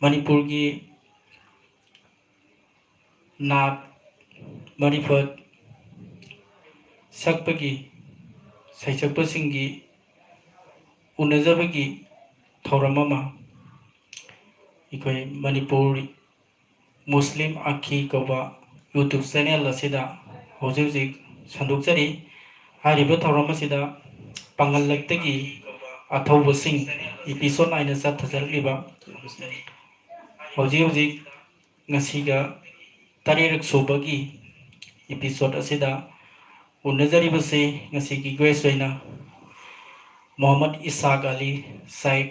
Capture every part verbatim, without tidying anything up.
ꯃꯅꯤꯄꯨꯔꯒꯤ ꯅꯥꯠ ꯃꯔꯤꯐꯠ ꯁꯛꯄꯒꯤ ꯁꯩꯁꯛꯄꯁꯤꯡꯒꯤ ꯎꯅꯖꯕꯒꯤ ꯊꯧꯔꯝ ꯑꯃ ꯑꯩꯈꯣꯏ ꯃꯅꯤꯄꯨꯔ ꯃꯨꯁꯂꯤꯝ ꯑꯈꯤ ꯀꯧꯕ YouTube ꯆꯦꯅꯦꯜ ꯑꯁꯤꯗ ꯍꯧꯖꯤꯛ ꯍꯧꯖꯤꯛ ꯁꯟꯗꯣꯛꯆꯔꯤ꯫ ꯍꯥꯏꯔꯤꯕ ꯊꯧꯔꯝ ꯑꯁꯤꯗ ꯄꯥꯡꯒꯜꯂꯛꯇꯒꯤ ꯑꯊꯧꯕꯁꯤꯡ ꯏꯄꯤꯁꯣꯠ ꯅꯥꯏꯅ ꯆꯠꯊꯖꯔꯛꯂꯤꯕ ꯍꯧꯖꯤꯛ ꯍꯧꯖꯤꯛ ꯉꯁꯤꯒ ꯇꯔꯦꯠꯔꯛ ꯁꯨꯕꯒꯤ ꯏꯄꯤꯁꯣꯠ ꯑꯁꯤꯗ ꯎꯅꯖꯔꯤꯕꯁꯤ ꯉꯁꯤꯒꯤ ꯒ꯭ꯔꯦꯁ ꯑꯣꯏꯅ ꯃꯣꯍꯝꯃꯗ ꯏꯁꯥꯛ ꯑꯂꯤ ꯁꯥꯏꯛ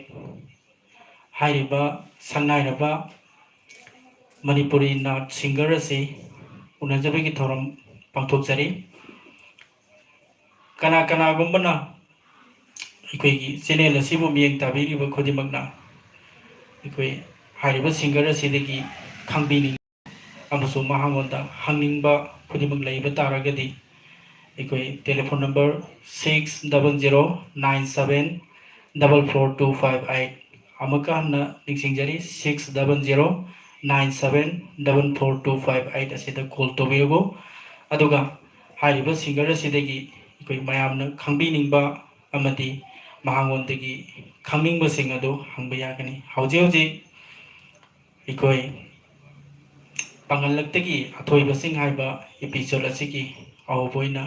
ꯍꯥꯏꯔꯤꯕ ꯁꯛꯅꯥꯏꯔꯕ ꯃꯅꯤꯄꯨꯔꯤ ꯅꯥꯠ ꯁꯤꯡꯒꯔ ꯑꯁꯤ ꯎꯅꯖꯕꯒꯤ ꯊꯧꯔꯝ ꯄꯥꯡꯊꯣꯛꯆꯔꯤ꯫ ꯀꯅꯥ ꯀꯅꯥꯒꯨꯝꯕꯅ ꯑꯩꯈꯣꯏꯒꯤ ꯆꯦꯅꯦꯜ ꯑꯁꯤꯕꯨ ꯃꯤꯠꯌꯦꯡ ꯇꯥꯕꯤꯔꯤꯕ ꯈꯨꯗꯤꯡꯃꯛꯅ ꯑꯩꯈꯣꯏ ꯍꯥꯏꯔꯤꯕ ꯁꯤꯡꯒꯔ ꯑꯁꯤꯗꯒꯤ ꯈꯪꯕꯤꯅꯤꯡ ꯑꯃꯁꯨꯡ ꯃꯍꯥꯛꯉꯣꯟꯗ ꯍꯪꯅꯤꯡꯕ ꯈꯨꯗꯤꯡꯃꯛ ꯂꯩꯕ ꯇꯥꯔꯒꯗꯤ ꯑꯩꯈꯣꯏ telephone number six double zero nine seven double four two five eight, ꯑꯃꯨꯛꯀ ꯍꯟꯅ ꯅꯤꯡꯁꯤꯡꯖꯔꯤ, six double zero nine seven double four two five eight ꯑꯁꯤꯗ ꯀꯣꯜ ꯇꯧꯕꯤꯔꯒ, ꯑꯗꯨꯒ ꯍꯥꯏꯔꯤꯕ ꯁꯤꯡꯒꯔ ꯑꯁꯤꯗꯒꯤ ꯑꯩꯈꯣꯏ ꯃꯌꯥꯝꯅ ꯈꯪꯕꯤꯅꯤꯡꯕ ꯑꯃꯗꯤ ꯃꯍꯥꯛꯉꯣꯟꯗꯒꯤ ꯈꯪꯅꯤꯡꯕꯁꯤꯡ ꯑꯗꯨ ꯍꯪꯕ ꯌꯥꯒꯅꯤ꯫ ꯍꯧꯖꯤꯛ ꯍꯧꯖꯤꯛ ꯑꯩꯈꯣꯏ ꯄꯥꯡꯒꯜꯂꯛꯇꯒꯤ ꯑꯊꯣꯏꯕꯁꯤꯡ ꯍꯥꯏꯕ ꯏꯄꯤꯁꯣꯠ ꯑꯁꯤꯒꯤ ꯑꯍꯧꯕ ꯑꯣꯏꯅ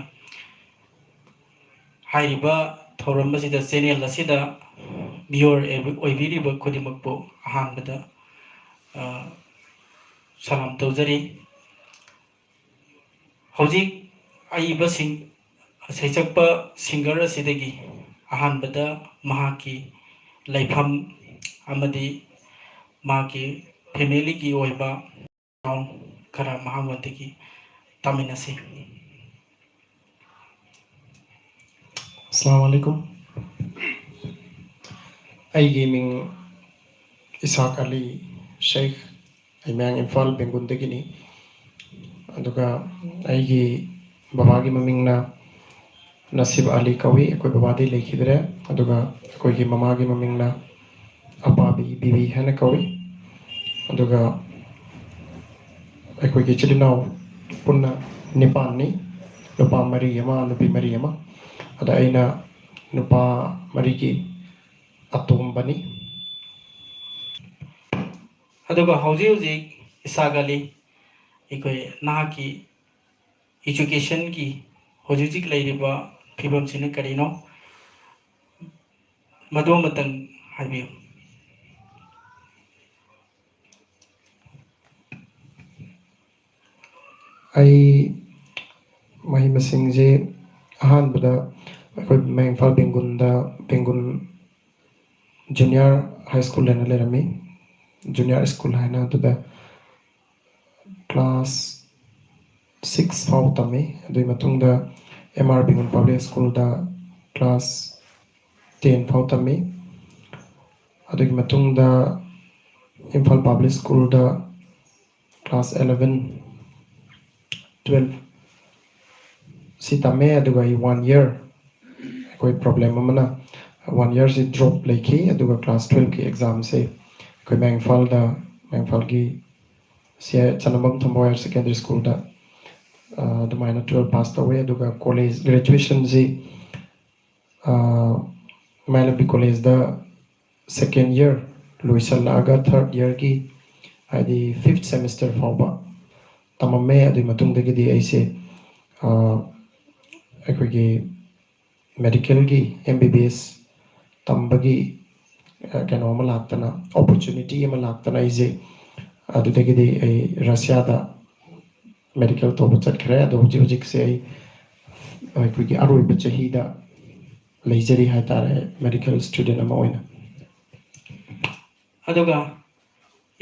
ꯍꯥꯏꯔꯤꯕ ꯊꯧꯔꯝ ꯑꯁꯤꯗ, ꯆꯦꯅꯦꯜ ꯑꯁꯤꯗ ꯃꯤꯑꯣꯏ ꯑꯣꯏꯕꯤꯔꯤꯕ ꯈꯨꯗꯤꯡꯃꯛꯄꯨ ꯑꯍꯥꯟꯕꯗ, ꯑ, ꯁꯂꯥꯝ ꯇꯧꯖꯔꯤ꯫ ꯍꯧꯖꯤꯛ ꯑꯏꯕꯁꯤꯡ, ꯁꯩꯁꯛꯄ ꯁꯤꯡꯒꯔ ꯑꯁꯤꯗꯒꯤ ꯑꯍꯥꯟꯕꯗ ꯃꯍꯥꯛꯀꯤ ꯂꯩꯐꯝ ꯑꯃꯗꯤ ꯃꯍꯥꯛꯀꯤ ꯐꯦꯃꯤꯂꯤꯒꯤ ꯑꯣꯏꯕ ꯈꯔ ꯃꯍꯥꯛꯉꯣꯟꯗꯒꯤ ꯇꯥꯃꯤꯟꯅꯁꯤ꯫ ꯑꯁꯂꯥꯃꯨ ꯑꯂꯥꯏꯀꯨꯝ꯫ ꯑꯩꯒꯤ ꯃꯤꯡ ꯏꯁꯥꯛ ꯑꯂꯤ ꯁꯦꯈ꯫ ꯑꯩ ꯃꯌꯥꯡ ꯏꯝꯐꯥꯜ ꯕꯦꯡꯒꯨꯜꯗꯒꯤꯅꯤ꯫ ꯑꯗꯨꯒ ꯑꯩꯒꯤ ꯕꯕꯥꯒꯤ ꯃꯃꯤꯡꯅ ꯅꯁꯤꯕ ꯑꯂꯤ ꯀꯧꯏ꯫ ꯑꯩꯈꯣꯏ ꯕꯕꯥꯗꯤ ꯂꯩꯈꯤꯗ꯭ꯔꯦ꯫ ꯑꯗꯨꯒ ꯑꯩꯈꯣꯏꯒꯤ ꯃꯃꯥꯒꯤ ꯃꯃꯤꯡꯅ ꯑꯄꯥꯕꯤ ꯕꯤꯕꯤ ꯍꯥꯏꯅ ꯀꯧꯏ꯫ ꯑꯗꯨꯒ ꯑꯩꯈꯣꯏꯒꯤ ꯏꯆꯤꯜ ꯏꯅꯥꯎ ꯄꯨꯟꯅ ꯅꯤꯄꯥꯟꯅꯤ, ꯅꯨꯄꯥ ꯃꯔꯤ ꯑꯃ, ꯅꯨꯄꯤ ꯃꯔꯤ ꯑꯃ꯫ ꯑꯗ ꯑꯩꯅ ꯅꯨꯄꯥ ꯃꯔꯤꯒꯤ ꯑꯇꯣꯝꯕꯅꯤ꯫ ꯑꯗꯨꯒ ꯍꯧꯖꯤꯛ ꯍꯧꯖꯤꯛ ꯏꯁꯥꯒ ꯑꯂꯤ, ꯑꯩꯈꯣꯏ ꯅꯍꯥꯛꯀꯤ educationꯒꯤ ꯍꯧꯖꯤꯛ ꯍꯧꯖꯤꯛ ꯂꯩꯔꯤꯕ ꯐꯤꯕꯝꯁꯤꯅ ꯀꯔꯤꯅꯣ, ꯃꯗꯨ ꯑꯃꯇꯪ ꯍꯥꯏꯕꯤꯌꯨ꯫ ꯑꯩ ꯃꯍꯩ ꯃꯁꯤꯡꯁꯦ ꯑꯍꯥꯟꯕꯗ ꯑꯩꯈꯣꯏ ꯃꯌꯥꯡ ꯏꯝꯐꯥꯜ ꯕꯦꯡꯒꯨꯜꯗ, ꯕꯦꯡꯒꯨꯜ ꯖꯨꯅꯤꯌꯔ ꯍꯥꯏ ꯁ꯭ꯀꯨꯜ ꯍꯥꯏꯅ ꯂꯩꯔꯝꯃꯤ, ꯖꯨꯅꯤꯌꯔ ꯁ꯭ꯀꯨꯜ ꯍꯥꯏꯅ, ꯑꯗꯨꯗ ꯀ꯭ꯂꯥꯁ ꯁꯤꯛꯁ ꯐꯥꯎ ꯇꯝꯃꯤ꯫ ꯑꯗꯨꯒꯤ ꯃꯇꯨꯡꯗ ꯑꯦꯝ ꯑꯥꯔ ꯕꯦꯡꯒꯨꯜ ꯄꯕ꯭ꯂꯤꯛ ꯁ꯭ꯀꯨꯜꯗ ꯀ꯭ꯂꯥꯁ ꯇꯦꯟ ꯐꯥꯎ ꯇꯝꯃꯤ꯫ ꯑꯗꯨꯒꯤ ꯃꯇꯨꯡꯗ ꯏꯝꯐꯥꯜ ꯄꯕ꯭ꯂꯤꯛ ꯁ꯭ꯀꯨꯜꯗ ꯀ꯭ꯂꯥꯁ ꯑꯦꯂꯚꯦꯟ, ꯇꯨꯋꯦꯜꯐ ꯁꯤ ꯇꯝꯃꯦ꯫ ꯑꯗꯨꯒ ꯑꯩ ꯋꯥꯟ ꯌꯔ ꯑꯩꯈꯣꯏ ꯄ꯭ꯔꯣꯕ꯭ꯂꯦꯝ ꯑꯃꯅ ꯋꯥꯟ ꯌꯔꯁꯤ ꯗ꯭ꯔꯣꯞ ꯂꯩꯈꯤ꯫ ꯑꯗꯨꯒ ꯀ꯭ꯂꯥꯁ ꯇꯨꯋꯦꯜꯐꯀꯤ ꯑꯦꯛꯖꯥꯝꯁꯦ ꯑꯩꯈꯣꯏ ꯃꯌꯥꯡ ꯏꯝꯐꯥꯜꯗ, ꯃꯌꯥꯡ ꯏꯝꯐꯥꯜꯒꯤ ꯁꯤ ꯆꯅꯝꯕꯝ ꯊꯣꯡꯕ ꯍꯥꯌꯔ ꯁꯦꯀꯦꯟꯗꯔꯤ ꯁ꯭ꯀꯨꯜꯗ, ꯑ, ꯑꯗꯨꯃꯥꯏꯅ ꯇꯨꯋꯦꯜꯐ ꯄꯥꯁ ꯇꯧꯋꯦ꯫ ꯑꯗꯨꯒ ꯀꯣꯂꯦꯖ ꯒ꯭ꯔꯦꯖꯨꯋꯦꯁꯟꯁꯤ, ꯑ, ꯃꯥꯏꯂꯝꯕꯤ ꯀꯣꯂꯦꯖꯗ ꯁꯦꯀꯦꯟ ꯌꯔ ꯂꯣꯏꯁꯤꯜꯂꯛꯑꯒ ꯊꯥꯔꯠ ꯌꯔꯒꯤ, ꯍꯥꯏꯗꯤ ꯐꯤꯐꯠ ꯁꯦꯃꯤꯁꯇꯔ ꯐꯥꯎꯕ ꯇꯝꯃꯝꯃꯦ꯫ ꯑꯗꯨꯒꯤ ꯃꯇꯨꯡꯗꯒꯤꯗꯤ ꯑꯩꯁꯦ, ꯑ, ꯑꯩꯈꯣꯏꯒꯤ ꯃꯦꯗꯤꯀꯦꯜꯒꯤ ꯑꯦꯝ ꯕꯤ ꯕꯤ ꯑꯦꯁ ꯇꯝꯕꯒꯤ, ꯑ, ꯀꯩꯅꯣ ꯑꯃ ꯂꯥꯛꯇꯅ, ꯑꯣꯄꯣꯔꯆꯨꯅꯤꯇꯤ ꯑꯃ ꯂꯥꯛꯇꯅ ꯑꯩꯁꯦ ꯑꯗꯨꯗꯒꯤꯗꯤ ꯑꯩ ꯔꯁꯤꯌꯥꯗ ꯃꯦꯗꯤꯀꯦꯜ ꯇꯧꯕ ꯆꯠꯈ꯭ꯔꯦ꯫ ꯑꯗꯣ ꯍꯧꯖꯤꯛ ꯍꯧꯖꯤꯛꯁꯦ ꯑꯩ ꯑꯩꯈꯣꯏꯒꯤ ꯑꯔꯣꯏꯕ ꯆꯍꯤꯗ ꯂꯩꯖꯔꯤ ꯍꯥꯏꯇꯥꯔꯦ, ꯃꯦꯗꯤꯀꯦꯜ ꯁ꯭ꯇꯨꯗꯦꯟ ꯑꯃ ꯑꯣꯏꯅ꯫ ꯑꯗꯨꯒ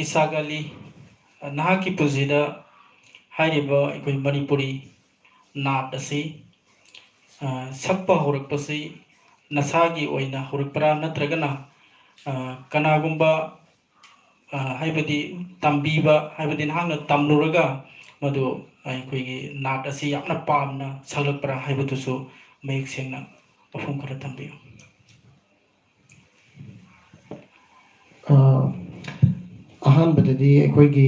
ꯏꯁꯥꯒ ꯑꯂꯤ, ꯅꯍꯥꯛꯀꯤ ꯄꯨꯟꯁꯤꯗ ꯍꯥꯏꯔꯤꯕ ꯑꯩꯈꯣꯏ ꯃꯅꯤꯄꯨꯔꯤ ꯅꯥꯠ ꯑꯁꯤ, ꯑ, ꯁꯛꯄ ꯍꯧꯔꯛꯄꯁꯤ ꯅꯁꯥꯒꯤ ꯑꯣꯏꯅ ꯍꯧꯔꯛꯄ꯭ꯔꯥ, ꯅꯠꯇ꯭ꯔꯒꯅ, ꯑ, ꯀꯅꯥꯒꯨꯝꯕ, ꯑ, ꯍꯥꯏꯕꯗꯤ ꯇꯝꯕꯤꯕ, ꯍꯥꯏꯕꯗꯤ ꯅꯍꯥꯛꯅ ꯇꯝꯂꯨꯔꯒ ꯃꯗꯨ ꯑꯩꯈꯣꯏꯒꯤ ꯅꯥꯠ ꯑꯁꯤ ꯌꯥꯝꯅ ꯄꯥꯝꯅ ꯁꯛꯂꯛꯄ꯭ꯔꯥ ꯍꯥꯏꯕꯗꯨꯁꯨ ꯃꯌꯦꯛ ꯁꯦꯡꯅ ꯋꯥꯐꯝ ꯈꯔ ꯊꯝꯕꯤꯌꯨ꯫ ꯑ, ꯑꯍꯥꯟꯕꯗꯗꯤ ꯑꯩꯈꯣꯏꯒꯤ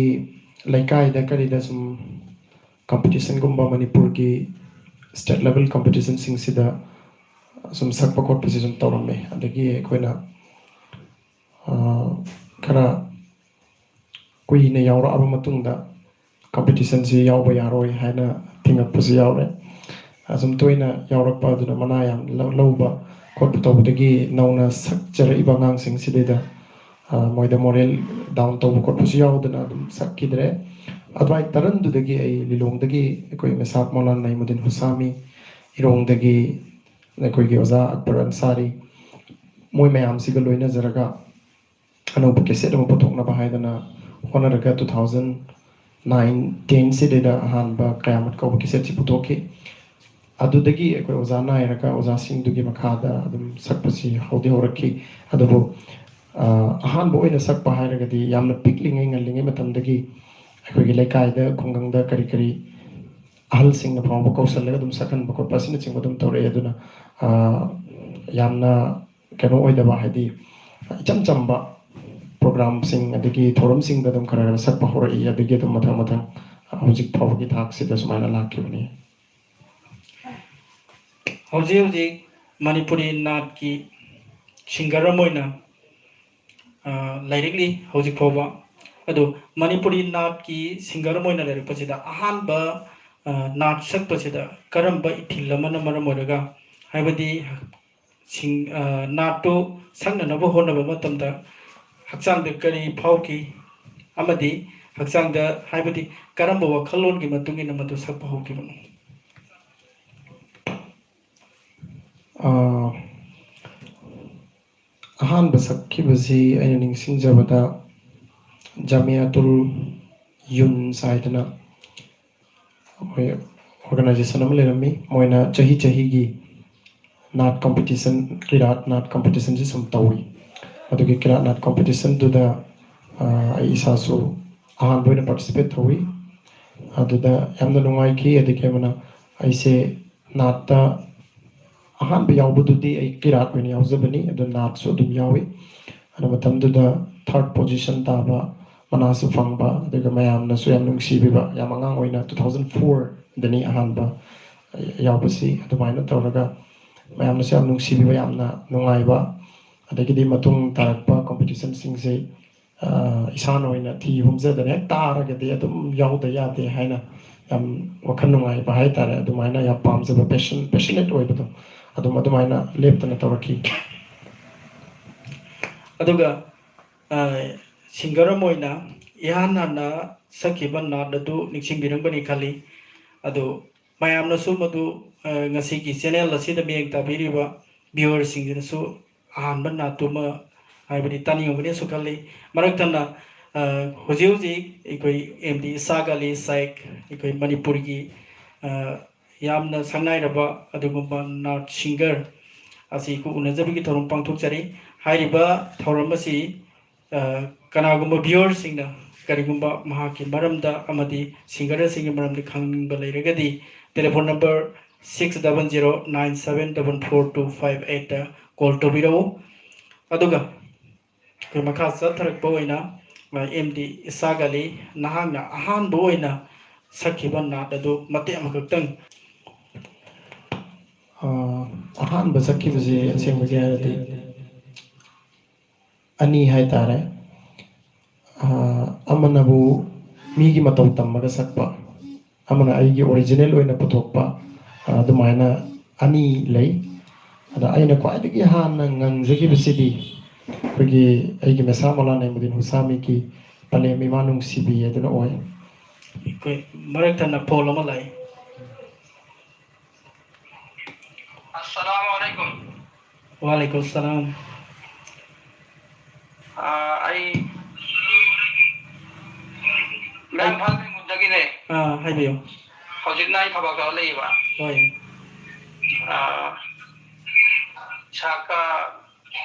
ꯂꯩꯀꯥꯏꯗ ꯀꯔꯤꯗ ꯁꯨꯝ ꯀꯝꯄꯤꯇꯤꯁꯟꯒꯨꯝꯕ, ꯃꯅꯤꯄꯨꯔꯒꯤ ꯁ꯭ꯇꯦꯠ ꯂꯦꯚꯦꯜ ꯀꯝꯄꯤꯇꯤꯁꯟꯁꯤꯡꯁꯤꯗ ꯁꯨꯝ ꯁꯛꯄ ꯈꯣꯠꯄꯁꯦ ꯁꯨꯝ ꯇꯧꯔꯝꯃꯦ꯫ ꯑꯗꯒꯤ ꯑꯩꯈꯣꯏꯅ, ꯑ, ꯈꯔ ꯀꯨꯏꯅ ꯌꯥꯎꯔꯛꯑꯕ ꯃꯇꯨꯡꯗ ꯀꯝꯄꯤꯇꯤꯁꯟꯁꯤ ꯌꯥꯎꯕ ꯌꯥꯔꯣꯏ ꯍꯥꯏꯅ ꯊꯤꯡꯉꯛꯄꯁꯨ ꯌꯥꯎꯔꯦ꯫ ꯑꯁꯨꯝ ꯇꯣꯏꯅ ꯌꯥꯎꯔꯛꯄ ꯑꯗꯨꯅ ꯃꯅꯥ ꯌꯥꯝ ꯂꯧ-, ꯂꯧꯕ ꯈꯣꯠꯄ ꯇꯧꯕꯗꯒꯤ ꯅꯧꯅ ꯁꯛꯆꯔꯛꯏꯕ ꯑꯉꯥꯡꯁꯤꯡꯁꯤꯗꯩꯗ, ꯑ, ꯃꯣꯏꯗ ꯃꯣꯔꯦꯜ ꯗꯥꯎꯟ ꯇꯧꯕ ꯈꯣꯠꯄꯁꯨ ꯌꯥꯎꯗꯅ ꯑꯗꯨꯝ ꯁꯛꯈꯤꯗ꯭ꯔꯦ꯫ ꯑꯗꯨꯋꯥꯏ ꯇꯔꯟꯗꯨꯗꯒꯤ ꯑꯩ ꯂꯤꯂꯣꯡꯗꯒꯤ ꯑꯩꯈꯣꯏ ꯃꯦꯁꯥꯞ ꯃꯧꯂꯥꯅꯥ ꯅꯏꯃꯨꯗꯤꯟ ꯍꯨꯁꯥꯃꯤ, ꯏꯔꯣꯡꯗꯒꯤ ꯑꯩꯈꯣꯏꯒꯤ ꯑꯣꯖꯥ ꯑꯛꯕꯔ ꯑꯟꯁꯥꯔꯤ, ꯃꯣꯏ ꯃꯌꯥꯝꯁꯤꯒ ꯂꯣꯏꯅꯖꯔꯒ ꯑꯅꯧꯕ ꯀꯦꯁꯦꯠ ꯑꯃ ꯄꯨꯊꯣꯛꯅꯕ ꯍꯥꯏꯗꯅ ꯍꯣꯠꯅꯔꯒ two thousand nine ten ꯁꯤꯗꯩꯗ ꯑꯍꯥꯟꯕ ꯀꯌꯥꯃꯠ ꯀꯧꯕ ꯀꯦꯁꯦꯠꯁꯤ ꯄꯨꯊꯣꯛꯈꯤ꯫ ꯑꯗꯨꯗꯒꯤ ꯑꯩꯈꯣꯏ ꯑꯣꯖꯥ ꯅꯥꯏꯔꯒ ꯑꯣꯖꯥꯁꯤꯡꯗꯨꯒꯤ ꯃꯈꯥꯗ ꯑꯗꯨꯝ ꯁꯛꯄꯁꯤ ꯍꯧꯗꯤ ꯍꯧꯔꯛꯈꯤ꯫ ꯑꯗꯨꯕꯨ, ꯑ, ꯑꯍꯥꯟꯕ ꯑꯣꯏꯅ ꯁꯛꯄ ꯍꯥꯏꯔꯒꯗꯤ ꯌꯥꯝꯅ ꯄꯤꯛꯂꯤꯉꯩ ꯉꯜꯂꯤꯉꯩ ꯃꯇꯝꯗꯒꯤ ꯑꯩꯈꯣꯏꯒꯤ ꯂꯩꯀꯥꯏꯗ, ꯈꯨꯡꯒꯪꯗ ꯀꯔꯤ ꯀꯔꯤ ꯑꯍꯜꯁꯤꯡꯅ ꯐꯥꯎꯕ ꯀꯧꯁꯜꯂꯒ ꯑꯗꯨꯝ ꯁꯛꯍꯟꯕ ꯈꯣꯠꯄ ꯑꯁꯤꯅꯆꯤꯡꯕ ꯑꯗꯨꯝ ꯇꯧꯔꯛꯑꯦ꯫ ꯑꯗꯨꯅ, ꯑ, ꯌꯥꯝꯅ ꯀꯩꯅꯣ ꯑꯣꯏꯗꯕ, ꯍꯥꯏꯗꯤ ꯏꯆꯝ ꯆꯝꯕ ꯄ꯭ꯔꯣꯒ꯭ꯔꯥꯝꯁꯤꯡ ꯑꯗꯒꯤ ꯊꯧꯔꯝꯁꯤꯡꯗ ꯑꯗꯨꯝ ꯈꯔ ꯈꯔ ꯁꯛꯄ ꯍꯧꯔꯛꯏ꯫ ꯑꯗꯒꯤ ꯑꯗꯨꯝ ꯃꯊꯪ ꯃꯊꯪ ꯍꯧꯖꯤꯛ ꯐꯥꯎꯕꯒꯤ ꯊꯥꯛꯁꯤꯗ ꯁꯨꯃꯥꯏꯅ ꯂꯥꯛꯈꯤꯕꯅꯤ꯫ ꯍꯧꯖꯤꯛ ꯍꯧꯖꯤꯛ ꯃꯅꯤꯄꯨꯔꯤ ꯅꯥꯠꯀꯤ ꯁꯤꯡꯒꯔ ꯑꯃ ꯑꯣꯏꯅ, ꯑ, ꯂꯩꯔꯛꯂꯤ ꯍꯧꯖꯤꯛ ꯐꯥꯎꯕ꯫ ꯑꯗꯣ ꯃꯅꯤꯄꯨꯔꯤ ꯅꯥꯠꯀꯤ ꯁꯤꯡꯒꯔ ꯑꯃ ꯑꯣꯏꯅ ꯂꯩꯔꯛꯄꯁꯤꯗ ꯑꯍꯥꯟꯕ, ꯑ, ꯅꯥꯠ ꯁꯛꯄꯁꯤꯗ ꯀꯔꯝꯕ ꯏꯊꯤꯜ ꯑꯃꯅ ꯃꯔꯝ ꯑꯣꯏꯔꯒ, ꯍꯥꯏꯕꯗꯤ ꯁꯤꯡ-, ꯑ, ꯅꯥꯠꯇꯨ ꯁꯛꯅꯅꯕ ꯍꯣꯠꯅꯕ ꯃꯇꯝꯗ ꯍꯛꯆꯥꯡꯗ ꯀꯔꯤ ꯐꯥꯎꯈꯤ? ꯑꯃꯗꯤ ꯍꯛꯆꯥꯡꯗ, ꯍꯥꯏꯕꯗꯤ ꯀꯔꯝꯕ ꯋꯥꯈꯜꯂꯣꯟꯒꯤ ꯃꯇꯨꯡ ꯏꯟꯅ ꯃꯗꯨ ꯁꯛꯄ ꯍꯧꯈꯤꯕꯅꯣ? ꯑ, ꯑꯍꯥꯟꯕ ꯁꯛꯈꯤꯕꯁꯤ ꯑꯩꯅ ꯅꯤꯡꯁꯤꯡꯖꯕꯗ ꯖꯥꯃꯤꯌꯥꯇꯨꯜ ꯌꯨꯟꯁ ꯍꯥꯏꯗꯅ ꯑꯩꯈꯣꯏ ꯑꯣꯔꯒꯅꯥꯏꯖꯦꯁꯟ ꯑꯃ ꯂꯩꯔꯝꯃꯤ꯫ ꯃꯣꯏꯅ ꯆꯍꯤ ꯆꯍꯤꯒꯤ ꯅꯥꯠ ꯀꯝꯄꯤꯇꯤꯁꯟ, ꯀꯤꯔꯥꯠ ꯅꯥꯠ ꯀꯝꯄꯤꯇꯤꯁꯟꯁꯤ ꯁꯨꯝ ꯇꯧꯏ꯫ ꯑꯗꯨꯒꯤ ꯀꯤꯔꯥꯠ ꯅꯥꯠ ꯀꯝꯄꯤꯇꯤꯁꯟꯗꯨꯗ, ꯑ, ꯑꯩ ꯏꯁꯥꯁꯨ ꯑꯍꯥꯟꯕ ꯑꯣꯏꯅ ꯄꯥꯔꯇꯤꯁꯤꯄꯦꯠ ꯇꯧꯏ꯫ ꯑꯗꯨꯗ ꯌꯥꯝꯅ ꯅꯨꯡꯉꯥꯏꯈꯤ꯫ ꯑꯗꯒꯤ ꯑꯃꯅ ꯑꯩꯁꯦ ꯅꯥꯠꯇ ꯑꯍꯥꯟꯕ ꯌꯥꯎꯕꯗꯨꯗꯤ ꯑꯩ ꯀꯤꯔꯥꯠ ꯑꯣꯏꯅ ꯌꯥꯎꯖꯕꯅꯤ, ꯑꯗꯨ ꯅꯥꯠꯁꯨ ꯑꯗꯨꯝ ꯌꯥꯎꯏ꯫ ꯑꯗꯨ ꯃꯇꯝꯗꯨꯗ ꯊꯥꯔꯠ ꯄꯣꯖꯤꯁꯟ ꯇꯥꯕ ꯃꯅꯥꯁꯨ ꯐꯪꯕ, ꯑꯗꯨꯒ ꯃꯌꯥꯝꯅꯁꯨ ꯌꯥꯝ ꯅꯨꯡꯁꯤꯕꯤꯕ, ꯌꯥꯝ ꯑꯉꯥꯡ ꯑꯣꯏꯅ, two thousand four ꯗꯅꯤ ꯑꯍꯥꯟꯕ ꯌꯥꯎꯕꯁꯤ, ꯑꯗꯨꯃꯥꯏꯅ ꯇꯧꯔꯒ ꯃꯌꯥꯝꯅꯁꯨ ꯌꯥꯝ ꯅꯨꯡꯁꯤꯕꯤꯕ, ꯌꯥꯝꯅ ꯅꯨꯡꯉꯥꯏꯕ, ꯑꯗꯒꯤꯗꯤ ꯃꯇꯨꯡ ꯇꯥꯔꯛꯄ ꯀꯣꯝꯄꯤꯇꯤꯁꯟꯁꯤꯡꯁꯦ, ꯑ, ꯏꯁꯥꯅ ꯑꯣꯏꯅ ꯊꯤ ꯍꯨꯝꯖꯗꯅ ꯍꯦꯛ ꯇꯥꯔꯒꯗꯤ ꯑꯗꯨꯝ ꯌꯥꯎꯗ ꯌꯥꯗꯦ ꯍꯥꯏꯅ ꯌꯥꯝ ꯋꯥꯈꯜ ꯅꯨꯡꯉꯥꯏꯕ ꯍꯥꯏꯇꯥꯔꯦ, ꯑꯗꯨꯃꯥꯏꯅ ꯌꯥꯝ ꯄꯥꯝꯖꯕ, ꯄꯦꯁꯟ, ꯄꯦꯁꯅꯦꯠ ꯑꯣꯏꯕꯗꯣ, ꯑꯗꯨꯝ ꯑꯗꯨꯃꯥꯏꯅ ꯂꯦꯞꯇꯅ ꯇꯧꯔꯛꯈꯤ꯫ ꯑꯗꯨꯒ, ꯑ, ꯁꯤꯡꯒꯔ ꯑꯃ ꯑꯣꯏꯅ ꯏꯍꯥꯟ ꯍꯥꯟꯅ ꯁꯛꯈꯤꯕ ꯅꯥꯠ ꯑꯗꯨ ꯅꯤꯡꯁꯤꯡꯕꯤꯔꯝꯒꯅꯤ ꯈꯜꯂꯤ꯫ ꯑꯗꯨ ꯃꯌꯥꯝꯅꯁꯨ ꯃꯗꯨ, ꯑ, ꯉꯁꯤꯒꯤ ꯆꯦꯅꯦꯜ ꯑꯁꯤꯗ ꯃꯤꯠꯌꯦꯡ ꯇꯥꯕꯤꯔꯤꯕ ꯚ꯭ꯌꯨꯋꯔꯁꯤꯡꯁꯤꯅꯁꯨ ꯑꯍꯥꯟꯕ ꯅꯥꯠꯇꯨꯃ, ꯍꯥꯏꯕꯗꯤ, ꯇꯥꯅꯤꯡꯉꯝꯒꯅꯤꯁꯨ ꯈꯜꯂꯤ꯫ ꯃꯔꯛ ꯊꯠꯅ, ꯑ, ꯍꯧꯖꯤꯛ ꯍꯧꯖꯤꯛ ꯑꯩꯈꯣꯏ ꯑꯦꯝ ꯗꯤ ꯏꯁꯥꯛ ꯑꯂꯤ ꯁꯥꯏꯛ, ꯑꯩꯈꯣꯏ ꯃꯅꯤꯄꯨꯔꯒꯤ, ꯑ, ꯌꯥꯝꯅ ꯁꯛꯅꯥꯏꯔꯕ ꯑꯗꯨꯒꯨꯝꯕ ꯅꯥꯠ ꯁꯤꯡꯒꯔ ꯑꯁꯤ ꯎꯅꯖꯕꯒꯤ ꯊꯧꯔꯝ ꯄꯥꯡꯊꯣꯛꯆꯔꯤ꯫ ꯍꯥꯏꯔꯤꯕ ꯊꯧꯔꯝ ꯑꯁꯤ, ꯑ, ꯀꯅꯥꯒꯨꯝꯕ ꯚ꯭ꯌꯨꯋꯔꯁꯤꯡꯅ ꯀꯔꯤꯒꯨꯝꯕ ꯃꯍꯥꯛꯀꯤ ꯃꯔꯝꯗ ꯑꯃꯗꯤ ꯁꯤꯡꯒꯔꯁꯤꯡꯒꯤ ꯃꯔꯝꯗ ꯈꯪꯅꯤꯡꯕ ꯂꯩꯔꯒꯗꯤ, telephone number six double zero nine seven double four two five eight call ꯇꯧꯕꯤꯔꯛꯎ꯫ ꯑꯗꯨꯒ ꯑꯩꯈꯣꯏ ꯃꯈꯥ ꯆꯠꯊꯔꯛꯄ ꯑꯣꯏꯅ, ꯑ, ꯑꯦꯝ ꯗꯤ ꯏꯁꯥꯛ ꯑꯂꯤ, ꯅꯍꯥꯛꯅ ꯑꯍꯥꯟꯕ ꯑꯣꯏꯅ ꯁꯛꯈꯤꯕ ꯅꯥꯠ ꯑꯗꯨ ꯃꯇꯦꯛ ꯑꯃꯈꯛꯇꯪ꯫ ꯑ, ꯑꯍꯥꯟꯕ ꯁꯛꯈꯤꯕꯁꯦ, ꯑꯁꯦꯡꯕꯒꯤ ꯍꯥꯏꯔꯗꯤ, ꯑꯅꯤ ꯍꯥꯏꯇꯥꯔꯦ꯫ ꯑ, ꯑꯃꯅꯕꯨ ꯃꯤꯒꯤ ꯃꯇꯧ ꯇꯝꯃꯒ ꯁꯛꯄ, ꯑꯃꯅ ꯑꯩꯒꯤ ꯑꯣꯔꯤꯖꯤꯅꯦꯜ ꯑꯣꯏꯅ ꯄꯨꯊꯣꯛꯄ, ꯑ, ꯑꯗꯨꯃꯥꯏꯅ ꯑꯅꯤ ꯂꯩ꯫ ꯑꯗ ꯑꯩꯅ ꯈ꯭ꯋꯥꯏꯗꯒꯤ ꯍꯥꯟꯅ ꯉꯪꯖꯈꯤꯕꯁꯤꯗꯤ ꯑꯩꯈꯣꯏꯒꯤ, ꯑꯩꯒꯤ ꯃꯦꯁꯥ ꯃꯧꯂꯥ ꯅꯏꯃꯨꯗꯤꯟ ꯍꯨꯁꯥꯃꯤꯒꯤ ꯄꯂꯦꯝ ꯏꯃꯥ ꯅꯨꯡꯁꯤꯕꯤ ꯍꯥꯏꯗꯨꯅ ꯑꯣꯏ꯫ ꯑꯩꯈꯣꯏ ꯃꯔꯛ ꯊꯠꯅ ꯐꯣꯟ ꯑꯃ ꯂꯥꯛꯏ꯫ ꯑꯁꯁꯂꯥꯃꯨ ꯑꯂꯥꯏꯀꯨꯝ꯫ ꯋꯥꯂꯩꯀꯨꯝ ꯁꯂꯥꯝ꯫ ꯑꯥ, ꯑꯩ ꯃꯌꯥꯝ ꯑꯩ ꯐꯥꯜ ꯃꯨꯗꯒꯤꯅꯦ꯫ ꯑꯥ, ꯍꯥꯏꯕꯤꯌꯨ꯫ ꯍꯧꯖꯤꯛꯅ ꯑꯩ ꯊꯕꯛ ꯇꯧꯔ ꯂꯩꯌꯦꯕ꯫ ꯍꯣꯏ꯫ ꯑꯥ, ꯏꯁꯥꯛꯀ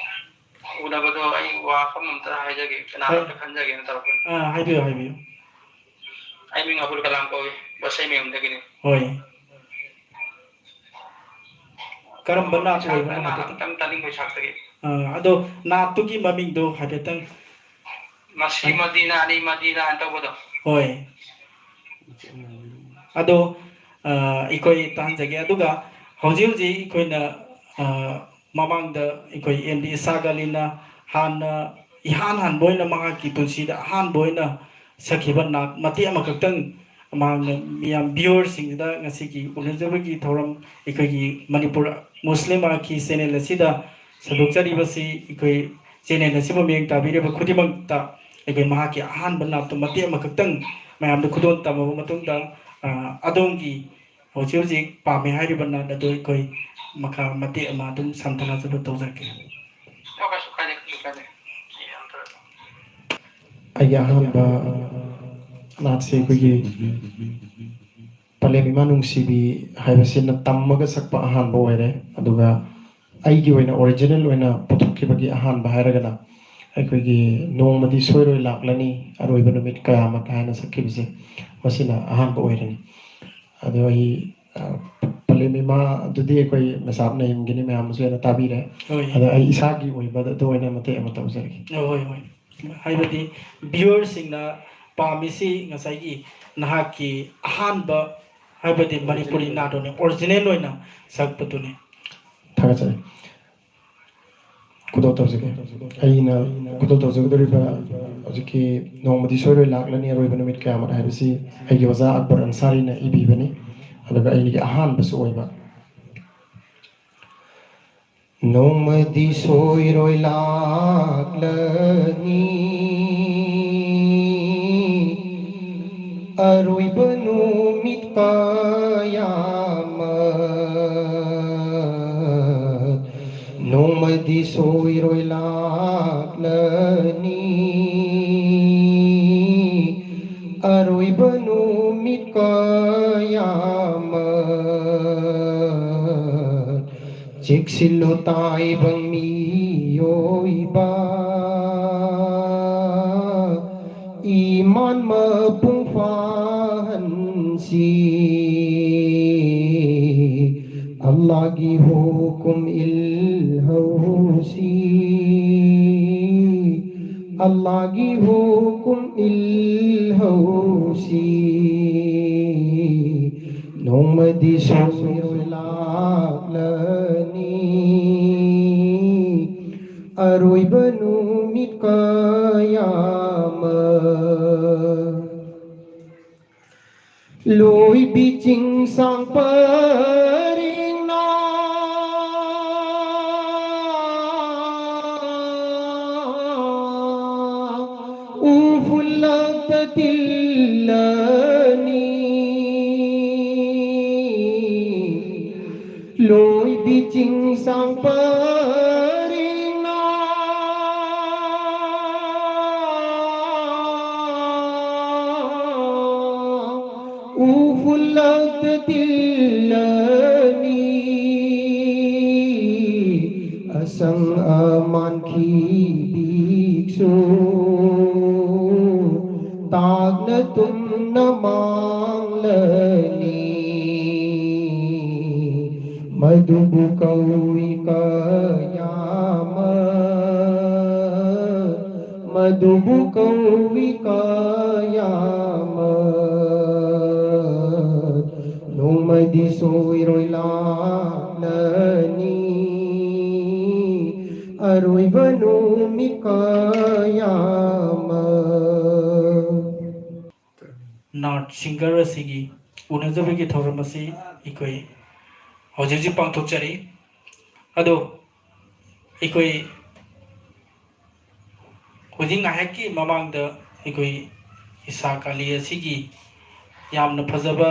ꯎꯅꯕꯗꯣ ꯑꯩ ꯋꯥꯐꯝ ꯑꯝꯇ ꯍꯥꯏꯖꯒꯦ, ꯀꯅꯥꯅꯣ ꯍꯥꯏ-, ꯑꯝꯇ ꯈꯟꯖꯒꯦꯅ ꯇꯧꯔꯛꯄꯅꯤ꯫ ꯑꯥ, ꯍꯥꯏꯕꯤꯌꯨ, ꯍꯥꯏꯕꯤꯌꯨ꯫ ꯑꯩ ꯃꯤꯡ ꯑꯕꯨꯜ ꯀꯂꯥꯝ ꯀꯧꯏ, ꯕꯁꯩꯃꯌꯨꯝꯗꯒꯤꯅꯤ꯫ ꯍꯣꯏ꯫ ꯀꯔꯝꯕ ꯑꯣ, ꯅꯥꯠ ꯏꯁꯥꯛꯇ ꯑꯣꯏꯕꯅꯣ ꯅꯥꯠ ꯍꯥꯏꯐꯦꯠꯇꯪ? ꯑꯝꯇꯪ ꯇꯥꯅꯤꯡꯕ, ꯏꯁꯥꯛꯇꯒꯤ꯫ ꯑꯥ, ꯑꯗꯣ ꯅꯥꯠꯇꯨꯒꯤ ꯃꯃꯤꯡꯗꯣ ꯍꯥꯏꯐꯦꯠꯇꯪ꯫ ꯃꯁꯤ ꯃꯗꯤꯅꯥꯅꯤ, ꯃꯗꯤꯅꯥ ꯍꯥꯏꯅ ꯇꯧꯕꯗꯣ꯫ ꯍꯣꯏ꯫ ꯑꯗꯣ ꯑ, ꯑꯩꯈꯣꯏ ꯇꯥꯍꯟꯖꯒꯦ꯫ ꯑꯗꯨꯒ ꯍꯧꯖꯤꯛ ꯍꯧꯖꯤꯛ ꯑꯩꯈꯣꯏꯅ ꯑ, ꯃꯃꯥꯡꯗ ꯑꯩꯈꯣꯏ ꯑꯦꯝ ꯗꯤ ꯏꯁꯥꯛ ꯑꯂꯤꯅ ꯍꯥꯟꯅ ꯏꯍꯥꯟ ꯍꯥꯟꯕ ꯑꯣꯏꯅ ꯃꯍꯥꯛꯀꯤ ꯄꯨꯟꯁꯤꯗ ꯑꯍꯥꯟꯕ ꯑꯣꯏꯅ ꯁꯛꯈꯤꯕ ꯅꯥꯠ ꯃꯇꯦꯛ ꯑꯃꯈꯛꯇꯪ ꯃꯍꯥꯛꯅ ꯃꯤꯌꯥꯝ ꯚꯤꯌꯨꯋꯔꯁꯤꯡꯁꯤꯗ ꯉꯁꯤꯒꯤ ꯎꯅꯖꯕꯒꯤ ꯊꯧꯔꯝ ꯑꯩꯈꯣꯏꯒꯤ ꯃꯅꯤꯄꯨꯔ ꯃꯨꯁꯂꯤꯝ ꯑꯥꯈꯤ ꯆꯦꯅꯦꯜ ꯑꯁꯤꯗ ꯁꯟꯗꯣꯛꯆꯔꯤꯕꯁꯤ ꯑꯩꯈꯣꯏ ꯆꯦꯅꯦꯜ ꯑꯁꯤꯕꯨ ꯃꯤꯠꯌꯦꯡ ꯇꯥꯕꯤꯔꯤꯕ ꯈꯨꯗꯤꯡꯃꯛꯇ ꯑꯩꯈꯣꯏ ꯃꯍꯥꯛꯀꯤ ꯑꯍꯥꯟꯕ ꯅꯥꯠꯇꯨ ꯃꯇꯦꯛ ꯑꯃꯈꯛꯇꯪ ꯃꯌꯥꯝꯗ ꯈꯨꯗꯣꯜ ꯇꯝꯃꯕ ꯃꯇꯨꯡꯗ ꯑ, ꯑꯗꯣꯝꯒꯤ ꯍꯧꯖꯤꯛ ꯍꯧꯖꯤꯛ ꯄꯥꯝꯃꯦ ꯍꯥꯏꯔꯤꯕ ꯅꯥꯠ ꯑꯗꯨ ꯑꯩꯈꯣꯏ ꯃꯈꯥ ꯃꯇꯦꯛ ꯑꯃ ꯑꯗꯨꯝ ꯁꯝꯊꯅꯖꯕ ꯇꯧꯖꯔꯛꯀꯦ꯫ ꯑꯣ, ꯀꯩꯁꯨ ꯀꯥꯏꯗꯦ, ꯀꯩꯁꯨ ꯀꯥꯏꯗꯦ꯫ ꯑꯩꯒꯤ ꯑꯍꯥꯟꯕ ꯅꯥꯠꯁꯦ ꯑꯩꯈꯣꯏꯒꯤ ꯄꯂꯦꯝ ꯏꯃꯥ ꯅꯨꯡꯁꯤꯕꯤ ꯍꯥꯏꯕꯁꯤꯅ ꯇꯝꯃꯒ ꯁꯛꯄ ꯑꯍꯥꯟꯕ ꯑꯣꯏꯔꯦ꯫ ꯑꯗꯨꯒ ꯑꯩꯒꯤ ꯑꯣꯏꯅ ꯑꯣꯔꯤꯖꯤꯅꯦꯜ ꯑꯣꯏꯅ ꯄꯨꯊꯣꯛꯈꯤꯕꯒꯤ ꯑꯍꯥꯟꯕ ꯍꯥꯏꯔꯒꯅ ꯑꯩꯈꯣꯏꯒꯤ ꯅꯣꯡꯃꯗꯤ ꯁꯣꯏꯔꯣꯏ ꯂꯥꯛꯂꯅꯤ ꯑꯔꯣꯏꯕ ꯅꯨꯃꯤꯠ ꯀꯌꯥꯃꯠ ꯍꯥꯏꯅ ꯁꯛꯈꯤꯕꯁꯦ, ꯃꯁꯤꯅ ꯑꯍꯥꯟꯕ ꯑꯣꯏꯔꯅꯤ꯫ ꯑꯗꯣ ꯑꯩ, ꯑ, ꯄꯂꯦꯝ ꯏꯃꯥ ꯑꯗꯨꯗꯤ ꯑꯩꯈꯣꯏ ꯃꯦꯁꯥꯞ ꯅꯌꯤꯝꯒꯤꯅꯤ, ꯃꯌꯥꯝꯅꯁꯨ ꯍꯦꯟꯅ ꯇꯥꯕꯤꯔꯦ꯫ ꯍꯣꯏ꯫ ꯑꯗꯣ ꯑꯩ ꯏꯁꯥꯒꯤ ꯑꯣꯏꯕꯗ ꯑꯗꯨ ꯑꯣꯏꯅ ꯃꯇꯦꯛ ꯑꯃ ꯇꯧꯖꯔꯒꯦ꯫ ꯑ, ꯍꯣꯏ, ꯍꯣꯏ꯫ ꯍꯥꯏꯕꯗꯤ ꯚꯤꯌꯨꯋꯔꯁꯤꯡꯅ ꯄꯥꯝꯃꯤꯁꯤ ꯉꯁꯥꯏꯒꯤ ꯅꯍꯥꯛꯀꯤ ꯑꯍꯥꯟꯕ ꯍꯥꯏꯕꯗꯤ ꯃꯅꯤꯄꯨꯔꯤ ꯅꯥꯠ ꯑꯣꯏꯅ ꯑꯣꯔꯤꯖꯤꯅꯦꯜ ꯑꯣꯏꯅ ꯁꯛꯄꯗꯨꯅꯤ꯫ ꯊꯥꯒꯠꯆꯔꯤ꯫ ꯈꯨꯗꯣꯜ ꯇꯧꯖꯒꯦ꯫ ꯑꯩꯅ ꯈꯨꯗꯣꯜ ꯇꯧꯖꯒꯗꯧꯔꯤꯕ ꯍꯧꯖꯤꯛꯀꯤ ꯅꯣꯡꯃꯗꯤ ꯁꯣꯏꯔꯣꯏ ꯂꯥꯛꯂꯅꯤ ꯑꯔꯣꯏꯕ ꯅꯨꯃꯤꯠ ꯀꯌꯥꯃꯠ ꯍꯥꯏꯕꯁꯤ ꯑꯩꯒꯤ ꯑꯣꯖꯥ ꯑꯛꯕꯔ ꯑꯟꯁꯥꯔꯤꯅ ꯏꯕꯤꯕꯅꯤ꯫ ꯑꯗꯨꯒ ꯑꯩꯒꯤ ꯑꯍꯥꯟꯕꯁꯨ ꯑꯣꯏꯕ꯫ ꯅꯣꯡꯃꯗꯤ ꯁꯣꯏꯔꯣꯏ ꯂꯥꯛꯂꯅꯤ ꯑꯔꯣꯏꯕ ꯅꯨꯃꯤꯠ ꯀꯌꯥꯃꯠ꯫ ꯅꯣꯡꯃꯗꯤ ꯁꯣꯏꯔꯣꯏ ꯂꯥꯛꯂꯅꯤ ꯑꯔꯣꯏꯕ ꯅꯨꯃꯤꯠ ꯀꯌꯥꯃꯠ꯫ ꯆꯦꯛꯁꯤꯜꯂꯨ ꯇꯥꯏꯕꯪ ꯃꯤꯑꯣꯏꯕ, ꯏꯃꯥꯟ ꯃꯄꯨꯡ ꯐꯥꯍꯟꯁꯤ꯫ ꯑꯜꯂꯥꯍꯒꯤ ꯍꯨꯀꯨꯝ ꯏꯜꯍꯧꯁꯤ꯫ ꯑꯜꯂꯥꯒꯤ ꯍꯨꯀꯨꯝ ꯏꯜꯍꯧꯁꯤ, ꯅꯣꯡꯃꯗꯤ ꯁꯣꯏꯔꯣꯏ ꯂꯥꯛꯂꯅꯤ, ꯑꯔꯣꯏꯕ ꯅꯨꯃꯤꯠ ꯀꯌꯥꯃ꯫ ꯂꯣꯏꯕꯤ ꯆꯤꯡꯁꯥꯡ ꯄꯔꯤꯡꯅ ꯎꯐꯨꯜꯂꯛꯇ ꯇꯤꯜꯂꯅꯤ꯫ ꯂꯣꯏꯕꯤ ꯆꯤꯡꯁꯥꯡ ꯄꯔꯤꯡꯅ ꯎꯐꯨꯜꯂꯛꯇ ꯇꯤꯜꯂꯅꯤ꯫ ꯑꯁꯪ ꯑꯃꯥꯟ ꯈꯤꯕꯤꯛꯁꯨ ꯇꯥꯛꯅ ꯇꯨꯝꯅ ꯃꯥꯡꯂꯅꯤ꯫ ꯃꯗꯨꯕꯨ ꯀꯧꯏ ꯀꯌꯥꯃ, ꯃꯗꯨꯕꯨ ꯀꯧꯏ ꯀꯌꯥꯃ꯫ ꯅꯣꯡꯃꯗꯤ ꯁꯣꯏꯔꯣꯏ ꯂꯥꯛꯂꯅꯤ, ꯑꯔꯣꯏꯕ ꯅꯨꯃꯤꯠ ꯀꯌꯥꯃ꯫ ꯅꯥꯠ ꯁꯤꯡꯒꯔ ꯑꯁꯤꯒꯤ ꯎꯅꯖꯕꯒꯤ ꯊꯧꯔꯝ ꯑꯁꯤ ꯑꯩꯈꯣꯏ ꯍꯧꯖꯤꯛ ꯍꯧꯖꯤꯛ ꯄꯥꯡꯊꯣꯛꯆꯔꯤ꯫ ꯑꯗꯣ ꯑꯩꯈꯣꯏ ꯍꯧꯖꯤꯛ ꯉꯥꯏꯍꯥꯛꯀꯤ ꯃꯃꯥꯡꯗ ꯑꯩꯈꯣꯏ ꯏꯁꯥꯛ ꯑꯂꯤ ꯑꯁꯤꯒꯤ ꯌꯥꯝꯅ ꯐꯖꯕ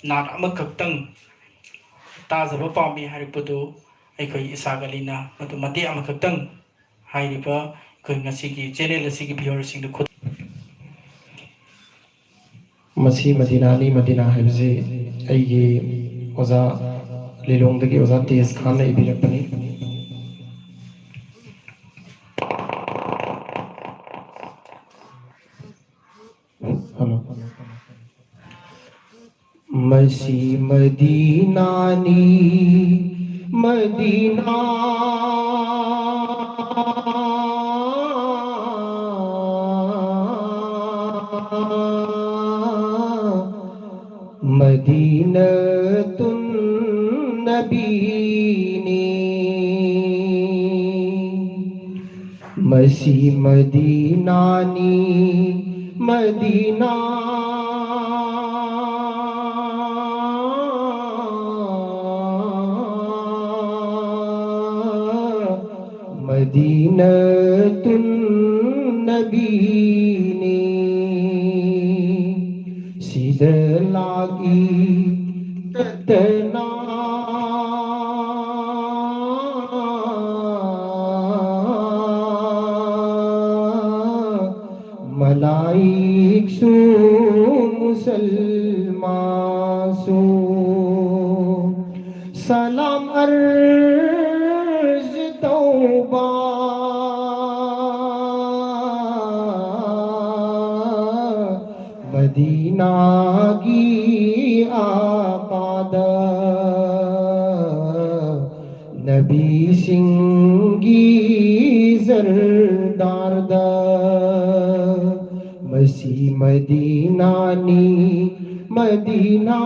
ꯅꯥꯠ ꯑꯃꯈꯛꯇꯪ ꯇꯥꯖꯕ ꯄꯥꯝꯃꯤ ꯍꯥꯏꯔꯛꯄꯗꯨ ꯑꯩꯈꯣꯏ ꯏꯁꯥꯛ ꯑꯂꯤꯅ ꯃꯗꯨ ꯃꯇꯦꯛ ꯑꯃꯈꯛꯇꯪ ꯍꯥꯏꯔꯤꯕ ꯑꯩꯈꯣꯏ ꯉꯁꯤꯒꯤ ꯆꯦꯅꯦꯜ ꯑꯁꯤꯒꯤ ꯚꯤꯌꯨꯋꯔꯁꯤꯡꯗ ꯈꯨꯠ ꯃꯁꯤ ꯃꯗꯤꯅꯥꯅꯤ꯫ ꯃꯗꯤꯅꯥ ꯍꯥꯏꯕꯁꯤ ꯑꯩꯒꯤ ꯑꯣꯖꯥ ꯂꯤꯂꯣꯡꯗꯒꯤ ꯑꯣꯖꯥ ꯇꯦꯖ ꯈꯥꯟꯅ ꯏꯕꯤꯔꯛꯄꯅꯤ꯫ ꯍꯜꯂꯣ꯫ ꯃꯁꯤ ꯃꯗꯤꯅꯥꯅꯤ, ꯃꯗꯤꯅꯥ꯫ ꯃꯗꯤꯅꯥꯇꯨꯟ ꯅꯕꯤꯅꯤ꯫ ꯃꯁꯤ ꯃꯗꯤꯅꯥꯅꯤ, ꯃꯗꯤꯅꯥ꯫ ꯃꯗꯤꯅꯥꯇꯨꯟ ꯅꯕꯤꯅꯤ꯫ ꯁꯤꯗ ꯂꯥꯛꯏ ꯀꯠꯇꯅ ꯃꯂꯥꯏꯛꯁꯨ ꯃꯨꯁꯜꯃꯥꯟꯁꯨ꯫ ꯁꯂꯥꯝ ꯑꯔꯖ ꯇꯧꯕ ꯃꯗꯤꯅꯥꯒꯤ ꯑꯥꯀꯥꯗ꯫ ꯅꯕꯤꯁꯤꯡꯒꯤ ꯁꯔꯗꯥꯔꯗ꯫ ꯃꯁꯤ ꯃꯗꯤꯅꯥꯅꯤ, ꯃꯗꯤꯅꯥ꯫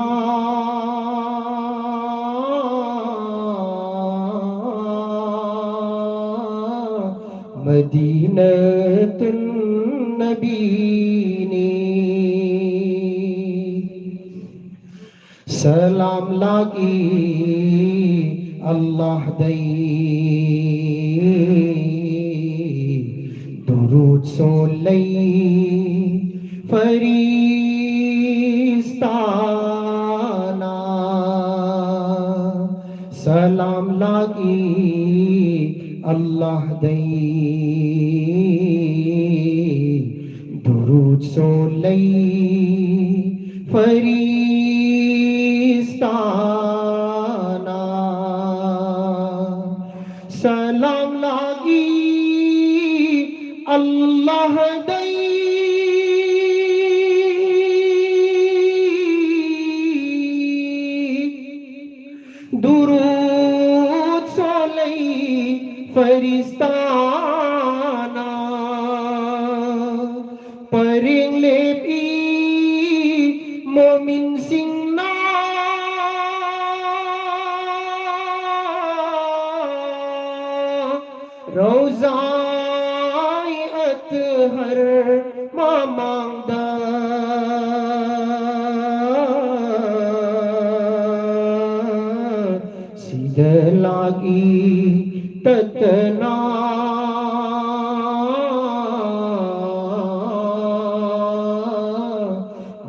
ꯃꯗꯤꯅꯥꯇꯨꯟ ꯅꯕꯤꯅꯤ꯫ ꯁꯂꯥꯝ ꯂꯥꯛꯏ ꯑꯜꯂꯥꯍꯗꯩ꯫ ꯗꯨꯔꯨꯗ ꯁꯣꯜꯂꯩ ꯐꯔꯤꯁꯇꯥꯅ꯫ ꯁꯂꯥꯝ ꯂꯥꯛꯏ ꯑꯜꯂꯥꯍꯗꯩ꯫ ꯗꯨꯔꯨꯗ ꯁꯣꯜꯂꯩ ꯐꯔꯤꯁꯇꯥꯅ꯫ ꯁꯂꯥꯝ ꯂꯥꯛꯏ ꯑꯜꯂꯥꯍꯗꯩ꯫ ꯗꯨꯔꯨꯗ ꯁꯣꯜꯂꯩ ꯐꯔꯤꯁꯇꯥꯅ꯫ ꯄꯔꯦꯡ ꯂꯦꯞꯏ ꯃꯣꯃꯤꯟꯁꯤꯡꯅ ꯔꯧꯖꯥꯏ ꯑꯠꯍꯔ ꯃꯃꯥꯡꯗ꯫ ꯁꯤꯗ ꯂꯥꯛꯏ ꯇꯠꯇꯅ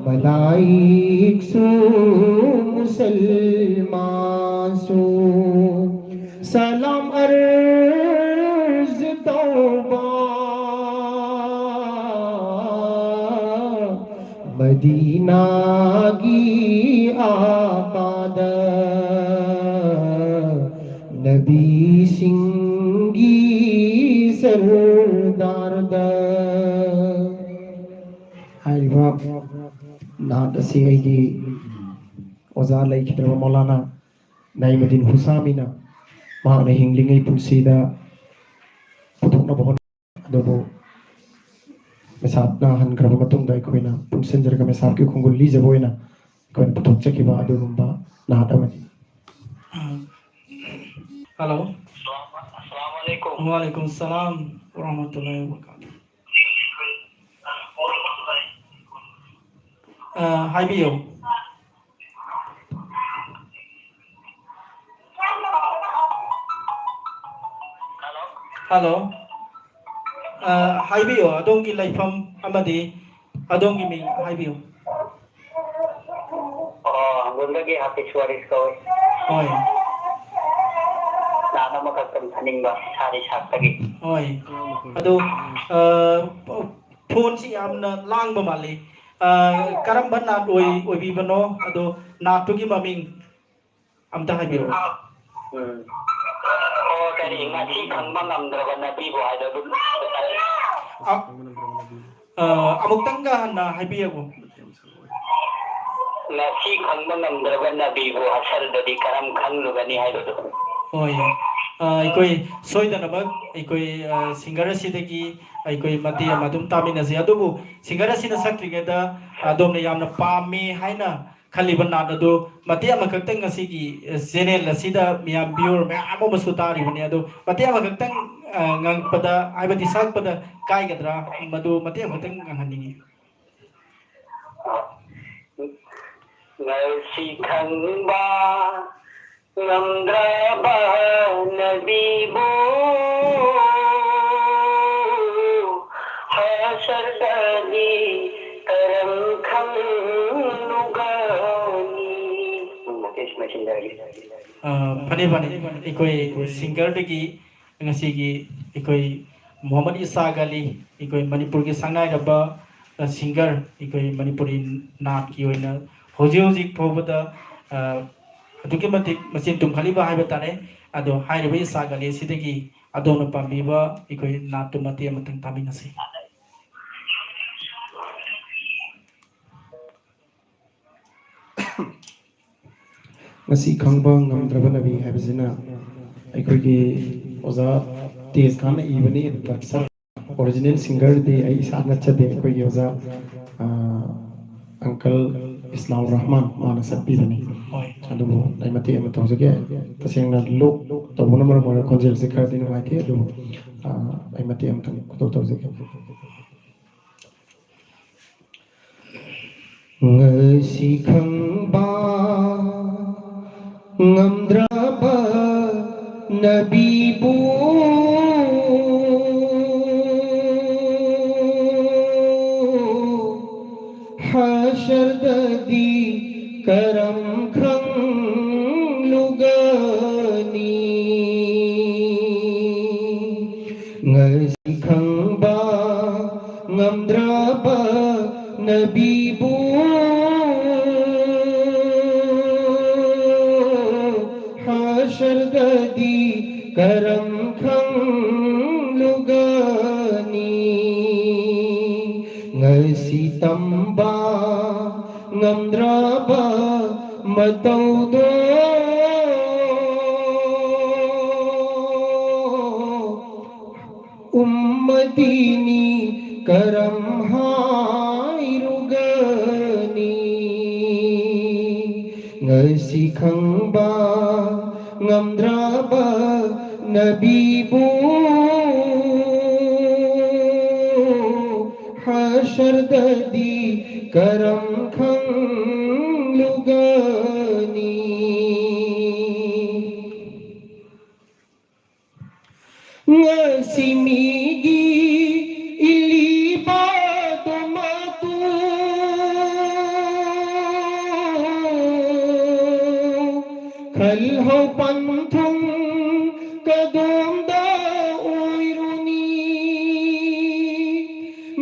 ꯃꯂꯥꯏꯛꯁꯨ ꯃꯨꯁꯜꯃꯥꯟꯁꯨ ꯁꯂꯥꯝ ꯑꯔꯖ ꯇꯧꯕ ꯃꯗꯤꯅꯥꯒꯤ ꯑꯥꯕꯥꯗ ꯅꯕꯤꯁꯤꯡꯒꯤ ꯁꯔꯗꯥꯔꯗ꯫ ꯍꯥꯏꯔꯤꯕ ꯅꯥꯠ ꯑꯁꯤ ꯑꯩꯒꯤ ꯑꯣꯖꯥ ꯂꯩꯈꯤꯗ꯭ꯔꯕ ꯃꯧꯂꯥꯅꯥ ꯅꯥꯏꯃꯨꯗꯤꯟ ꯍꯨꯁꯥꯃꯤꯅ ꯃꯍꯥꯛꯅ ꯍꯤꯡꯂꯤꯉꯩ ꯄꯨꯟꯁꯤꯗ ꯄꯨꯊꯣꯛꯅꯕ ꯍꯣꯠꯅ ꯑꯗꯨꯕꯨ ꯃꯤꯁꯥꯞꯅ ꯍꯟꯈ꯭ꯔꯕ ꯃꯇꯨꯡꯗ ꯑꯩꯈꯣꯏꯅ ꯄꯨꯟꯁꯤꯟꯖꯔꯒ ꯃꯤꯁꯥꯞꯀꯤ ꯈꯣꯡꯒꯨꯜ ꯂꯤꯖꯕ ꯑꯣꯏꯅ ꯑꯩꯈꯣꯏꯅ ꯄꯨꯊꯣꯛꯆꯈꯤꯕ ꯑꯗꯨꯒꯨꯝꯕ ꯅꯥꯠ ꯑꯃꯅꯤ꯫ ꯍꯜꯂꯣ꯫ ꯑꯁꯂꯥꯃꯨ ꯑꯂꯥꯏꯀꯨꯝ꯫ ꯋꯥꯂꯥꯏꯀꯨꯝ ꯁꯂꯥꯝ ꯋꯔꯍꯃꯇꯨꯜꯂꯥꯍꯤ ꯋꯕꯔꯀꯥꯇꯨꯍ꯫ ꯑ, ꯍꯥꯏꯕꯤꯌꯨ꯫ ꯍꯜꯂꯣ꯫ ꯑ, ꯍꯥꯏꯕꯤꯌꯨ, ꯑꯗꯣꯝꯒꯤ ꯂꯩꯐꯝ ꯑꯃꯗꯤ ꯑꯗꯣꯝꯒꯤ ꯃꯤꯡ ꯍꯥꯏꯕꯤꯌꯨ꯫ ꯑꯣ, ꯍꯪꯒꯣꯜꯗꯒꯤ ꯍꯥꯐꯤꯖ ꯋꯥꯔꯤꯁ ꯀꯧꯏ꯫ ꯍꯣꯏ꯫ ꯂꯥꯟ ꯑꯃꯈꯛꯇꯪ ꯊꯥꯅꯤꯡꯕ ꯁꯥꯔꯤ ꯁꯥꯛꯇꯒꯤ꯫ ꯍꯣꯏ꯫ ꯑꯗꯨ, ꯑ, ꯐꯣꯟꯁꯤ ꯌꯥꯝꯅ ꯂꯥꯡꯕ ꯃꯥꯜꯂꯤ꯫ ꯑ, ꯀꯔꯝꯕ ꯅꯥꯠ ꯑꯣꯏ-, ꯑꯣꯏꯕꯤꯕꯅꯣ? ꯑꯗꯣ ꯅꯥꯠꯇꯨꯒꯤ ꯃꯃꯤꯡ ꯑꯝꯇ ꯍꯥꯏꯕꯤꯔꯛꯑꯣ꯫ ꯎꯝ꯫ ꯑꯣ, ꯀꯔꯤ, ꯉꯁꯤ ꯈꯪꯕ ꯉꯝꯗ꯭ꯔꯕ ꯅꯕꯤꯕꯨ ꯍꯥꯏꯗꯣ ꯑꯗꯨꯝ꯫ ꯑ, ꯑ, ꯑꯃꯨꯛꯇꯪꯒ ꯍꯟꯅ ꯍꯥꯏꯕꯤꯌꯨ꯫ ꯉꯁꯤ ꯈꯪꯕ ꯉꯝꯗ꯭ꯔꯕ ꯅꯕꯤꯕꯨ ꯍꯁꯔꯗꯗꯤ ꯀꯔꯝ ꯈꯪꯂꯨꯒꯅꯤ ꯍꯥꯏꯕꯗꯨ꯫ ꯍꯣꯏ꯫ ꯑ, ꯑꯩꯈꯣꯏ ꯁꯣꯏꯗꯅꯃꯛ ꯑꯩꯈꯣꯏ, ꯑ, ꯁꯤꯡꯒꯔ ꯑꯁꯤꯗꯒꯤ ꯑꯩꯈꯣꯏ ꯃꯇꯦꯛ ꯑꯃ ꯑꯗꯨꯝ ꯇꯥꯃꯤꯟꯅꯁꯤ꯫ ꯑꯗꯨꯕꯨ ꯁꯤꯡꯒꯔ ꯑꯁꯤꯅ ꯁꯛꯇ꯭ꯔꯤꯉꯩꯗ ꯑꯗꯣꯝꯅ ꯌꯥꯝꯅ ꯄꯥꯝꯃꯤ ꯍꯥꯏꯅ ꯈꯜꯂꯤꯕ ꯅꯥꯠ ꯑꯗꯨ ꯃꯇꯦꯛ ꯑꯃꯈꯛꯇꯪ ꯉꯁꯤꯒꯤ, ꯑ, ꯆꯦꯅꯦꯜ ꯑꯁꯤꯗ ꯃꯤꯌꯥꯝ ꯚ꯭ꯌꯨꯋꯔ ꯃꯌꯥꯝ ꯑꯃꯁꯨ ꯇꯥꯔꯤꯕꯅꯤ꯫ ꯑꯗꯨ ꯃꯇꯦꯛ ꯑꯃꯈꯛꯇꯪ, ꯑ, ꯉꯪꯉꯛꯄꯗ, ꯍꯥꯏꯕꯗꯤ ꯁꯛꯄꯗ ꯀꯥꯏꯒꯗ꯭ꯔꯥ? ꯃꯗꯨ ꯃꯇꯦꯛ ꯑꯃꯈꯛꯇꯪ ꯉꯪꯍꯟꯅꯤꯡꯉꯤ꯫ ꯉꯁꯤ ꯈꯪꯕ ꯉꯝꯗ꯭ꯔꯕ ꯅꯕꯤꯕꯨ ꯍꯁꯔꯗꯗꯤ ꯀꯔꯝ ꯈꯪꯂꯨꯒꯅꯤ? ꯃꯨꯀꯦꯁ ꯃꯁꯤꯟꯗꯔꯒꯤ꯫ ꯑ, ꯐꯅꯤ, ꯐꯅꯤ꯫ ꯑꯩꯈꯣꯏ ꯁꯤꯡꯒꯔꯗꯒꯤ ꯉꯁꯤꯒꯤ ꯑꯩꯈꯣꯏ ꯃꯣꯍꯝꯃꯗ ꯏꯁꯥꯛ ꯑꯂꯤ, ꯑꯩꯈꯣꯏ ꯃꯅꯤꯄꯨꯔꯒꯤ ꯁꯛꯅꯥꯏꯔꯕ, ꯑ, ꯁꯤꯡꯒꯔ, ꯑꯩꯈꯣꯏ ꯃꯅꯤꯄꯨꯔꯤ ꯅꯥꯠꯀꯤ ꯑꯣꯏꯅ ꯍꯧꯖꯤꯛ ꯍꯧꯖꯤꯛ ꯐꯥꯎꯕꯗ, ꯑ, ꯑꯗꯨꯛꯀꯤ ꯃꯇꯤꯛ ꯃꯆꯤꯟ ꯇꯨꯝꯈꯠꯂꯤꯕ ꯍꯥꯏꯕ ꯇꯥꯔꯦ꯫ ꯑꯗꯣ ꯍꯥꯏꯔꯤꯕ ꯏꯁꯥꯛ ꯑꯂꯤ ꯑꯁꯤꯗꯒꯤ ꯑꯗꯣꯝꯅ ꯄꯥꯝꯕꯤꯕ ꯑꯩꯈꯣꯏ ꯅꯥꯠꯇꯨ ꯃꯇꯦꯛ ꯑꯃꯇꯪ ꯇꯥꯃꯤꯟꯅꯁꯤ꯫ ꯉꯁꯤ ꯈꯪꯕ ꯉꯝꯗ꯭ꯔꯕ ꯅꯕꯤ ꯍꯥꯏꯕꯁꯤꯅ ꯑꯩꯈꯣꯏꯒꯤ ꯑꯣꯖꯥ ꯇꯦꯖ ꯈꯥꯟꯅ ꯏꯕꯅꯤ꯫ ꯑꯗꯨꯒ ꯁꯛ ꯑꯣꯔꯤꯖꯤꯅꯦꯜ ꯁꯤꯡꯒꯔꯗꯤ ꯑꯩ ꯏꯁꯥ ꯅꯠꯆꯗꯦ, ꯑꯩꯈꯣꯏꯒꯤ ꯑꯣꯖꯥ, ꯑ, ꯑꯪꯀꯜ ꯏꯁꯂꯥꯎ ꯔꯍꯃꯥꯟ ꯃꯥꯅ ꯁꯛꯄꯤꯕꯅꯤ꯫ ꯍꯣꯏ꯫ ꯑꯗꯨꯕꯨ ꯑꯩ ꯃꯇꯦꯛ ꯑꯃ ꯇꯧꯖꯒꯦ꯫ ꯇꯁꯦꯡꯅ ꯂꯣꯛ ꯇꯧꯕꯅ ꯃꯔꯝ ꯑꯣꯏꯔꯒ ꯈꯣꯟꯖꯦꯜꯁꯦ ꯈꯔꯗꯤ ꯅꯨꯡꯉꯥꯏꯇꯦ, ꯑꯗꯨꯕꯨ, ꯑ, ꯑꯩ ꯃꯇꯦꯛ ꯑꯃꯇꯪ ꯈꯨꯗꯣꯜ ꯇꯧꯖꯒꯦ꯫ ꯉꯁꯤ ꯈꯪꯕ ꯉꯝꯗ꯭ꯔꯕ ꯅꯕꯤꯕꯨ ꯍꯁꯔꯗꯗꯤ ꯀꯔꯝ ꯈꯪꯂꯨꯒꯅꯤ? ꯉꯁꯤ ꯈꯪꯕ ꯉꯝꯗ꯭ꯔꯕ ꯅꯕꯤꯕꯨ ꯍꯁꯔꯗꯗꯤ ꯀꯔꯝ ꯈꯪꯂꯨꯒꯅꯤ? ꯉꯁꯤ ꯇꯝꯕ ꯉꯝꯗ꯭ꯔꯕ ꯃꯇꯧꯗꯣ ꯎꯝꯃꯠ ꯅꯤ ꯀꯔꯝ ꯍꯥꯏꯔꯨꯒꯅꯤ? ꯉꯁꯤ ꯈꯪꯕ ꯉꯝꯗ꯭ꯔꯕ ꯅꯕꯤꯕꯨ ꯍꯁꯔꯗꯗꯤ ꯀꯔꯝ ꯈꯪꯂꯨꯒꯅꯤ? ꯉꯁꯤ ꯃꯤꯒꯤ ꯏꯜꯂꯤꯕꯗꯣ ꯃꯇꯨ ꯈꯜꯍꯧ ꯄꯟꯊꯨꯡ ꯀꯗꯣꯝꯗ ꯑꯣꯏꯔꯨꯅꯤ?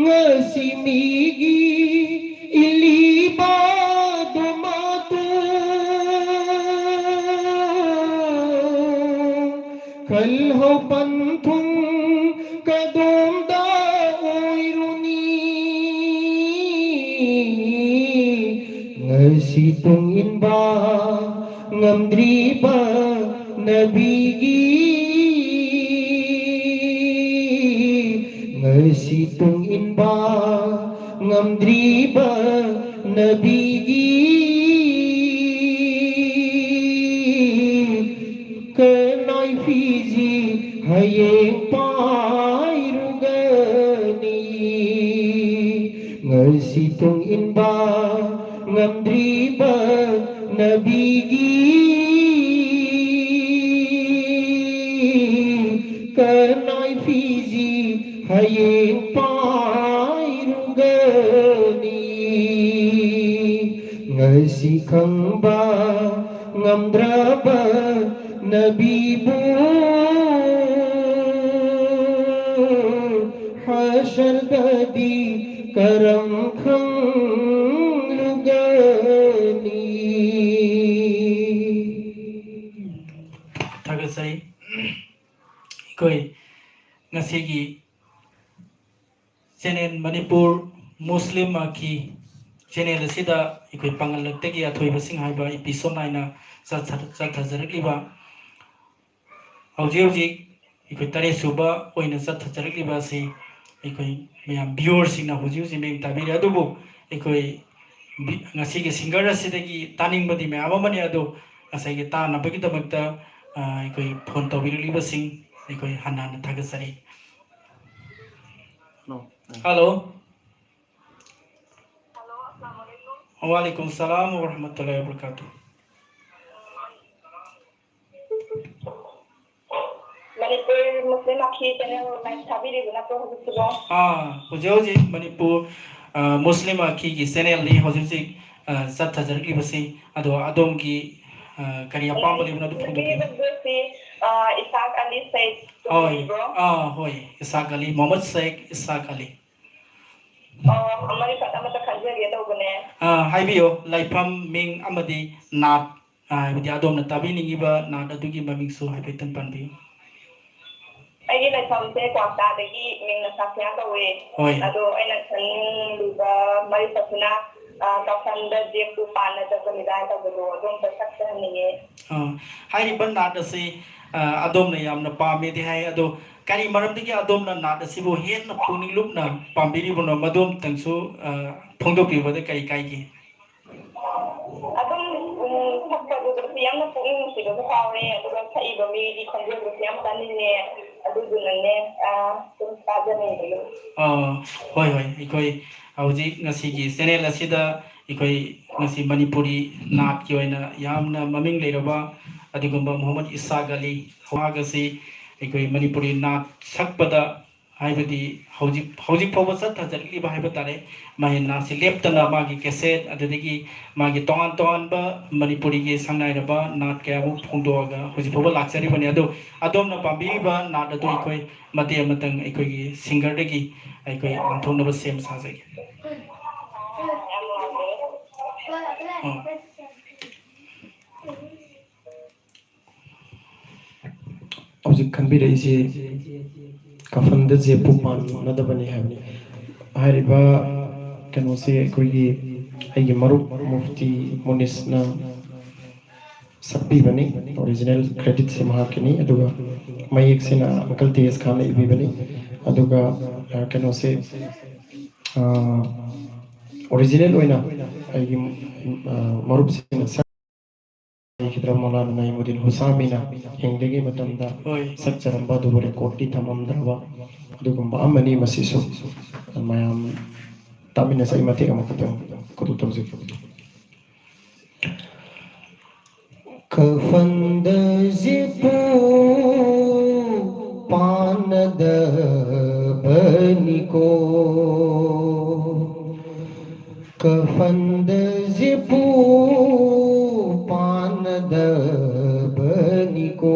ꯉꯁꯤ ꯃꯤꯒꯤ ꯏꯜꯂꯤꯕꯗꯣ ꯃꯇꯨ ꯈꯜꯍꯧ ꯄꯟꯊꯨꯡ ꯀꯗꯣꯝꯗ ꯑꯣꯏꯔꯨꯅꯤ? ꯉꯁꯤ ꯇꯨꯡ ꯏꯟꯕ ꯉꯝꯗ꯭ꯔꯤꯕ ꯅꯕꯤꯒꯤ, ꯉꯁꯤ ꯇꯨꯡ ꯏꯟꯕ ꯉꯝꯗ꯭ꯔꯤꯕ ꯅꯕꯤꯒꯤ ꯀꯅꯥꯏ ꯐꯤꯖꯤ ꯍꯌꯦꯡ ꯄꯥꯏꯔꯨꯒꯅꯤ? ꯉꯁꯤ ꯇꯨꯡ ꯏꯟꯕ ꯉꯝꯗ꯭ꯔꯤꯕ ꯅꯕꯤꯒꯤ ꯀꯅꯥꯏ ꯐꯤꯖꯤ ꯍꯌꯦꯡ ꯄꯥꯏꯔꯨꯒꯅꯤ? ꯉꯁꯤ ꯈꯪꯕ ꯉꯝꯗ꯭ꯔꯕ ꯅꯕꯤꯕꯨ ꯍꯁꯔꯗꯗꯤ ꯀꯔꯝ ꯈꯪꯂꯨꯒꯅꯤ? ꯊꯥꯒꯠꯆꯔꯤ꯫ ꯑꯩꯈꯣꯏ ꯉꯁꯤꯒꯤ ꯆꯦꯅꯦꯜ ꯃꯅꯤꯄꯨꯔ ꯃꯨꯁꯂꯤꯝ ꯑꯀꯤ ꯆꯦꯅꯦꯜ ꯑꯁꯤꯗ ꯑꯩꯈꯣꯏ ꯄꯥꯡꯒꯜꯂꯛꯇꯒꯤ ꯑꯊꯣꯏꯕꯁꯤꯡ ꯍꯥꯏꯕ ꯏꯄꯤꯁꯣꯠ ꯅꯥꯏꯅ ꯆꯠꯊ-, ꯆꯠꯊꯖꯔꯛꯂꯤꯕ, ꯍꯧꯖꯤꯛ ꯍꯧꯖꯤꯛ ꯑꯩꯈꯣꯏ ꯇꯔꯦꯠ ꯁꯨꯕ ꯑꯣꯏꯅ ꯆꯠꯊꯖꯔꯛꯂꯤꯕ ꯑꯁꯤ ꯑꯩꯈꯣꯏ ꯃꯌꯥꯝ ꯚ꯭ꯌꯨꯋꯔꯁꯤꯡꯅ ꯍꯧꯖꯤꯛ ꯍꯧꯖꯤꯛ ꯃꯤꯡ ꯇꯥꯕꯤꯔꯦ꯫ ꯑꯗꯨꯕꯨ ꯑꯩꯈꯣꯏ ꯕꯤ- ꯉꯁꯤꯒꯤ ꯁꯤꯡꯒꯔ ꯑꯁꯤꯗꯒꯤ ꯇꯥꯅꯤꯡꯕꯗꯤ ꯃꯌꯥꯝ ꯑꯃꯅꯤ, ꯑꯗꯣ ꯉꯁꯥꯏꯒꯤ ꯇꯥꯅꯕꯒꯤꯗꯃꯛꯇ ꯑ, ꯑꯩꯈꯣꯏ ꯐꯣꯟ ꯇꯧꯕꯤꯔꯛꯂꯤꯕꯁꯤꯡ ꯑꯩꯈꯣꯏ ꯍꯟꯅ ꯍꯟꯅ ꯊꯥꯒꯠꯆꯔꯤ꯫ ꯍꯜꯂꯣ꯫ ꯋꯥꯂꯦꯀꯨꯝ ꯁꯂꯥꯝ ꯋꯔꯍꯃꯇꯨꯜꯂꯥꯍꯤ ꯋꯕꯔꯀꯥꯇꯨ꯫ ꯃꯅꯤꯄꯨꯔ ꯃꯨꯁꯂꯤꯝ ꯑꯈꯤ ꯆꯦꯅꯦꯜ ꯂꯥꯏꯚ ꯊꯥꯕꯤꯔꯤꯕ ꯅꯠꯇ꯭ꯔꯣ ꯍꯧꯖꯤꯛꯁꯤꯕꯣ? ꯑꯥ, ꯍꯧꯖꯤꯛ ꯍꯧꯖꯤꯛ ꯃꯅꯤꯄꯨꯔ, ꯑ, ꯃꯨꯁꯂꯤꯝ ꯑꯈꯤꯒꯤ ꯆꯦꯅꯦꯜꯅꯤ ꯍꯧꯖꯤꯛ ꯍꯧꯖꯤꯛ, ꯑ, ꯆꯠꯊꯖꯔꯛꯂꯤꯕꯁꯤ꯫ ꯑꯗꯣ ꯑꯗꯣꯝꯒꯤ, ꯑ, ꯀꯔꯤ ꯑꯄꯥꯝꯕ ꯂꯩꯕꯅꯣ ꯑꯗꯨ ꯐꯣꯡꯗꯣꯛꯄꯤꯌꯨ꯫ ꯍꯥꯏꯕꯤꯔꯤꯕꯁꯤ, ꯑ, ꯏꯁꯥꯛ ꯑꯂꯤ ꯁꯩꯗ ꯍꯣꯏ, ꯑꯣꯏꯕꯤꯕ꯭ꯔꯣ? ꯑꯥ, ꯍꯣꯏ, ꯏꯁꯥꯛ ꯑꯂꯤ, ꯃꯣꯍꯝꯃꯗ ꯁꯦꯈ ꯏꯁꯥꯛ ꯑꯂꯤ꯫ ꯑꯣ, ꯃꯔꯤꯐꯠ ꯑꯃꯇ ꯈꯟꯖꯒꯦ ꯇꯧꯕꯅꯦ꯫ ꯑꯥ, ꯍꯥꯏꯕꯤꯌꯨ, ꯂꯩꯐꯝ, ꯃꯤꯡ ꯑꯃꯗꯤ ꯅꯥꯠ, ꯑꯥ, ꯍꯥꯏꯕꯗꯤ ꯑꯗꯣꯝꯅ ꯇꯥꯕꯤꯅꯤꯡꯉꯤꯕ ꯅꯥꯠ ꯑꯗꯨꯒꯤ ꯃꯃꯤꯡꯁꯨ ꯍꯥꯏꯐꯦꯠꯇꯪ ꯄꯟꯕꯤꯌꯨ꯫ ꯑꯩꯒꯤ ꯂꯩꯐꯝꯁꯦ ꯀ꯭ꯋꯥꯛꯇꯥꯗꯒꯤ ꯃꯤꯡꯅ ꯁꯥꯐꯤꯌꯥ ꯀꯧꯋꯦ꯫ ꯍꯣꯏ꯫ ꯑꯗꯣ ꯑꯩꯅ ꯈꯟꯅꯤꯡꯂꯤꯕ ꯃꯔꯤꯐꯠꯁꯤꯅ, ꯑ, ꯀꯥꯐꯟꯗ ꯖꯦꯞꯇꯨ ꯄꯥꯟꯅ ꯆꯠꯄꯅꯤꯗ ꯍꯥꯏ ꯇꯧꯕꯗꯣ ꯑꯗꯣꯝꯇ ꯁꯛꯆꯍꯟꯅꯤꯡꯉꯦ꯫ ꯑ, ꯍꯥꯏꯔꯤꯕ ꯅꯥꯠ ꯑꯁꯤ, ꯑ, ꯑꯗꯣꯝꯅ ꯌꯥꯝꯅ ꯄꯥꯝꯃꯦꯗꯤ ꯍꯥꯏ, ꯑꯗꯣ ꯀꯔꯤ ꯃꯔꯝꯗꯒꯤ ꯑꯗꯣꯝꯅ ꯅꯥꯠ ꯑꯁꯤꯕꯨ ꯍꯦꯟꯅ ꯄꯨꯛꯅꯤꯡ ꯂꯨꯞꯅ ꯄꯥꯝꯕꯤꯔꯤꯕꯅꯣ, ꯃꯗꯨ ꯑꯝꯇꯪꯁꯨ, ꯑ, ꯐꯣꯡꯗꯣꯛꯄꯤꯕꯗ ꯀꯔꯤ ꯀꯥꯏꯒꯦ? ꯑꯗꯨꯝ, ꯎꯝ, ꯁꯛꯄꯗꯨꯗꯁꯨ ꯌꯥꯝꯅ ꯄꯨꯛꯅꯤꯡ ꯅꯨꯡꯁꯤꯕꯁꯨ ꯐꯥꯎꯔꯦ, ꯑꯗꯨꯒ ꯁꯛꯏꯕ ꯃꯤꯒꯤ ꯈꯣꯟꯖꯦꯜꯗꯨꯁꯨ ꯌꯥꯝ ꯇꯥꯅꯤꯡꯉꯦ, ꯑꯗꯨꯗꯨꯅꯅꯦ, ꯑ, ꯁꯨꯝ ꯇꯥꯖꯅꯤꯡꯕꯒꯤ꯫ ꯑ, ꯍꯣꯏ, ꯍꯣꯏ, ꯑꯩꯈꯣꯏ ꯍꯧꯖꯤꯛ ꯉꯁꯤꯒꯤ ꯆꯦꯅꯦꯜ ꯑꯁꯤꯗ ꯑꯩꯈꯣꯏ ꯉꯁꯤ ꯃꯅꯤꯄꯨꯔꯤ ꯅꯥꯠꯀꯤ ꯑꯣꯏꯅ ꯌꯥꯝꯅ ꯃꯃꯤꯡ ꯂꯩꯔꯕ ꯑꯗꯨꯒꯨꯝꯕ ꯃꯣꯍꯝꯃꯗ ꯏꯁꯥꯛ ꯑꯂꯤ, ꯃꯍꯥꯛ ꯑꯁꯤ ꯑꯩꯈꯣꯏ ꯃꯅꯤꯄꯨꯔꯤ ꯅꯥꯠ ꯁꯛꯄꯗ, ꯍꯥꯏꯕꯗꯤ ꯍꯧꯖꯤꯛ, ꯍꯧꯖꯤꯛ ꯐꯥꯎꯕ ꯆꯠꯊꯖꯔꯛꯂꯤꯕ ꯍꯥꯏꯕ ꯇꯥꯔꯦ, ꯃꯍꯩ ꯅꯥꯠꯁꯤ ꯂꯦꯞꯇꯅ ꯃꯥꯒꯤ ꯀꯦꯁꯦꯠ, ꯑꯗꯨꯗꯒꯤ ꯃꯥꯒꯤ ꯇꯣꯉꯥꯟ ꯇꯣꯉꯥꯟꯕ ꯃꯅꯤꯄꯨꯔꯤꯒꯤ ꯁꯪꯅꯥꯏꯔꯕ ꯅꯥꯠ ꯀꯌꯥ ꯑꯃ ꯐꯣꯡꯗꯣꯛꯑꯒ ꯍꯧꯖꯤꯛ ꯐꯥꯎꯕ ꯂꯥꯛꯆꯔꯤꯕꯅꯤ꯫ ꯑꯗꯣ ꯑꯗꯣꯝꯅ ꯄꯥꯝꯕꯤꯔꯤꯕ ꯅꯥꯠ ꯑꯗꯨ ꯑꯩꯈꯣꯏ ꯃꯇꯦꯛ ꯑꯃꯇꯪ ꯑꯩꯈꯣꯏꯒꯤ ꯁꯤꯡꯒꯔꯗꯒꯤ ꯑꯩꯈꯣꯏ ꯉꯥꯡꯊꯣꯛꯅꯕ ꯁꯦꯝ ꯁꯥꯖꯒꯦ꯫ ꯑꯥ꯫ ꯍꯧꯖꯤꯛ ꯈꯟꯕꯤꯔꯛꯏꯁꯤ ꯀꯐꯟꯗ ꯖꯦꯞꯄꯨ ꯄꯥꯟꯅꯗꯕꯅꯤ ꯍꯥꯏꯕꯅꯤ꯫ ꯍꯥꯏꯔꯤꯕ ꯀꯩꯅꯣꯁꯦ ꯑꯩꯈꯣꯏꯒꯤ, ꯑꯩꯒꯤ ꯃꯔꯨꯞ ꯃꯨꯐꯇꯤ ꯃꯨꯅꯤꯁꯅ ꯁꯛꯄꯤꯕꯅꯤ꯫ ꯑꯣꯔꯤꯖꯤꯅꯦꯜ ꯀ꯭ꯔꯦꯗꯤꯠꯁꯦ ꯃꯍꯥꯛꯀꯤꯅꯤ꯫ ꯑꯗꯨꯒ ꯃꯌꯦꯛꯁꯤꯅ ꯑꯪꯀꯜ ꯇꯤ ꯑꯦꯁ ꯈꯥꯟꯅ ꯏꯕꯤꯕꯅꯤ꯫ ꯑꯗꯨꯒ ꯑ, ꯀꯩꯅꯣꯁꯦ, ꯑ, ꯑꯣꯔꯤꯖꯤꯅꯦꯜ ꯑꯣꯏꯅ ꯑꯩꯒꯤ, ꯑ, ꯃꯔꯨꯞꯁꯤꯡꯅ ꯁꯛ ꯂꯩꯈꯤꯗ꯭ꯔꯕ ꯃꯧꯂꯥꯅꯥ ꯅꯥꯏꯃꯨꯗꯤꯟ ꯍꯨꯁꯥꯃꯤꯅ ꯍꯤꯡꯂꯤꯉꯩ ꯃꯇꯝꯗ ꯍꯣꯏ꯫ ꯁꯛꯆꯔꯝꯕ ꯑꯗꯨꯕꯨ ꯔꯦꯀꯣꯔꯗꯇꯤ ꯊꯝꯃꯝꯗ꯭ꯔꯕ ꯑꯗꯨꯒꯨꯝꯕ ꯑꯃꯅꯤ꯫ ꯃꯁꯤꯁꯨ ꯃꯌꯥꯝ ꯇꯥꯃꯤꯟꯅꯁꯤ꯫ ꯑꯩ ꯃꯇꯦꯛ ꯑꯃꯈꯛꯇꯪ ꯀꯣꯠ ꯇꯧꯖꯒꯦ꯫ ꯀꯐꯟꯗ ꯖꯤꯄꯨ ꯄꯥꯟꯅꯗꯕꯅꯤꯀꯣ꯫ ꯀꯐꯟꯗ ꯖꯤꯄꯨ ꯄꯥꯟꯅꯗꯕꯅꯤꯀꯣ꯫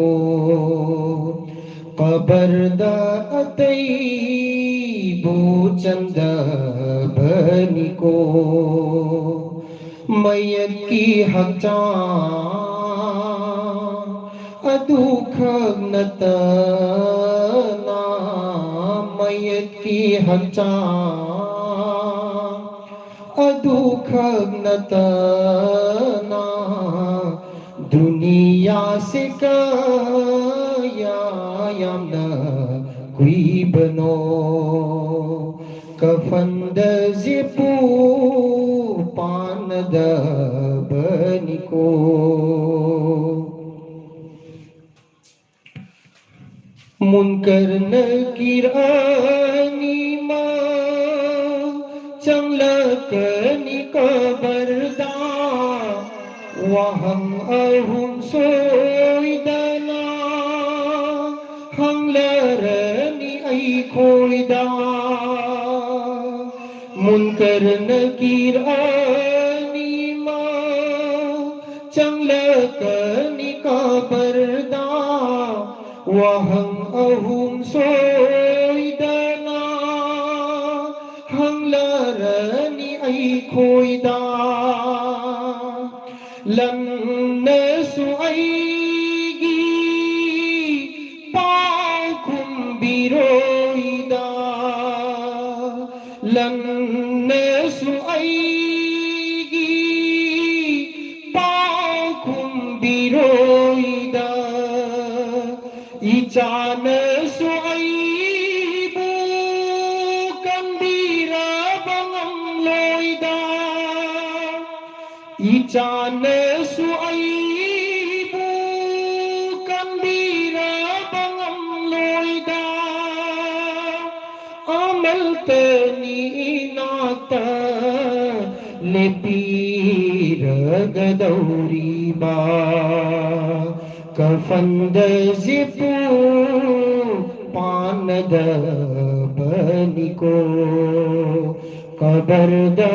ꯀꯕꯔꯗ ꯑꯇꯩꯕꯨ ꯆꯟꯗꯕꯅꯤꯀꯣ꯫ ꯃꯌꯦꯛꯀꯤ ꯍꯛꯆꯥꯡ ꯑꯗꯨꯈꯛ ꯅꯠꯇꯅ, ꯃꯌꯦꯛꯀꯤ ꯍꯛꯆꯥꯡ ꯑꯗꯨꯈꯛ ꯅꯠꯇꯅ, ꯗꯨꯅꯤꯌꯥꯁꯦ ꯀꯌꯥ ꯌꯥꯝꯅ ꯀꯨꯏꯕꯅꯣ꯫ ꯀꯐꯟꯗ ꯖꯤꯄꯨ ꯄꯥꯟꯅꯗꯕꯅꯤꯀꯣ꯫ ꯃꯨꯟꯀꯔ ꯅꯀꯤꯔ ꯑꯅꯤꯃꯛ ꯆꯪꯂꯛꯀꯅꯤ ꯀꯕꯔꯗ꯫ ꯋꯥꯍꯪ ꯑꯍꯨꯝ ꯁꯣꯏꯗꯅ ꯍꯪꯂꯔꯅꯤ ꯑꯩꯈꯣꯏꯗ꯫ ꯃꯨꯟꯀꯔ ꯅꯀꯤꯔ ꯑꯅꯤꯃꯛ ꯆꯪꯂꯛꯀꯅꯤ ꯀꯕꯔꯗ꯫ ꯋꯥꯍꯪ ꯑꯍꯨꯝ ꯁꯣꯏꯗꯅ ꯍꯪꯂꯔꯅꯤ ꯑꯩꯈꯣꯏꯗ꯫ ꯂꯟꯅꯁꯨ ꯑꯩꯒꯤ ꯄꯥꯎꯈꯨꯝꯕꯤꯔꯣꯏꯗ꯫ ꯂꯟꯅꯁꯨ ꯑꯩꯒꯤ ꯄꯥꯎꯈꯨꯝꯕꯤ ꯏꯆꯥꯅꯁꯨ ꯑꯩꯕꯨ ꯀꯟꯕꯤꯔꯕ ꯉꯝꯂꯣꯏꯗ꯫ ꯏꯆꯥꯅꯁꯨ ꯑꯩꯕꯨ ꯀꯟꯕꯤꯔꯕ ꯉꯝꯂꯣꯏꯗ꯫ ꯑꯃꯜꯇꯅꯤ ꯏꯅꯥꯛꯇ ꯂꯦꯞꯄꯤꯔꯒꯗꯧꯔꯤꯕ꯫ ꯀꯐꯟꯗ ꯖꯤꯄꯨ ꯄꯥꯟꯅꯗꯕꯅꯤꯀꯣ꯫ ꯀꯕꯔꯗ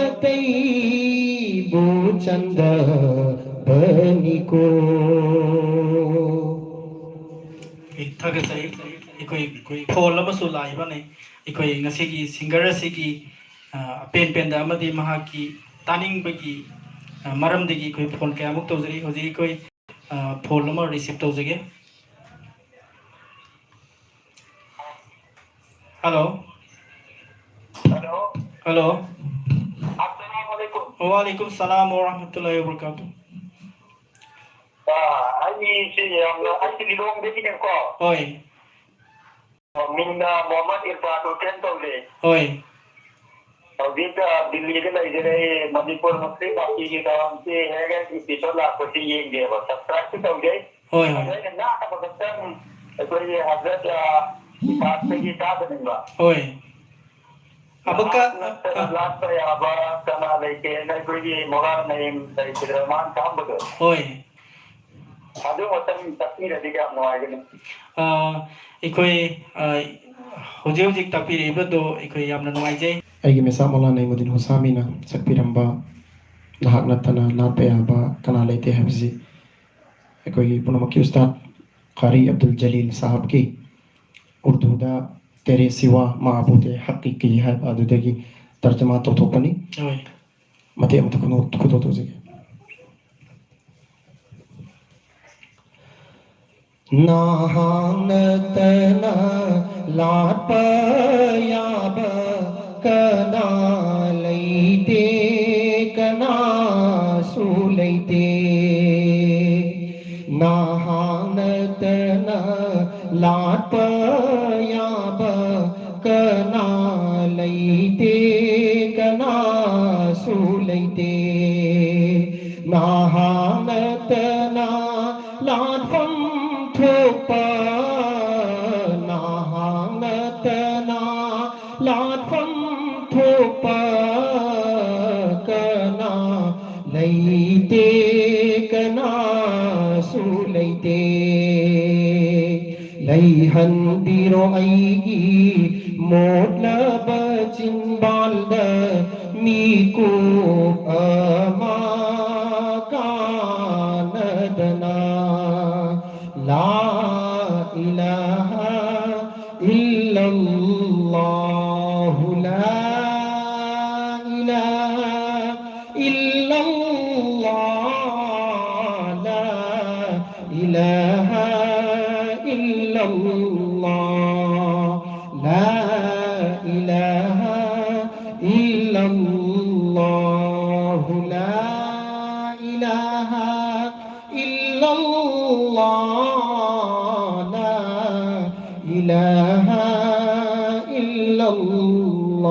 ꯑꯇꯩꯕꯨ ꯆꯟꯗꯕꯅꯤꯀꯣ꯫ ꯑꯩ ꯊꯥꯒꯠꯆꯔꯤ꯫ ꯑꯩꯈꯣꯏ ꯐꯣꯟ ꯑꯃꯁꯨ ꯂꯥꯛꯏꯕꯅꯤ꯫ ꯑꯩꯈꯣꯏ ꯉꯁꯤꯒꯤ ꯁꯤꯡꯒꯔ ꯑꯁꯤꯒꯤ, ꯑ, ꯑꯄꯦꯟ ꯄꯦꯟꯗ ꯑꯃꯗꯤ ꯃꯍꯥꯛꯀꯤ ꯇꯥꯅꯤꯡꯕꯒꯤ, ꯑ, ꯃꯔꯝꯗꯒꯤ ꯑꯩꯈꯣꯏ ꯐꯣꯟ ꯀꯌꯥꯃꯨꯛ ꯇꯧꯖꯔꯤ꯫ ꯍꯧꯖꯤꯛ ꯑꯩꯈꯣꯏ, ꯑ, ꯐꯣꯟ ꯑꯃ ꯔꯤꯁꯤꯞ ꯇꯧꯖꯒꯦ꯫ ꯍꯜꯂꯣ꯫ ꯍꯜꯂꯣ꯫ ꯍꯜꯂꯣ꯫ ꯑꯁꯂꯥꯃꯨ ꯑꯂꯩꯀꯨꯝ꯫ ꯋꯥꯂꯩꯀꯨꯝ ꯁꯂꯥꯝ ꯋꯔꯍꯃꯇꯨꯜꯂꯥꯍꯤ ꯋꯕꯔꯀꯥꯇꯨ꯫ ꯑꯥ, ꯑꯩꯁꯤ ꯌꯥꯝꯅ, ꯑꯩꯁꯤ ꯂꯤꯂꯣꯡꯗꯒꯤꯅꯦꯀꯣ꯫ ꯍꯣꯏ꯫ ꯃꯤꯡꯅ ꯃꯣꯍꯝꯃꯗ ꯏꯔꯐꯥꯟ ꯍꯨꯁꯦꯟ ꯀꯧꯖꯩ꯫ ꯍꯣꯏ꯫ ꯍꯧꯖꯤꯛ, ꯑ, ꯗꯤꯜꯂꯤꯗ ꯂꯩꯖꯔꯦ꯫ ꯃꯅꯤꯄꯨꯔ ꯃꯨꯁꯂꯤꯝ ꯄꯥꯔꯇꯤꯒꯤ ꯊꯧꯔꯝꯁꯤ ꯍꯦꯛ ꯍꯦꯛ ꯏꯄꯤꯁꯣꯗ ꯂꯥꯛꯄꯁꯤ ꯌꯦꯡꯖꯩꯕ, ꯁꯕꯁꯀ꯭ꯔꯥꯏꯕꯁꯨ ꯇꯧꯖꯩ꯫ ꯍꯣꯏ, ꯍꯣꯏ꯫ ꯑꯗꯣ ꯑꯩꯅ ꯉꯥꯡꯅꯕ ꯈꯛꯇꯪ ꯑꯩꯈꯣꯏꯒꯤ ꯍꯖꯔꯠ, ꯑ, ꯏꯁꯥꯛꯇꯒꯤ ꯇꯥꯖꯅꯤꯡꯕ꯫ ꯍꯣꯏ꯫ ꯑꯃꯨꯛꯀ, ꯅꯍꯥꯛ ꯅꯠꯇꯅ ꯑ, ꯂꯥꯠꯄ ꯌꯥꯕ ꯀꯅꯥ ꯂꯩꯒꯦꯅ ꯑꯩꯈꯣꯏꯒꯤ ꯃꯣꯂꯥꯅ ꯅꯌꯤꯝ ꯁꯩꯈꯨꯗ ꯔꯍꯃꯥꯟ ꯈꯥꯝꯕꯗꯣ꯫ ꯍꯣꯏ꯫ ꯑꯗꯨ ꯃꯇꯪ ꯇꯥꯛꯄꯤꯔꯗꯤ ꯌꯥꯝ ꯅꯨꯡꯉꯥꯏꯒꯅꯤ꯫ ꯑ, ꯑꯩꯈꯣꯏ, ꯑ, ꯍꯧꯖꯤꯛ ꯍꯧꯖꯤꯛ ꯇꯥꯛꯄꯤꯔꯛꯏꯕꯗꯣ ꯑꯩꯈꯣꯏ ꯌꯥꯝꯅ ꯅꯨꯡꯉꯥꯏꯖꯩ꯫ ꯑꯩꯒꯤ ꯃꯦꯁꯥꯞ ꯃꯧꯂꯥꯅ ꯅꯌꯤꯃꯨꯗꯗꯤꯟ ꯍꯨꯁꯥꯃꯤꯅ ꯁꯛꯄꯤꯔꯝꯕ ꯅꯍꯥꯛ ꯅꯠꯇꯅ ꯂꯥꯠꯄ ꯌꯥꯕ ꯀꯅꯥ ꯂꯩꯇꯦ ꯍꯥꯏꯕꯁꯤ ꯑꯩꯈꯣꯏꯒꯤ ꯄꯨꯝꯅꯃꯛꯀꯤ ꯎꯁꯇꯥꯗ ꯀꯥꯔꯤ ꯑꯕꯗꯨꯜ ꯖꯂꯤꯜ ꯁꯥꯍꯕꯀꯤ ꯎꯔꯗꯨꯗ "ꯇꯦꯔꯦ ꯁꯤꯋꯥ ꯃꯥꯕꯨꯗꯦ ꯍꯛꯀꯤꯀꯤ" ꯍꯥꯏꯕ ꯑꯗꯨꯗꯒꯤ ꯇꯔꯖꯃꯥ ꯇꯧꯊꯣꯛꯄꯅꯤ꯫ ꯍꯣꯏ꯫ ꯃꯇꯦꯛ ꯑꯃꯇ ꯈꯨꯗꯣꯛ-, ꯈꯨꯗꯣꯛꯊꯣꯛꯆꯒꯦ꯫ ꯅꯍꯥꯛ ꯅꯠꯇꯅ ꯂꯥꯠꯄ ꯌꯥꯕ ꯀꯅꯥ ꯂꯩꯇꯦ, ꯀꯅꯥꯁꯨ ꯂꯩꯇꯦ꯫ ꯅꯍꯥꯛ ꯅꯠꯇꯅ ꯅꯍꯥꯛ ꯅꯠꯇꯅ ꯂꯥꯠꯐꯝ ꯊꯣꯛꯄ, ꯅꯍꯥꯛ ꯅꯠꯇꯅ ꯂꯥꯠꯐꯝ ꯊꯣꯛꯄ ꯀꯅꯥ ꯂꯩꯇꯦ, ꯀꯅꯥꯁꯨ ꯂꯩꯇꯦ꯫ ꯂꯩꯍꯟꯕꯤꯔꯣ ꯑꯩꯒꯤ ꯃꯣꯠꯂꯕ ꯆꯤꯟꯕꯥꯜꯗ ꯃꯤꯀꯨꯞ ꯑꯃ ꯀꯥꯟꯅꯗꯅ꯫ لا إله إلا الله، لا إله إلا الله، لا إله إلا الله، لا إله إلا الله، لا إله إلا الله، لا إله إلا الله.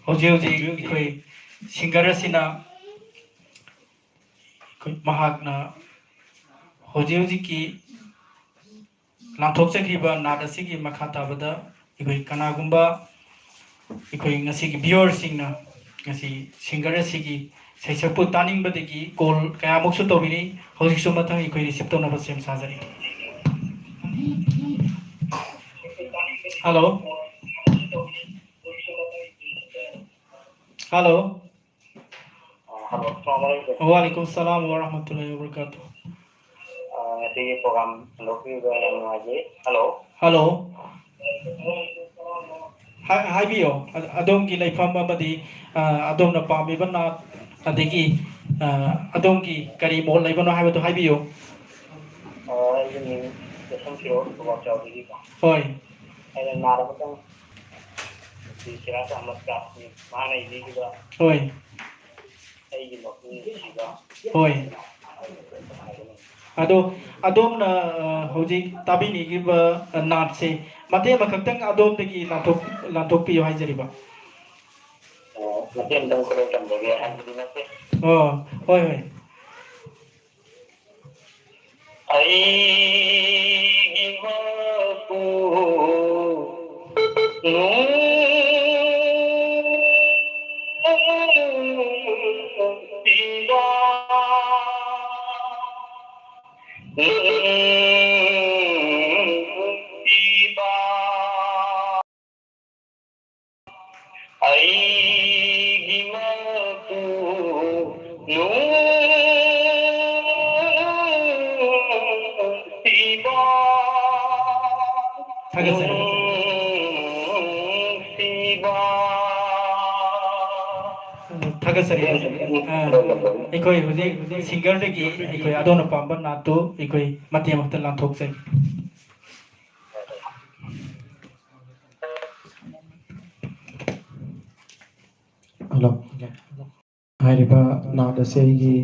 ꯍꯧꯖꯤꯛ ꯍꯧꯖꯤꯛ ꯑꯩꯈꯣꯏ ꯁꯤꯡꯒꯔ ꯑꯁꯤꯅ ꯑꯩꯈꯣꯏ ꯃꯍꯥꯛꯅ ꯍꯧꯖꯤꯛ ꯍꯧꯖꯤꯛꯀꯤ ꯂꯥꯟꯊꯣꯛꯆꯈ꯭ꯔꯤꯕ ꯅꯥꯠ ꯑꯁꯤꯒꯤ ꯃꯈꯥ ꯇꯥꯕꯗ ꯑꯩꯈꯣꯏ ꯀꯅꯥꯒꯨꯝꯕ ꯑꯩꯈꯣꯏ ꯉꯁꯤꯒꯤ ꯚꯤꯌꯨꯋꯔꯁꯤꯡꯅ ꯉꯁꯤ ꯁꯤꯡꯒꯔ ꯑꯁꯤꯒꯤ ꯁꯩꯁꯛꯄꯨ ꯇꯥꯅꯤꯡꯕꯗꯒꯤ ꯀꯣꯜ ꯀꯌꯥꯃꯨꯛꯁꯨ ꯇꯧꯕꯤꯔꯤ꯫ ꯍꯧꯖꯤꯛꯁꯨ ꯃꯊꯪ ꯑꯩꯈꯣꯏ ꯔꯤꯁꯤꯞ ꯇꯧꯅꯕ ꯁꯦꯝ ꯁꯥꯖꯔꯤ꯫ ꯍꯜꯂꯣ꯫ ꯍꯜꯂꯣ꯫ ꯑ, ꯍꯜꯂꯣ, ꯑꯁꯂꯥꯃꯨ ꯑꯂꯥꯏꯀꯨꯝ꯫ ꯋꯥꯂꯥꯏꯀꯨꯝ ꯁꯂꯥꯝ ꯋꯥ ꯔꯍꯃꯇꯨꯜꯂꯥꯍꯤ ꯋꯥ ꯕꯔꯀꯥꯇꯨꯍ꯫ ꯑ, ꯉꯁꯤꯒꯤ ꯄ꯭ꯔꯣꯒ꯭ꯔꯥꯝ ꯍꯟꯗꯣꯛꯄꯤꯕ ꯌꯥꯝ ꯅꯨꯡꯉꯥꯏꯖꯩ꯫ ꯍꯜꯂꯣ꯫ ꯍꯜꯂꯣ꯫ ꯍꯥꯏ-, ꯍꯥꯏꯕꯤꯌꯣ꯫ ꯑ-, ꯑꯗꯣꯝꯒꯤ ꯂꯩꯐꯝ ꯑꯃꯗꯤ, ꯑ, ꯑꯗꯣꯝꯅ ꯄꯥꯝꯃꯤꯕ ꯅꯥꯠ, ꯑꯗꯒꯤ, ꯑ, ꯑꯗꯣꯝꯒꯤ ꯀꯔꯤ ꯃꯣꯠ ꯂꯩꯕꯅꯣ ꯍꯥꯏꯕꯗꯨ ꯍꯥꯏꯕꯤꯌꯨ꯫ ꯑ, ꯑꯩꯒꯤ ꯃꯤꯡ ꯀꯦꯁꯟ ꯐꯤꯔꯣꯖ, ꯀꯋꯥꯛꯆꯥꯎꯗꯒꯤꯀꯣ꯫ ꯍꯣꯏ꯫ ꯑꯩꯅ ꯅꯥꯠ ꯑꯃꯇꯪ ꯁꯤ ꯁꯤꯔꯥꯖ ꯑꯍꯃꯗ ꯀꯥꯁꯃꯤ, ꯃꯍꯥꯛꯅ ꯏꯕꯤꯈꯤꯕ ꯍꯣꯏ꯫ ꯑꯩꯒꯤ ꯃꯄꯨ ꯅꯨꯡꯁꯤꯕ꯫ ꯍꯣꯏ꯫ ꯑꯗꯣ ꯑꯗꯣꯝꯅ, ꯑ, ꯍꯧꯖꯤꯛ ꯇꯥꯕꯤꯅꯤꯡꯉꯤꯕ, ꯑ, ꯅꯥꯠꯁꯦ ꯃꯇꯦꯛ ꯑꯃꯈꯛꯇꯪ ꯑꯗꯣꯝꯗꯒꯤ ꯂꯥꯟꯊꯣꯛ-, ꯂꯥꯟꯊꯣꯛꯄꯤꯌꯨ ꯍꯥꯏꯖꯔꯤꯕ꯫ ꯑꯣ, ꯃꯇꯦꯡ ꯑꯃꯇꯪ ꯈꯨꯗꯣꯜ ꯇꯝꯖꯒꯦ ꯍꯥꯏꯕꯗꯤ ꯅꯠꯇꯦ꯫ ꯑꯣ, ꯍꯣꯏ, ꯍꯣꯏ꯫ ꯑꯩꯒꯤ ꯃꯄꯨ ꯅꯨꯡꯁꯤꯕ, ꯅꯨꯡꯁꯤꯕ꯫ ꯑꯩꯒꯤ ꯃꯄꯨ ꯅꯨꯡꯁꯤꯕ, ꯊꯥꯒꯠꯆꯔꯤ꯫ ꯅꯨꯡꯁꯤꯕ꯫ ꯊꯥꯒꯠꯆꯔꯤ꯫ ꯑ, ꯑꯩꯈꯣꯏ ꯍꯧꯖꯤꯛ ꯁꯤꯡꯒꯔꯗꯒꯤ ꯑꯩꯈꯣꯏ ꯑꯗꯣꯝꯅ ꯄꯥꯝꯕ ꯅꯥꯠꯇꯨ ꯑꯩꯈꯣꯏ ꯃꯇꯦꯛ ꯑꯃꯇ ꯂꯥꯟꯊꯣꯛꯆꯒꯦ꯫ ꯍꯜꯂꯣ꯫ ꯍꯥꯏꯔꯤꯕ ꯅꯥꯠ ꯑꯁꯤ ꯑꯩꯒꯤ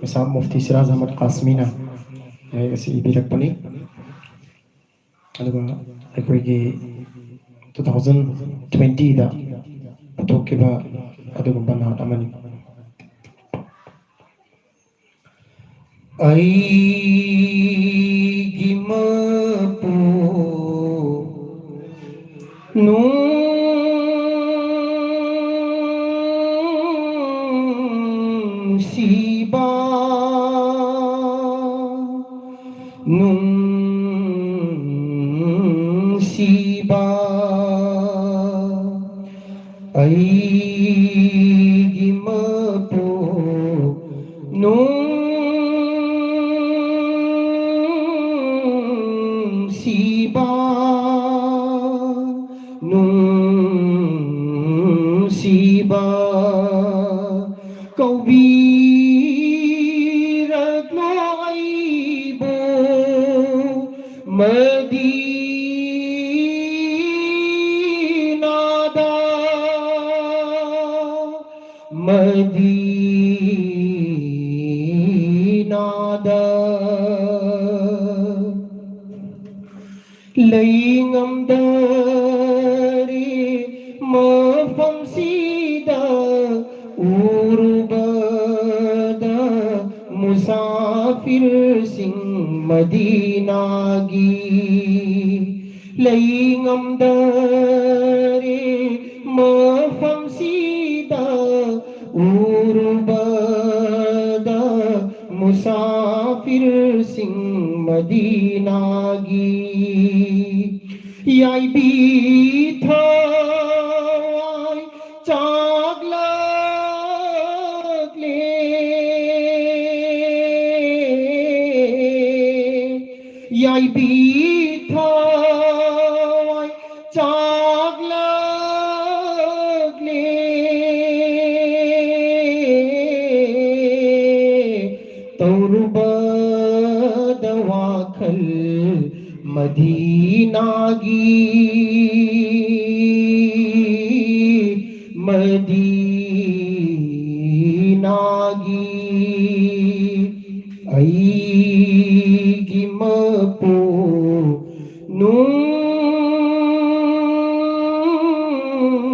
ꯃꯤꯁꯥꯞ ꯃꯨꯐꯇꯤ ꯁꯤꯔꯥꯖ ꯑꯍꯃꯗ ꯀꯥꯁꯃꯤꯅ ꯂꯥꯏꯔꯤꯛ ꯑꯁꯤ ꯏꯕꯤꯔꯛꯄꯅꯤ꯫ ꯑꯗꯨꯒ ꯑꯩꯈꯣꯏꯒꯤ two thousand twenty ꯗ ꯄꯨꯊꯣꯛꯈꯤꯕ ꯑꯗꯨꯒꯨꯝꯕ ꯅꯥꯠ ꯑꯃꯅꯤ꯫ ꯑꯩꯒꯤ ꯃꯄꯨ ꯅꯨꯡꯁꯤꯕ, ꯅꯨꯡꯁꯤꯕ, ꯑꯩꯒꯤ ꯃꯄꯨ ꯅꯨꯡꯁꯤꯕ, ꯅꯨꯡꯁꯤꯕ, ꯀꯧꯕꯤꯔꯛꯂꯣ ꯑꯩꯕꯨ ꯃꯗꯤꯅꯥꯗ, ꯃꯗꯤꯅꯥꯗ꯫ ꯂꯩ ꯉꯝꯗꯔꯦ ꯃꯐꯝꯁꯤꯗ꯫ ꯃꯗꯤꯅꯥꯒꯤ ꯂꯩꯉꯝꯗꯔꯦ ꯃꯐꯝꯁꯤꯗ ꯎꯔꯨꯕꯗ ꯃꯨꯁꯥꯐꯤꯔꯁꯤꯡ ꯃꯗꯤꯅꯥꯒꯤ ꯌꯥꯏꯕꯤ ꯊꯋꯥꯏ ꯆꯥꯛꯂꯛꯂꯦ꯫ ꯌꯥꯏꯕꯤ ꯊꯋꯥꯏ ꯆꯥꯛꯂꯛꯂꯦ꯫ ꯇꯧꯔꯨꯕꯗ ꯋꯥꯈꯜ ꯃꯗꯤꯅꯥꯒꯤ ꯃꯗꯤꯅꯥꯒꯤ ꯑꯩꯒꯤ ꯃꯄꯨ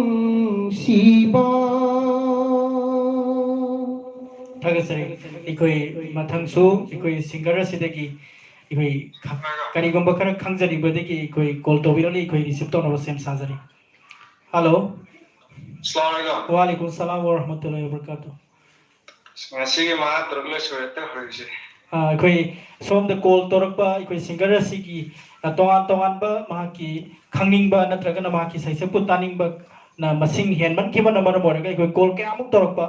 ꯅꯨꯡꯁꯤꯕ꯫ ꯊꯥꯒꯠꯆꯔꯤ꯫ ꯑꯩꯈꯣꯏ ꯃꯊꯪꯁꯨ ꯑꯩꯈꯣꯏ ꯁꯤꯡꯒꯔ ꯑꯁꯤꯗꯒꯤ ꯑꯩꯈꯣꯏ ꯈ-, ꯀꯔꯤꯒꯨꯝꯕ ꯈꯔ ꯈꯪꯖꯅꯤꯡꯕꯗꯒꯤ ꯑꯩꯈꯣꯏ ꯀꯣꯜ ꯇꯧꯕꯤꯔꯛꯂꯤ, ꯑꯩꯈꯣꯏ ꯔꯤꯁꯤꯞ ꯇꯧꯅꯕ ꯁꯦꯝ ꯁꯥꯖꯔꯤ꯫ ꯍꯜꯂꯣ꯫ ꯑꯁꯂꯥꯃꯨ ꯑꯂꯥꯏꯀꯨꯝ꯫ ꯋꯥꯂꯩꯀꯨꯝ ꯁꯂꯥꯝ ꯋꯥ ꯔꯍꯃꯇꯨꯜꯂꯥꯍꯤ ꯋꯥ ꯕꯔꯀꯥꯇꯨꯍ꯫ ꯉꯁꯤꯒꯤ ꯃꯉꯥ ꯇꯔꯨꯛ ꯂꯣꯏ ꯁꯨꯔꯦ ꯍꯦꯛꯇ ꯍꯧꯔꯤꯁꯦ꯫ ꯑꯥ, ꯑꯩꯈꯣꯏ ꯁꯣꯝꯗ ꯀꯣꯜ ꯇꯧꯔꯛꯄ ꯑꯩꯈꯣꯏ ꯁꯤꯡꯒꯔ ꯑꯁꯤꯒꯤ, ꯑ, ꯇꯣꯉꯥꯟ ꯇꯣꯉꯥꯟꯕ ꯃꯍꯥꯛꯀꯤ ꯈꯪꯅꯤꯡꯕ ꯅꯠꯇ꯭ꯔꯒꯅ ꯃꯍꯥꯛꯀꯤ ꯁꯩꯁꯛꯄꯨ ꯇꯥꯅꯤꯡꯕꯅ ꯃꯁꯤꯡ ꯍꯦꯟꯃꯟꯈꯤꯕꯅ ꯃꯔꯝ ꯑꯣꯏꯔꯒ ꯑꯩꯈꯣꯏ ꯀꯣꯜ ꯀꯌꯥꯃꯨꯛ ꯇꯧꯔꯛꯄ,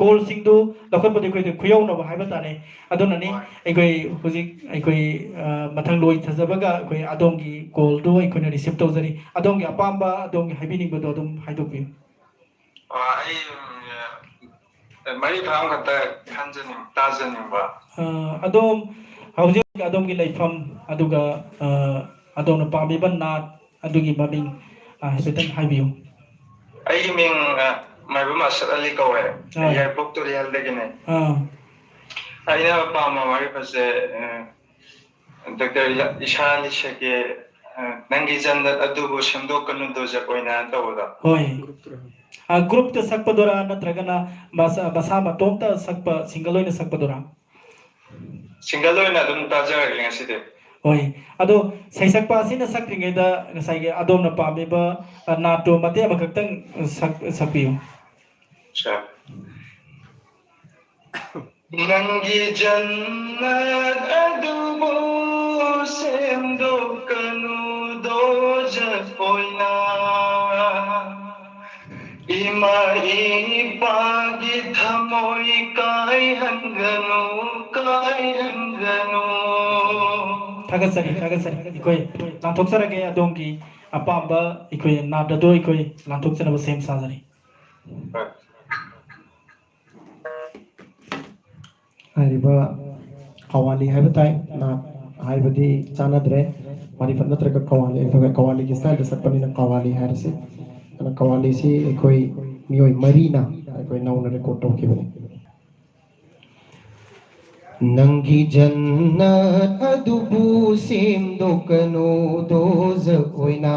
ꯀꯣꯜꯁꯤꯡꯗꯨ ꯂꯧꯈꯠꯄꯗ ꯑꯩꯈꯣꯏꯗ ꯈꯨꯌꯧꯅꯕ ꯍꯥꯏꯕ ꯇꯥꯔꯦ꯫ ꯑꯗꯨꯅꯅꯤ ꯍꯣꯏ꯫ ꯑꯩꯈꯣꯏ ꯍꯧꯖꯤꯛ ꯑꯩꯈꯣꯏ, ꯑ, ꯃꯊꯪ ꯂꯣꯏꯊꯖꯕꯒ ꯑꯩꯈꯣꯏ ꯑꯗꯣꯝꯒꯤ ꯀꯣꯜꯗꯨ ꯑꯩꯈꯣꯏꯅ ꯔꯤꯁꯤꯞ ꯇꯧꯖꯔꯤ꯫ ꯑꯗꯣꯝꯒꯤ ꯑꯄꯥꯝꯕ, ꯑꯗꯣꯝꯒꯤ ꯍꯥꯏꯕꯤꯅꯤꯡꯕꯗꯣ ꯑꯗꯨꯝ ꯍꯥꯏꯗꯣꯛꯄꯤꯌꯨ꯫ ꯑ, ꯑꯩ, ꯎꯝ, ꯑ, ꯃꯔꯤ ꯐꯥꯝ ꯈꯛꯇ ꯈꯟꯖꯅꯤꯡ-, ꯇꯥꯖꯅꯤꯡꯕ꯫ ꯑ, ꯑꯗꯣꯝ ꯍꯧꯖꯤꯛ ꯑꯗꯣꯝꯒꯤ ꯂꯩꯐꯝ, ꯑꯗꯨꯒ, ꯑ, ꯑꯗꯣꯝꯅ ꯄꯥꯝꯕꯤꯕ ꯅꯥꯠ ꯑꯗꯨꯒꯤ ꯃꯃꯤꯡ, ꯑ, ꯍꯥꯏꯐꯦꯠꯇꯪ ꯍꯥꯏꯕꯤꯌꯨ꯫ ꯑꯩꯒꯤ ꯃꯤꯡ, ꯑ, ꯃꯥꯏꯕꯝ ꯑꯁꯠ ꯑꯂꯤ ꯀꯧꯋꯦ꯫ ꯑ꯫ ꯌꯥꯏꯔꯤꯄꯣꯛ ꯇꯨꯔꯦꯜꯗꯒꯤꯅꯦ꯫ ꯑ꯫ ꯑꯩꯅ ꯄꯥꯝꯕ ꯋꯥꯔꯦꯞ ꯑꯁꯦ, ꯑ, ꯗꯣꯛꯇꯔ ꯏꯂꯥ-, ꯏꯁꯥ ꯑꯂꯤ ꯁꯦꯛꯀꯤ, ꯑ, "ꯅꯪꯒꯤ ꯖꯟꯅꯠ ꯑꯗꯨꯕꯨ ꯁꯦꯝꯗꯣꯛꯀꯅꯨ ꯗꯣꯖꯈ ꯑꯣꯏꯅ" ꯇꯧꯕꯗꯣ꯫ ꯍꯣꯏ꯫ ꯑ, ꯒ꯭ꯔꯨꯞꯇ ꯁꯛꯄꯗꯨꯔꯥ ꯅꯠꯇ꯭ꯔꯒꯅ ꯃꯁꯥ, ꯃꯁꯥ ꯃꯇꯣꯝꯇ ꯁꯛꯄ, ꯁꯤꯡꯒꯜ ꯑꯣꯏꯅ ꯁꯛꯄꯗꯨꯔꯥ? ꯁꯤꯡꯒꯜ ꯑꯣꯏꯅ ꯑꯗꯨꯝ ꯇꯥꯖꯔꯒꯦ ꯉꯁꯤꯗꯤ꯫ ꯍꯣꯏ꯫ ꯑꯗꯣ ꯁꯩꯁꯛꯄ ꯑꯁꯤꯅ ꯁꯛꯇ꯭ꯔꯤꯉꯩꯗ ꯉꯁꯥꯏꯒꯤ ꯑꯗꯣꯝꯅ ꯄꯥꯝꯃꯤꯕ, ꯑ, ꯅꯥꯠꯇꯣ ꯃꯇꯦꯛ ꯑꯃꯈꯛꯇꯪ ꯁꯛ-, ꯁꯛꯄꯤꯌꯨ꯫ ꯑꯆꯥ꯫ ꯅꯪꯒꯤ ꯖꯟꯅꯠ ꯑꯗꯨꯕꯨ ꯁꯦꯝꯗꯣꯛꯀꯅꯨ ꯗꯣꯖꯈ ꯑꯣꯏꯅ꯫ ꯏꯃꯥ ꯏꯄꯥꯒꯤ ꯊꯃꯣꯏ ꯀꯥꯏꯍꯟꯒꯅꯨ, ꯀꯥꯏꯍꯟꯒꯅꯨ꯫ ꯊꯥꯒꯠꯆꯔꯤ, ꯊꯥꯒꯠꯆꯔꯤ꯫ ꯑꯩꯈꯣꯏ ꯂꯥꯟꯊꯣꯛꯆꯔꯒꯦ ꯑꯗꯣꯝꯒꯤ ꯑꯄꯥꯝꯕ ꯑꯩꯈꯣꯏ ꯅꯥꯠ ꯑꯗꯣ ꯑꯩꯈꯣꯏ ꯂꯥꯟꯊꯣꯛꯆꯅꯕ ꯁꯦꯝ ꯁꯥꯖꯔꯤ꯫ ꯍꯥꯏꯔꯤꯕ ꯀꯋꯥꯂꯤ ꯍꯥꯏꯕ ꯇꯥꯏ, ꯅꯥꯠ ꯍꯥꯏꯕꯗꯤ ꯆꯥꯟꯅꯗ꯭ꯔꯦ꯫ ꯃꯥꯔꯤꯐꯠ ꯅꯠꯇ꯭ꯔꯒ ꯀꯋꯥꯂꯤ, ꯑꯩꯈꯣꯏ ꯀꯋꯥꯂꯤꯒꯤ ꯁ꯭ꯇꯥꯏꯜꯗ ꯁꯛꯄꯅꯤꯅ ꯀꯋꯥꯂꯤ ꯍꯥꯏꯔꯁꯤ꯫ ꯑꯗꯨꯅ ꯀꯋꯥꯂꯤꯁꯤ ꯑꯩꯈꯣꯏ ꯃꯤꯑꯣꯏ ꯃꯔꯤꯅ ꯑꯩꯈꯣꯏ ꯅꯧꯅ ꯔꯦꯀꯣꯔꯗ ꯇꯧꯈꯤꯕꯅꯤ꯫ ꯅꯪꯒꯤ ꯖꯟꯅꯠ ꯑꯗꯨꯕꯨ ꯁꯦꯝꯗꯣꯛꯀꯅꯨ ꯗꯣꯖꯈ ꯑꯣꯏꯅ꯫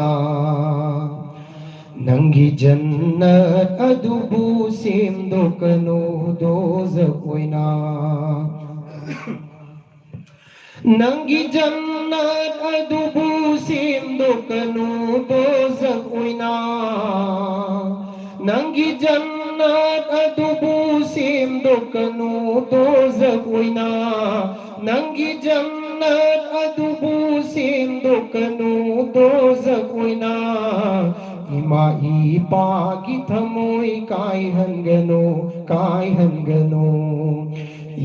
ꯅꯪꯒꯤ ꯖꯟꯅꯠ ꯑꯗꯨꯕꯨ ꯁꯦꯝꯗꯣꯛꯀꯅꯨ ꯗꯣꯖꯈ ꯑꯣꯏꯅ꯫ ꯅꯪꯒꯤ ꯖꯟꯅꯠ ꯑꯗꯨꯕꯨ ꯁꯦꯝꯗꯣꯛꯀꯅꯨ ꯗꯣꯖꯈ ꯑꯣꯏꯅ꯫ ꯅꯪꯒꯤ ꯖꯟꯅꯠ ꯑꯗꯨꯕꯨ ꯁꯦꯝꯗꯣꯛꯀꯅꯨ ꯗꯣꯖꯈ ꯑꯣꯏꯅ꯫ ꯅꯪꯒꯤ ꯖꯟꯅꯠ ꯑꯗꯨꯕꯨ ꯁꯦꯝꯗꯣꯛꯀꯅꯨ ꯗꯣꯖꯈ ꯑꯣꯏꯅ꯫ ꯏꯃꯥ ꯏꯄꯥꯒꯤ ꯊꯃꯣꯏ ꯀꯥꯏꯍꯟꯒꯅꯨ, ꯀꯥꯏꯍꯟꯒꯅꯨ꯫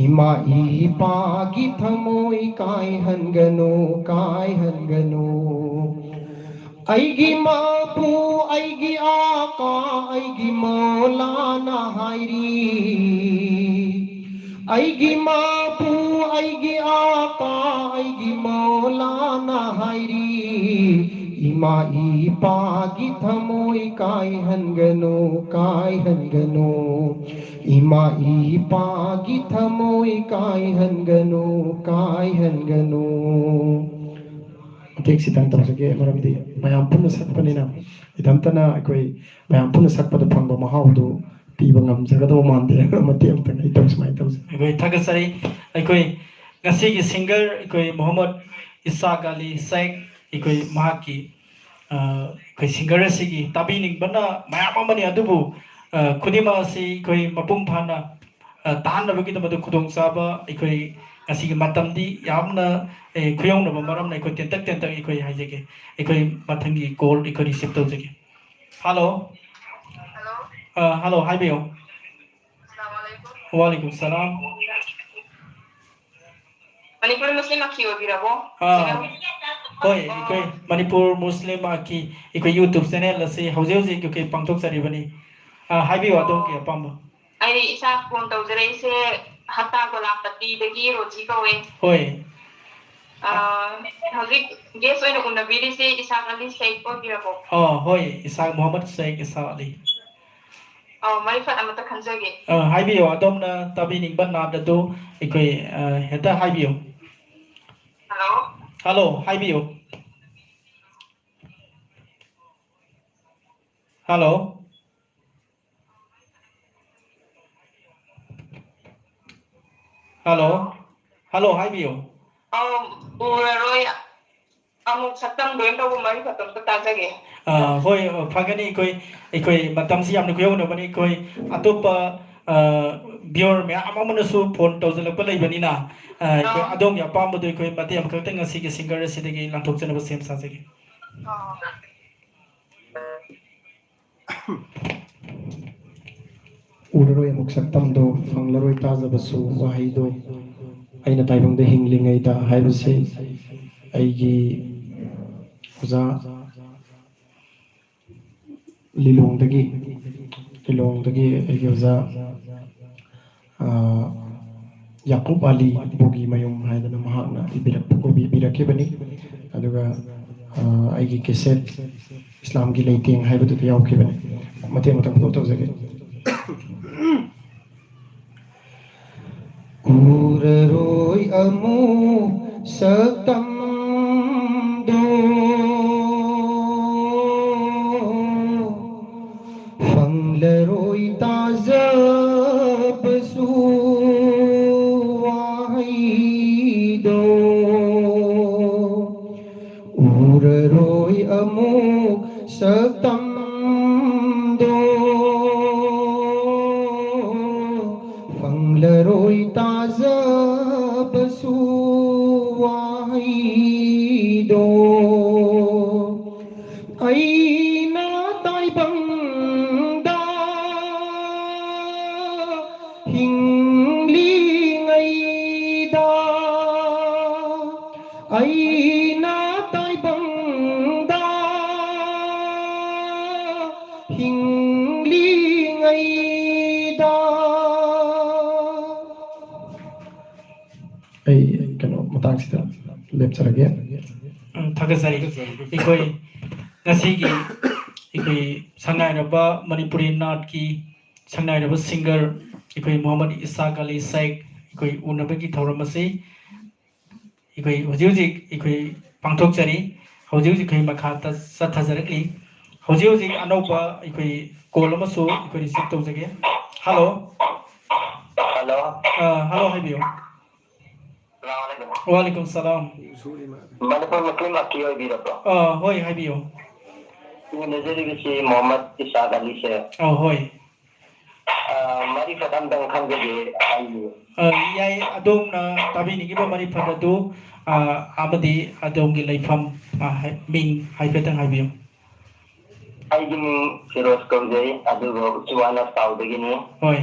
ꯏꯃꯥ ꯏꯄꯥꯒꯤ ꯊꯃꯣꯏ ꯀꯥꯏꯍꯟꯒꯅꯨ, ꯀꯥꯏꯍꯟꯒꯅꯨ꯫ ꯑꯩꯒꯤ ꯃꯄꯨ, ꯑꯩꯒꯤ ꯑꯥꯀꯥ, ꯑꯩꯒꯤ ꯃꯧꯂꯥꯅ ꯍꯥꯏꯔꯤ꯫ ꯑꯩꯒꯤ ꯃꯄꯨ, ꯑꯩꯒꯤ ꯑꯥꯀꯥ, ꯑꯩꯒꯤ ꯃꯧꯂꯥꯅ ꯍꯥꯏꯔꯤ꯫ ꯏꯃꯥ ꯏꯄꯥꯒꯤ ꯊꯃꯣꯏ ꯀꯥꯏꯍꯟꯒꯅꯨ, ꯀꯥꯏꯍꯟꯒꯅꯨ꯫ ꯏꯃꯥ ꯏꯄꯥꯒꯤ ꯊꯃꯣꯏ ꯀꯥꯏꯍꯟꯒꯅꯨ, ꯀꯥꯏꯍꯟꯒꯅꯨ꯫ ꯃꯇꯦꯛꯁꯤꯇꯪ ꯇꯧꯖꯒꯦ, ꯃꯔꯝꯗꯤ ꯃꯌꯥꯝ ꯄꯨꯟꯅ ꯁꯛꯄꯅꯤꯅ ꯏꯊꯟꯇꯅ ꯑꯩꯈꯣꯏ ꯃꯌꯥꯝ ꯄꯨꯟꯅ ꯁꯛꯄꯗ ꯐꯪꯕ ꯃꯍꯥꯎꯗꯨ ꯄꯤꯕ ꯉꯝꯖꯒꯗꯧꯕ ꯃꯥꯟꯗꯦ꯫ ꯃꯇꯦꯛ ꯑꯃꯇꯪ ꯑꯩ ꯇꯧ-, ꯁꯨꯃꯥꯏꯅ ꯇꯧꯖꯩ꯫ ꯑꯩꯈꯣꯏ ꯊꯥꯒꯠꯆꯔꯤ꯫ ꯑꯩꯈꯣꯏ ꯉꯁꯤꯒꯤ ꯁꯤꯡꯒꯔ ꯑꯩꯈꯣꯏ ꯃꯣꯍꯝꯃꯗ ꯏꯁꯥꯛ ꯑꯂꯤ ꯁꯦꯛ, ꯑꯩꯈꯣꯏ ꯃꯍꯥꯛꯀꯤ, ꯑ, ꯑꯩꯈꯣꯏ ꯁꯤꯡꯒꯔ ꯑꯁꯤꯒꯤ ꯇꯥꯕꯤꯅꯤꯡꯕꯅ ꯃꯌꯥꯝ ꯑꯃꯅꯤ, ꯑꯗꯨꯕꯨ, ꯑ, ꯈꯨꯗꯤꯡꯃꯛ ꯑꯁꯤ ꯑꯩꯈꯣꯏ ꯃꯄꯨꯡ ꯐꯥꯅ, ꯑ, ꯇꯥꯍꯟꯅꯕꯒꯤꯗꯃꯛꯇ ꯈꯨꯗꯣꯡꯆꯥꯕ ꯑꯩꯈꯣꯏ ꯉꯁꯤꯒꯤ ꯃꯇꯝꯗꯤ ꯌꯥꯝꯅ, ꯑꯦ, ꯈꯨꯌꯧꯅꯕ ꯃꯔꯝꯅ ꯑꯩꯈꯣꯏ ꯇꯦꯟꯇꯛ ꯇꯦꯟꯇꯛ ꯑꯩꯈꯣꯏ ꯍꯥꯏꯖꯒꯦ꯫ ꯑꯩꯈꯣꯏ ꯃꯊꯪꯒꯤ ꯀꯣꯜ ꯑꯩꯈꯣꯏ ꯔꯤꯁꯤꯞ ꯇꯧꯖꯒꯦ꯫ ꯍꯜꯂꯣ꯫ ꯍꯜꯂꯣ꯫ ꯑ, ꯍꯜꯂꯣ, ꯍꯥꯏꯕꯤꯌꯨ꯫ ꯑꯁꯂꯥꯃꯨ ꯑꯂꯥꯏꯀꯨꯝ꯫ ꯋꯥꯂꯥꯏꯀꯨꯝ ꯁꯂꯥꯝ꯫ ꯃꯅꯤꯄꯨꯔ ꯃꯨꯁꯂꯤꯝ ꯑꯈꯤ ꯑꯣꯏꯕꯤꯔꯕꯣ? ꯑꯥ, ꯍꯣꯏ, ꯑꯩꯈꯣꯏ ꯃꯅꯤꯄꯨꯔ ꯃꯨꯁꯂꯤꯝ ꯑꯈꯤ, ꯑꯩꯈꯣꯏ YouTube ꯆꯦꯅꯦꯜ ꯑꯁꯤ ꯍꯧꯖꯤꯛ ꯍꯧꯖꯤꯛ ꯑꯩꯈꯣꯏ ꯄꯥꯡꯊꯣꯛꯆꯔꯤꯕꯅꯤ꯫ ꯑꯥ, ꯍꯥꯏꯕꯤꯌꯨ, ꯑꯗꯣꯝꯒꯤ ꯑꯄꯥꯝꯕ꯫ ꯑꯩ ꯏꯁꯥ ꯐꯣꯟ ꯇꯧꯖꯔꯛꯏꯁꯦ ꯍꯠꯇꯥ ꯒꯣꯂꯥꯝꯄꯇꯤꯗꯒꯤ ꯔꯣꯖꯤ ꯀꯧꯋꯦ꯫ ꯍꯣꯏ꯫ ꯑꯥ, ꯍꯧꯖꯤꯛ ꯒꯦꯁ ꯑꯣꯏꯅ ꯎꯅꯕꯤꯔꯤꯁꯦ ꯏꯁꯥꯛ ꯑꯂꯤ ꯁꯦꯛ ꯑꯣꯏꯕꯤꯔꯕꯣ? ꯑꯥ, ꯍꯣꯏ, ꯏꯁꯥꯛ ꯃꯣꯍꯝꯃꯗ ꯁꯦꯛ ꯏꯁꯥꯛ ꯑꯂꯤ꯫ ꯑꯧ, ꯃꯔꯤꯐꯠ ꯑꯃꯇ ꯈꯟꯖꯒꯦ꯫ ꯑ, ꯍꯥꯏꯕꯤꯌꯨ, ꯑꯗꯣꯝꯅ ꯇꯥꯕꯤꯅꯤꯡꯕ ꯅꯥꯠ ꯑꯗꯨ ꯑꯩꯈꯣꯏ, ꯑ, ꯍꯦꯛꯇ ꯍꯥꯏꯕꯤꯌꯨ꯫ ꯍꯜꯂꯣ꯫ ꯍꯜꯂꯣ, ꯍꯥꯏꯕꯤꯌꯨ꯫ ꯍꯜꯂꯣ꯫ ꯍꯜꯂꯣ꯫ ꯍꯜꯂꯣ, ꯍꯥꯏꯕꯤꯌꯨ꯫ ꯑꯧ, ꯎꯔꯔꯣꯏ꯫ ꯑꯃꯨꯛ ꯁꯛꯇꯝꯗꯣ ꯑꯣꯏꯅ ꯇꯧꯕ ꯃꯔꯤ ꯈꯛꯇ ꯑꯝꯇ ꯇꯥꯖꯒꯦ꯫ ꯑ, ꯍꯣꯏ, ꯑ, ꯐꯒꯅꯤ꯫ ꯑꯩꯈꯣꯏ, ꯑꯩꯈꯣꯏ ꯃꯇꯝꯁꯤ ꯌꯥꯝꯅ ꯈꯨꯌꯧꯅꯕꯅꯤ꯫ ꯑꯩꯈꯣꯏ ꯑꯇꯣꯞꯄ, ꯑ, viewer ꯃꯌꯥꯝ ꯑꯃꯅꯁꯨ ꯐꯣꯟ ꯇꯧꯁꯤꯜꯂꯛꯄ ꯂꯩꯕꯅꯤꯅ, ꯑ, ꯑꯩꯈꯣꯏ ꯑ꯫ ꯑꯗꯣꯝꯒꯤ ꯑꯄꯥꯝꯕꯗꯣ ꯑꯩꯈꯣꯏ ꯃꯇꯦꯛ ꯑꯃꯈꯛꯇꯪ ꯉꯁꯤꯒꯤ ꯁꯤꯡꯒꯔ ꯑꯁꯤꯗꯒꯤ ꯂꯥꯟꯊꯣꯛꯆꯅꯕ ꯁꯦꯝ ꯁꯥꯖꯒꯦ꯫ ꯑ꯫ ꯎꯔꯔꯣꯏ ꯑꯃꯨꯛ ꯁꯛꯇꯝꯗꯣ, ꯐꯪꯂꯔꯣꯏ ꯇꯥꯖꯕꯁꯨ ꯋꯥꯍꯩꯗꯣ, ꯑꯩꯅ ꯇꯥꯏꯕꯪꯗ ꯍꯤꯡꯂꯤꯉꯩꯗ ꯍꯥꯏꯕꯁꯤ ꯑꯩꯒꯤ ꯑꯣꯖꯥ ꯂꯤꯂꯣꯡꯗꯒꯤ, ꯂꯤꯂꯣꯡꯗꯒꯤ ꯑꯩꯒꯤ ꯑꯣꯖꯥ, ꯑ, ꯌꯥꯀꯨꯕ ꯑꯂꯤ ꯕꯣꯒꯤ ꯃꯌꯨꯝ ꯍꯥꯏꯗꯅ ꯃꯍꯥꯛꯅ ꯏꯕꯤꯔꯛꯄ, ꯀꯣꯕꯤ ꯏꯕꯤꯔꯛꯈꯤꯕꯅꯤ꯫ ꯑꯗꯨꯒ, ꯑ, ꯑꯩꯒꯤ ꯀꯦꯁꯦꯠ ꯏꯁꯂꯥꯝꯒꯤ ꯂꯩꯇꯦꯡ ꯍꯥꯏꯕꯗꯨꯗ ꯌꯥꯎꯈꯤꯕꯅꯤ꯫ ꯃꯇꯦꯛ ꯃꯇꯪ ꯄꯨꯊꯣꯛ ꯇꯧꯖꯒꯦ꯫ ꯎꯔꯔꯣꯏ ꯑꯃꯨꯛ ꯁꯛꯇꯝꯗꯣ, ꯐꯪꯂꯔꯣꯏ ꯇꯥꯖꯕꯁꯨ ꯋꯥꯍꯩ꯫ ꯍꯤꯡꯂꯤꯉꯩꯗ꯫ ꯑꯩ ꯀꯩꯅꯣ ꯃꯇꯥꯡꯁꯤꯗ ꯂꯦꯞꯆꯔꯒꯦ꯫ ꯎꯝ, ꯊꯥꯒꯠꯆꯔꯤ꯫ ꯑꯩꯈꯣꯏ ꯉꯁꯤꯒꯤ ꯑꯩꯈꯣꯏ ꯁꯛꯅꯥꯏꯔꯕ ꯃꯅꯤꯄꯨꯔꯤ ꯅꯥꯠꯀꯤ ꯁꯛꯅꯥꯏꯔꯕ singer ꯑꯩꯈꯣꯏ ꯃꯣꯍꯝꯃꯗ ꯏꯁꯥꯛ ꯑꯂꯤ ꯁꯦꯈ ꯑꯩꯈꯣꯏ ꯎꯅꯕꯒꯤ ꯊꯧꯔꯝ ꯑꯁꯤ ꯑꯩꯈꯣꯏ ꯍꯧꯖꯤꯛ ꯍꯧꯖꯤꯛ ꯑꯩꯈꯣꯏ ꯄꯥꯡꯊꯣꯛꯆꯔꯤ꯫ ꯍꯧꯖꯤꯛ ꯍꯧꯖꯤꯛ ꯑꯩꯈꯣꯏ ꯃꯈꯥ ꯇ-, ꯆꯠꯊꯖꯔꯛꯂꯤ꯫ ꯍꯧꯖꯤꯛ ꯍꯧꯖꯤꯛ ꯑꯅꯧꯕ ꯑꯩꯈꯣꯏ call ꯑꯃꯁꯨ ꯑꯩꯈꯣꯏ receive ꯇꯧꯖꯒꯦ꯫ Hello꯫ Hello꯫ ꯑ, hello, ꯍꯥꯏꯕꯤꯌꯨ꯫ ꯁꯂꯥꯝ ꯑꯂꯩꯀꯨꯝ꯫ ꯋꯥꯂꯩꯀꯨꯝ ꯁꯂꯥꯝ꯫ ꯃꯅꯤꯄꯨꯔ ꯃꯨꯁꯂꯤꯝ ꯑꯀꯤ ꯑꯣꯏꯕꯤꯔꯕ꯭ꯔꯣ? ꯑ, ꯍꯣꯏ, ꯍꯥꯏꯕꯤꯌꯨ꯫ ꯎꯅꯖꯔꯤꯕꯁꯤ ꯃꯣꯍꯝꯃꯗ ꯏꯁꯥꯛ ꯑꯂꯤ ꯁꯦꯈ꯫ ꯑ, ꯍꯣꯏ꯫ ꯑ, ꯃꯔꯤ ꯐꯠ ꯑꯝꯇꯪ ꯈꯪꯖꯒꯦ ꯍꯥꯏꯕꯤꯌꯨ꯫ ꯑ, ꯌꯥꯏ, ꯑꯗꯣꯝꯅ ꯇꯥꯕꯤꯅꯤꯡꯉꯤꯕ ꯃꯔꯤ ꯐꯠ ꯑꯗꯨ, ꯑ, ꯑꯃꯗꯤ ꯑꯗꯣꯝꯒꯤ ꯂꯩꯐꯝ, ꯑ, ꯍꯥꯏ-, ꯃꯤꯡ ꯍꯥꯏꯐꯦꯠꯇꯪ ꯍꯥꯏꯕꯤꯌꯨ꯫ ꯑꯩꯒꯤ ꯃꯤꯡ ꯐꯤꯔꯣꯖ ꯀꯧꯖꯩ, ꯑꯗꯨꯒ ꯎꯆꯤꯋꯥ ꯅꯥꯎꯆꯥꯗꯒꯤꯅꯤ꯫ ꯍꯣꯏ꯫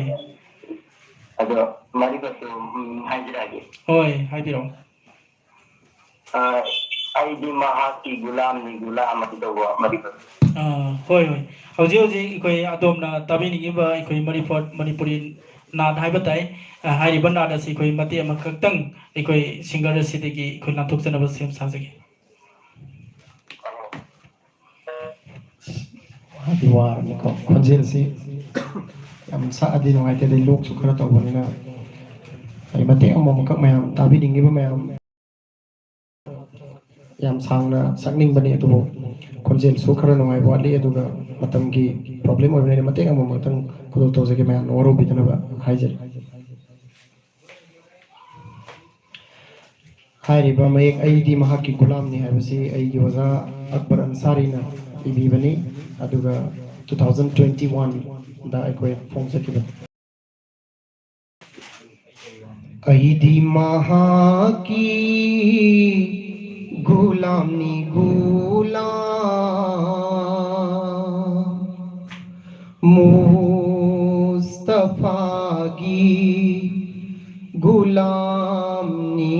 ꯑꯗꯣ ꯃꯔꯤ ꯐꯠꯇꯨ, ꯎꯝ, ꯍꯥꯏꯖꯔꯛꯑꯒꯦ꯫ ꯍꯣꯏ, ꯍꯥꯏꯕꯤꯔꯛꯑꯣ꯫ ꯑ, ꯑꯩꯗꯤ ꯃꯍꯥꯛꯀꯤ ꯒꯨꯂꯥꯝꯅꯤ, ꯒꯨꯂꯥꯝ ꯍꯥꯏꯗꯧꯕ ꯃꯔꯤ ꯐꯠ꯫ ꯑ, ꯍꯣꯏ, ꯍꯣꯏ꯫ ꯍꯧꯖꯤꯛ ꯍꯧꯖꯤꯛ ꯑꯩꯈꯣꯏ ꯑꯗꯣꯝꯅ ꯇꯥꯕꯤꯅꯤꯡꯉꯤꯕ ꯑꯩꯈꯣꯏ ꯃꯔꯤ ꯐꯠ ꯃꯅꯤꯄꯨꯔꯤ ꯅꯥꯠ ꯍꯥꯏꯕ ꯇꯥꯏ꯫ ꯑ, ꯍꯥꯏꯔꯤꯕ ꯅꯥꯠ ꯑꯁꯤ ꯑꯩꯈꯣꯏ ꯃꯇꯦꯛ ꯑꯃꯈꯛꯇꯪ ꯑꯩꯈꯣꯏ singer ꯑꯁꯤꯗꯒꯤ ꯑꯩꯈꯣꯏ ꯂꯥꯟꯊꯣꯛꯆꯅꯕ ꯁꯦꯝ ꯁꯥꯖꯒꯦ꯫ ꯋꯥꯗꯤ ꯋꯥꯔꯅꯤꯀꯣ, ꯈꯣꯟꯖꯦꯜꯁꯤ ꯌꯥꯝ ꯁꯛꯑꯗꯤ ꯅꯨꯡꯉꯥꯏꯇꯦ, ꯑꯗꯩ ꯂꯣꯛꯁꯨ ꯈꯔ ꯇꯧꯕꯅꯤꯅ꯫ ꯑꯩ ꯃꯇꯦꯛ ꯑꯃꯃꯝꯈꯛ ꯃꯌꯥꯝ ꯇꯥꯕꯤꯅꯤꯡꯉꯤꯕ ꯃꯌꯥꯝ ꯌꯥꯝ ꯁꯥꯡꯅ ꯁꯛꯅꯤꯡꯕꯅꯤ, ꯑꯗꯨꯕꯨ ꯈꯣꯟꯖꯦꯜꯁꯨ ꯈꯔ ꯅꯨꯡꯉꯥꯏꯕ ꯋꯥꯠꯂꯤ, ꯑꯗꯨꯒ ꯃꯇꯝꯒꯤ problem ꯑꯣꯏꯕꯅꯤꯅ ꯃꯇꯦꯛ ꯑꯃꯃꯝꯇꯪ ꯈꯨꯗꯣꯜ ꯇꯧꯖꯒꯦ, ꯃꯌꯥꯝꯅ ꯋꯥꯔꯧꯕꯤꯗꯅꯕ ꯍꯥꯏꯖꯔꯤ꯫ ꯍꯥꯏꯔꯤꯕ ꯃꯌꯦꯛ "ꯑꯩꯗꯤ ꯃꯍꯥꯛꯀꯤ ꯒꯨꯂꯥꯝꯅꯤ" ꯍꯥꯏꯕꯁꯤ ꯑꯩꯒꯤ ꯑꯣꯖꯥ ꯑꯛꯕꯔ ꯑꯟꯁꯥꯔꯤꯅ ꯏꯕꯤꯕꯅꯤ, ꯑꯗꯨꯒ two thousand twenty one ꯗ ꯑꯩꯈꯣꯏ ꯐꯣꯡꯖꯈꯤꯕꯅꯤ꯫ ꯑꯩꯗꯤ ꯃꯍꯥꯛꯀꯤ ꯒꯨꯂꯥꯝꯅꯤ, ꯒꯨꯂꯥꯝ꯫ ꯃꯨꯁꯇꯐꯥꯒꯤ ꯒꯨꯂꯥꯝꯅꯤ꯫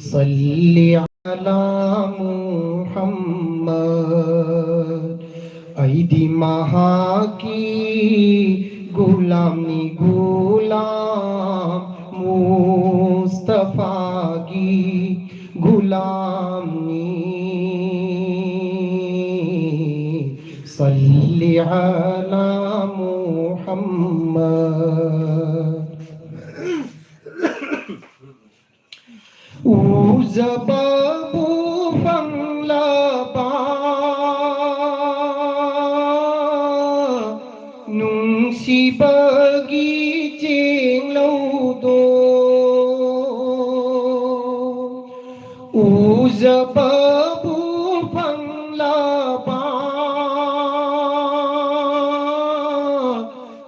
ꯁꯜꯂꯤ ꯑꯂꯥ ꯃꯨꯍꯝꯃꯗ꯫ ꯑꯩꯗꯤ ꯃꯍꯥꯛꯀꯤ ꯒꯨꯂꯥꯝꯅꯤ, ꯒꯨꯂꯥꯝ ꯃꯨꯁꯇꯐꯥꯒꯤ ꯒꯨꯂꯥꯝꯅꯤ꯫ ꯁꯜꯂꯤ ꯑꯂꯥ ꯃꯨꯍꯝꯃꯗ꯫ ꯎꯖꯕꯕꯨ ꯐꯪꯂꯕ ꯅꯨꯡꯁꯤꯕꯒꯤ ꯆꯦꯡꯂꯧꯗꯣ, ꯎꯖꯕꯕꯨ ꯐꯪꯂꯕ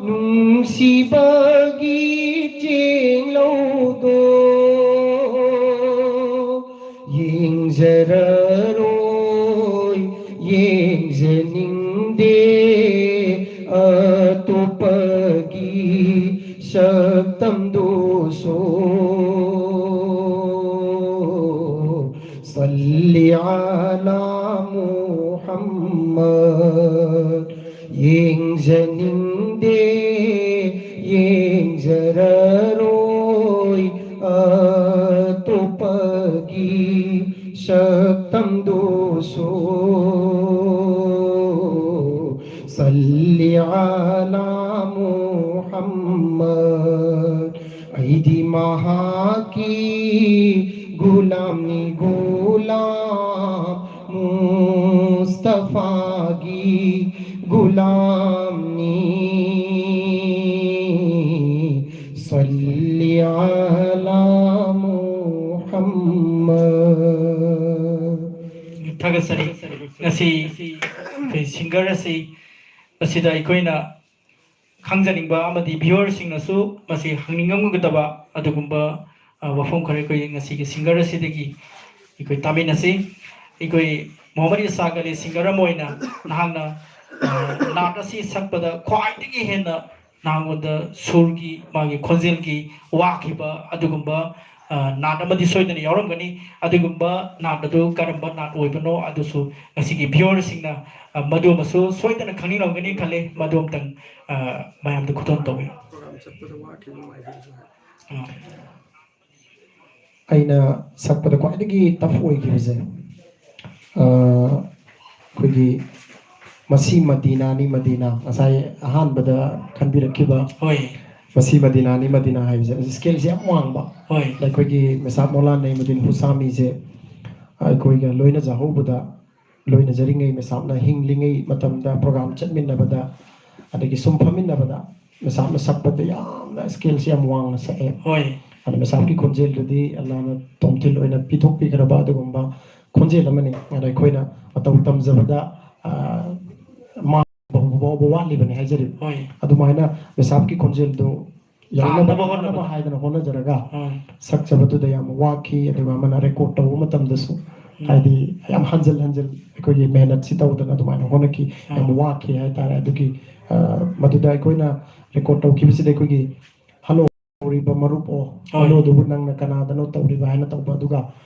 ꯅꯨꯡꯁꯤꯕꯒꯤ ꯆꯦꯡꯂꯧꯗꯣ ꯌꯦꯡꯖꯔꯔꯣꯏ, ꯌꯦꯡꯖꯅꯤꯡꯗꯦ ꯑꯇꯣꯞꯄꯒꯤ ꯁꯛꯇꯝꯗꯨꯁꯨ꯫ ꯁꯜꯂꯤ ꯑꯂꯥ ꯃꯨꯍꯝꯃꯗ꯫ ꯌꯦꯡꯖꯅꯤꯡꯗꯦ, ꯌꯦꯡꯖꯔꯔꯣꯏ ꯑꯇꯣꯞꯄꯒꯤ ꯁꯛꯇꯝꯗꯨꯁꯨ꯫ ꯁꯜꯂꯤ ꯑꯂꯥ ꯃꯨꯍꯝꯃꯗ꯫ ꯑꯩꯗꯤ ꯃꯍꯥꯛꯀꯤ ꯒꯨꯂꯥꯝꯅꯤ, ꯒꯨꯂꯥꯝ ꯃꯨꯁꯇꯐꯥꯒꯤ ꯒꯨꯂꯥꯝꯅꯤ꯫ ꯁꯜꯂꯤ ꯑꯂꯥ ꯃꯨꯍꯝꯃꯗ꯫ ꯊꯥꯒꯠꯆꯔꯤ꯫ ꯉꯁꯤ ꯑꯩꯈꯣꯏ ꯁꯤꯡꯒꯔ ꯑꯁꯤ, ꯑꯁꯤꯗ ꯑꯩꯈꯣꯏꯅ ꯈꯪꯖꯅꯤꯡꯕ ꯑꯃꯗꯤ ꯚꯤꯌꯨꯋꯔꯁꯤꯡꯅꯁꯨ ꯃꯁꯤ ꯍꯪꯅꯤꯡꯉꯝꯒꯗꯕ ꯑꯗꯨꯒꯨꯝꯕ, ꯑ, ꯋꯥꯐꯝ ꯈꯔ ꯑꯩꯈꯣꯏ ꯉꯁꯤꯒꯤ ꯁꯤꯡꯒꯔ ꯑꯁꯤꯗꯒꯤ ꯑꯩꯈꯣꯏ ꯇꯥꯃꯤꯟꯅꯁꯤ꯫ ꯑꯩꯈꯣꯏ ꯃꯣꯍꯝꯃꯗ ꯏꯁꯥꯛ ꯑꯂꯤ ꯁꯤꯡꯒꯔ ꯑꯃ ꯑꯣꯏꯅ ꯅꯍꯥꯛꯅ, ꯑ, ꯅꯥꯠ ꯑꯁꯤ ꯁꯛꯄꯗ ꯈ꯭ꯋꯥꯏꯗꯒꯤ ꯍꯦꯟꯅ ꯅꯍꯥꯛꯉꯣꯟꯗ ꯁꯨꯔꯒꯤ, ꯃꯥꯒꯤ ꯈꯣꯟꯖꯦꯜꯒꯤ ꯋꯥꯈꯤꯕ ꯑꯗꯨꯒꯨꯝꯕ ꯑ, ꯅꯥꯠ ꯑꯃꯗꯤ ꯁꯣꯏꯗꯅ ꯌꯥꯎꯔꯝꯒꯅꯤ꯫ ꯑꯗꯨꯒꯨꯝꯕ ꯅꯥꯠ ꯑꯗꯨ ꯀꯔꯝꯕ ꯅꯥꯠ ꯑꯣꯏꯕꯅꯣ ꯑꯗꯨꯁꯨ ꯉꯁꯤꯒꯤ viewerꯁꯤꯡꯅ, ꯑ, ꯃꯗꯨ ꯑꯃꯁꯨ ꯁꯣꯏꯗꯅ ꯈꯪꯅꯤꯡꯂꯝꯒꯅꯤ ꯈꯜꯂꯤ꯫ ꯃꯗꯨ ꯑꯝꯇꯪ, ꯑ, ꯃꯌꯥꯝꯗ ꯈꯨꯗꯣꯜ ꯇꯧꯕꯤꯌꯨ꯫ ꯑ꯫ ꯑꯩꯅ ꯁꯛꯄꯗ ꯈ꯭ꯋꯥꯏꯗꯒꯤ tough ꯑꯣꯏꯈꯤꯕꯁꯦ, ꯑ, ꯑꯩꯈꯣꯏꯒꯤ ꯃꯁꯤ ꯃꯗꯤꯅꯥꯅꯤ ꯃꯗꯤꯅꯥ, ꯉꯁꯥꯏ ꯑꯍꯥꯟꯕꯗ ꯈꯟꯕꯤꯔꯛꯈꯤꯕ ꯍꯣꯏ꯫ ꯃꯁꯤ ꯃꯗꯤꯅꯥꯅꯤ ꯃꯗꯤꯅꯥ ꯍꯥꯏꯕꯁꯦ, ꯃꯁꯤ scaleꯁꯦ ꯌꯥꯝ ꯋꯥꯡꯕ꯫ ꯍꯣꯏ꯫ ꯑꯩꯈꯣꯏꯒꯤ ꯃꯦꯁꯥꯕ ꯃꯧꯂꯥꯅꯥ ꯅꯏꯃꯨꯗꯗꯤꯟ ꯍꯨꯁꯥꯃꯤꯁꯦ ꯑꯩꯈꯣꯏꯒ ꯂꯣꯏꯅꯖꯍꯧꯕꯗ, ꯂꯣꯏꯅꯖꯔꯤꯉꯩ ꯃꯦꯁꯥꯕꯅ ꯍꯤꯡꯂꯤꯉꯩ ꯃꯇꯝꯗ program ꯆꯠꯃꯤꯟꯅꯕꯗ, ꯑꯗꯒꯤ ꯁꯨꯝ ꯐꯝꯃꯤꯟꯅꯕꯗ ꯃꯦꯁꯥꯕꯅ ꯁꯛꯄꯗ ꯌꯥꯝꯅ scaleꯁꯦ ꯌꯥꯝ ꯋꯥꯡꯅ ꯁꯛꯑꯦ꯫ ꯍꯣꯏ꯫ ꯑꯗ ꯃꯦꯁꯥꯕꯀꯤ ꯈꯣꯟꯖꯦꯜꯗꯨꯗꯤ ꯑꯜꯂꯥꯅ ꯇꯣꯝꯊꯤꯜ ꯑꯣꯏꯅ ꯄꯤꯊꯣꯛꯄꯤꯈ꯭ꯔꯕ ꯑꯗꯨꯒꯨꯝꯕ ꯈꯣꯟꯖꯦꯜ ꯑꯃꯅꯤ꯫ ꯑꯗ ꯑꯩꯈꯣꯏꯅ ꯃꯇꯧ ꯇꯝꯖꯕꯗ, ꯑ, ꯃꯥ ꯐꯥꯎꯕ ꯋꯥꯠꯂꯤꯕꯅꯤ ꯍꯥꯏꯖꯔꯤꯕ꯫ ꯍꯣꯏ꯫ ꯑꯗꯨꯃꯥꯏꯅ ꯃꯦꯁꯥꯕꯀꯤ ꯈꯣꯟꯖꯦꯜꯗꯣ ꯌꯧꯅꯕ ꯇꯥꯅꯕ ꯍꯣꯠꯅꯕ ꯍꯣꯠꯅꯕꯗ꯫ ꯍꯥꯏꯗꯅ ꯍꯣꯠꯅꯖꯔꯒ ꯎꯝ꯫ ꯁꯛꯆꯕꯗꯨꯗ ꯌꯥꯝ ꯋꯥꯈꯤ꯫ ꯑꯗꯨꯒ ꯑꯃꯅ record ꯇꯧꯕ ꯃꯇꯝꯗꯁꯨ ꯎꯝ꯫ ꯍꯥꯏꯗꯤ ꯌꯥꯝ ꯍꯟꯖꯤꯜ ꯍꯟꯖꯤꯜ ꯑꯩꯈꯣꯏꯒꯤ ꯃꯦꯍꯅꯠꯁꯤ ꯇꯧꯗꯅ ꯑꯗꯨꯃꯥꯏꯅ ꯍꯣꯠꯅꯈꯤ꯫ ꯌꯥꯝ ꯎꯝ꯫ ꯋꯥꯈꯤ ꯍꯥꯏꯇꯥꯔꯦ꯫ ꯑꯗꯨꯒꯤ, ꯑ, ꯃꯗꯨꯗ ꯑꯩꯈꯣꯏꯅ record ꯇꯧꯈꯤꯕꯁꯤꯗ ꯑꯩꯈꯣꯏꯒꯤ "ꯍꯜꯂꯣ, ꯇꯧꯔꯤꯕ ꯃꯔꯨꯞ ꯑꯣ, ꯍꯣꯏ꯫ ꯍꯜꯂꯣꯗꯨꯕꯨ ꯅꯪꯅ ꯀꯅꯥꯗꯅꯣ ꯇꯧꯔꯤꯕ?" ꯍꯥꯏꯅ ꯇꯧꯕ, ꯑꯗꯨꯒ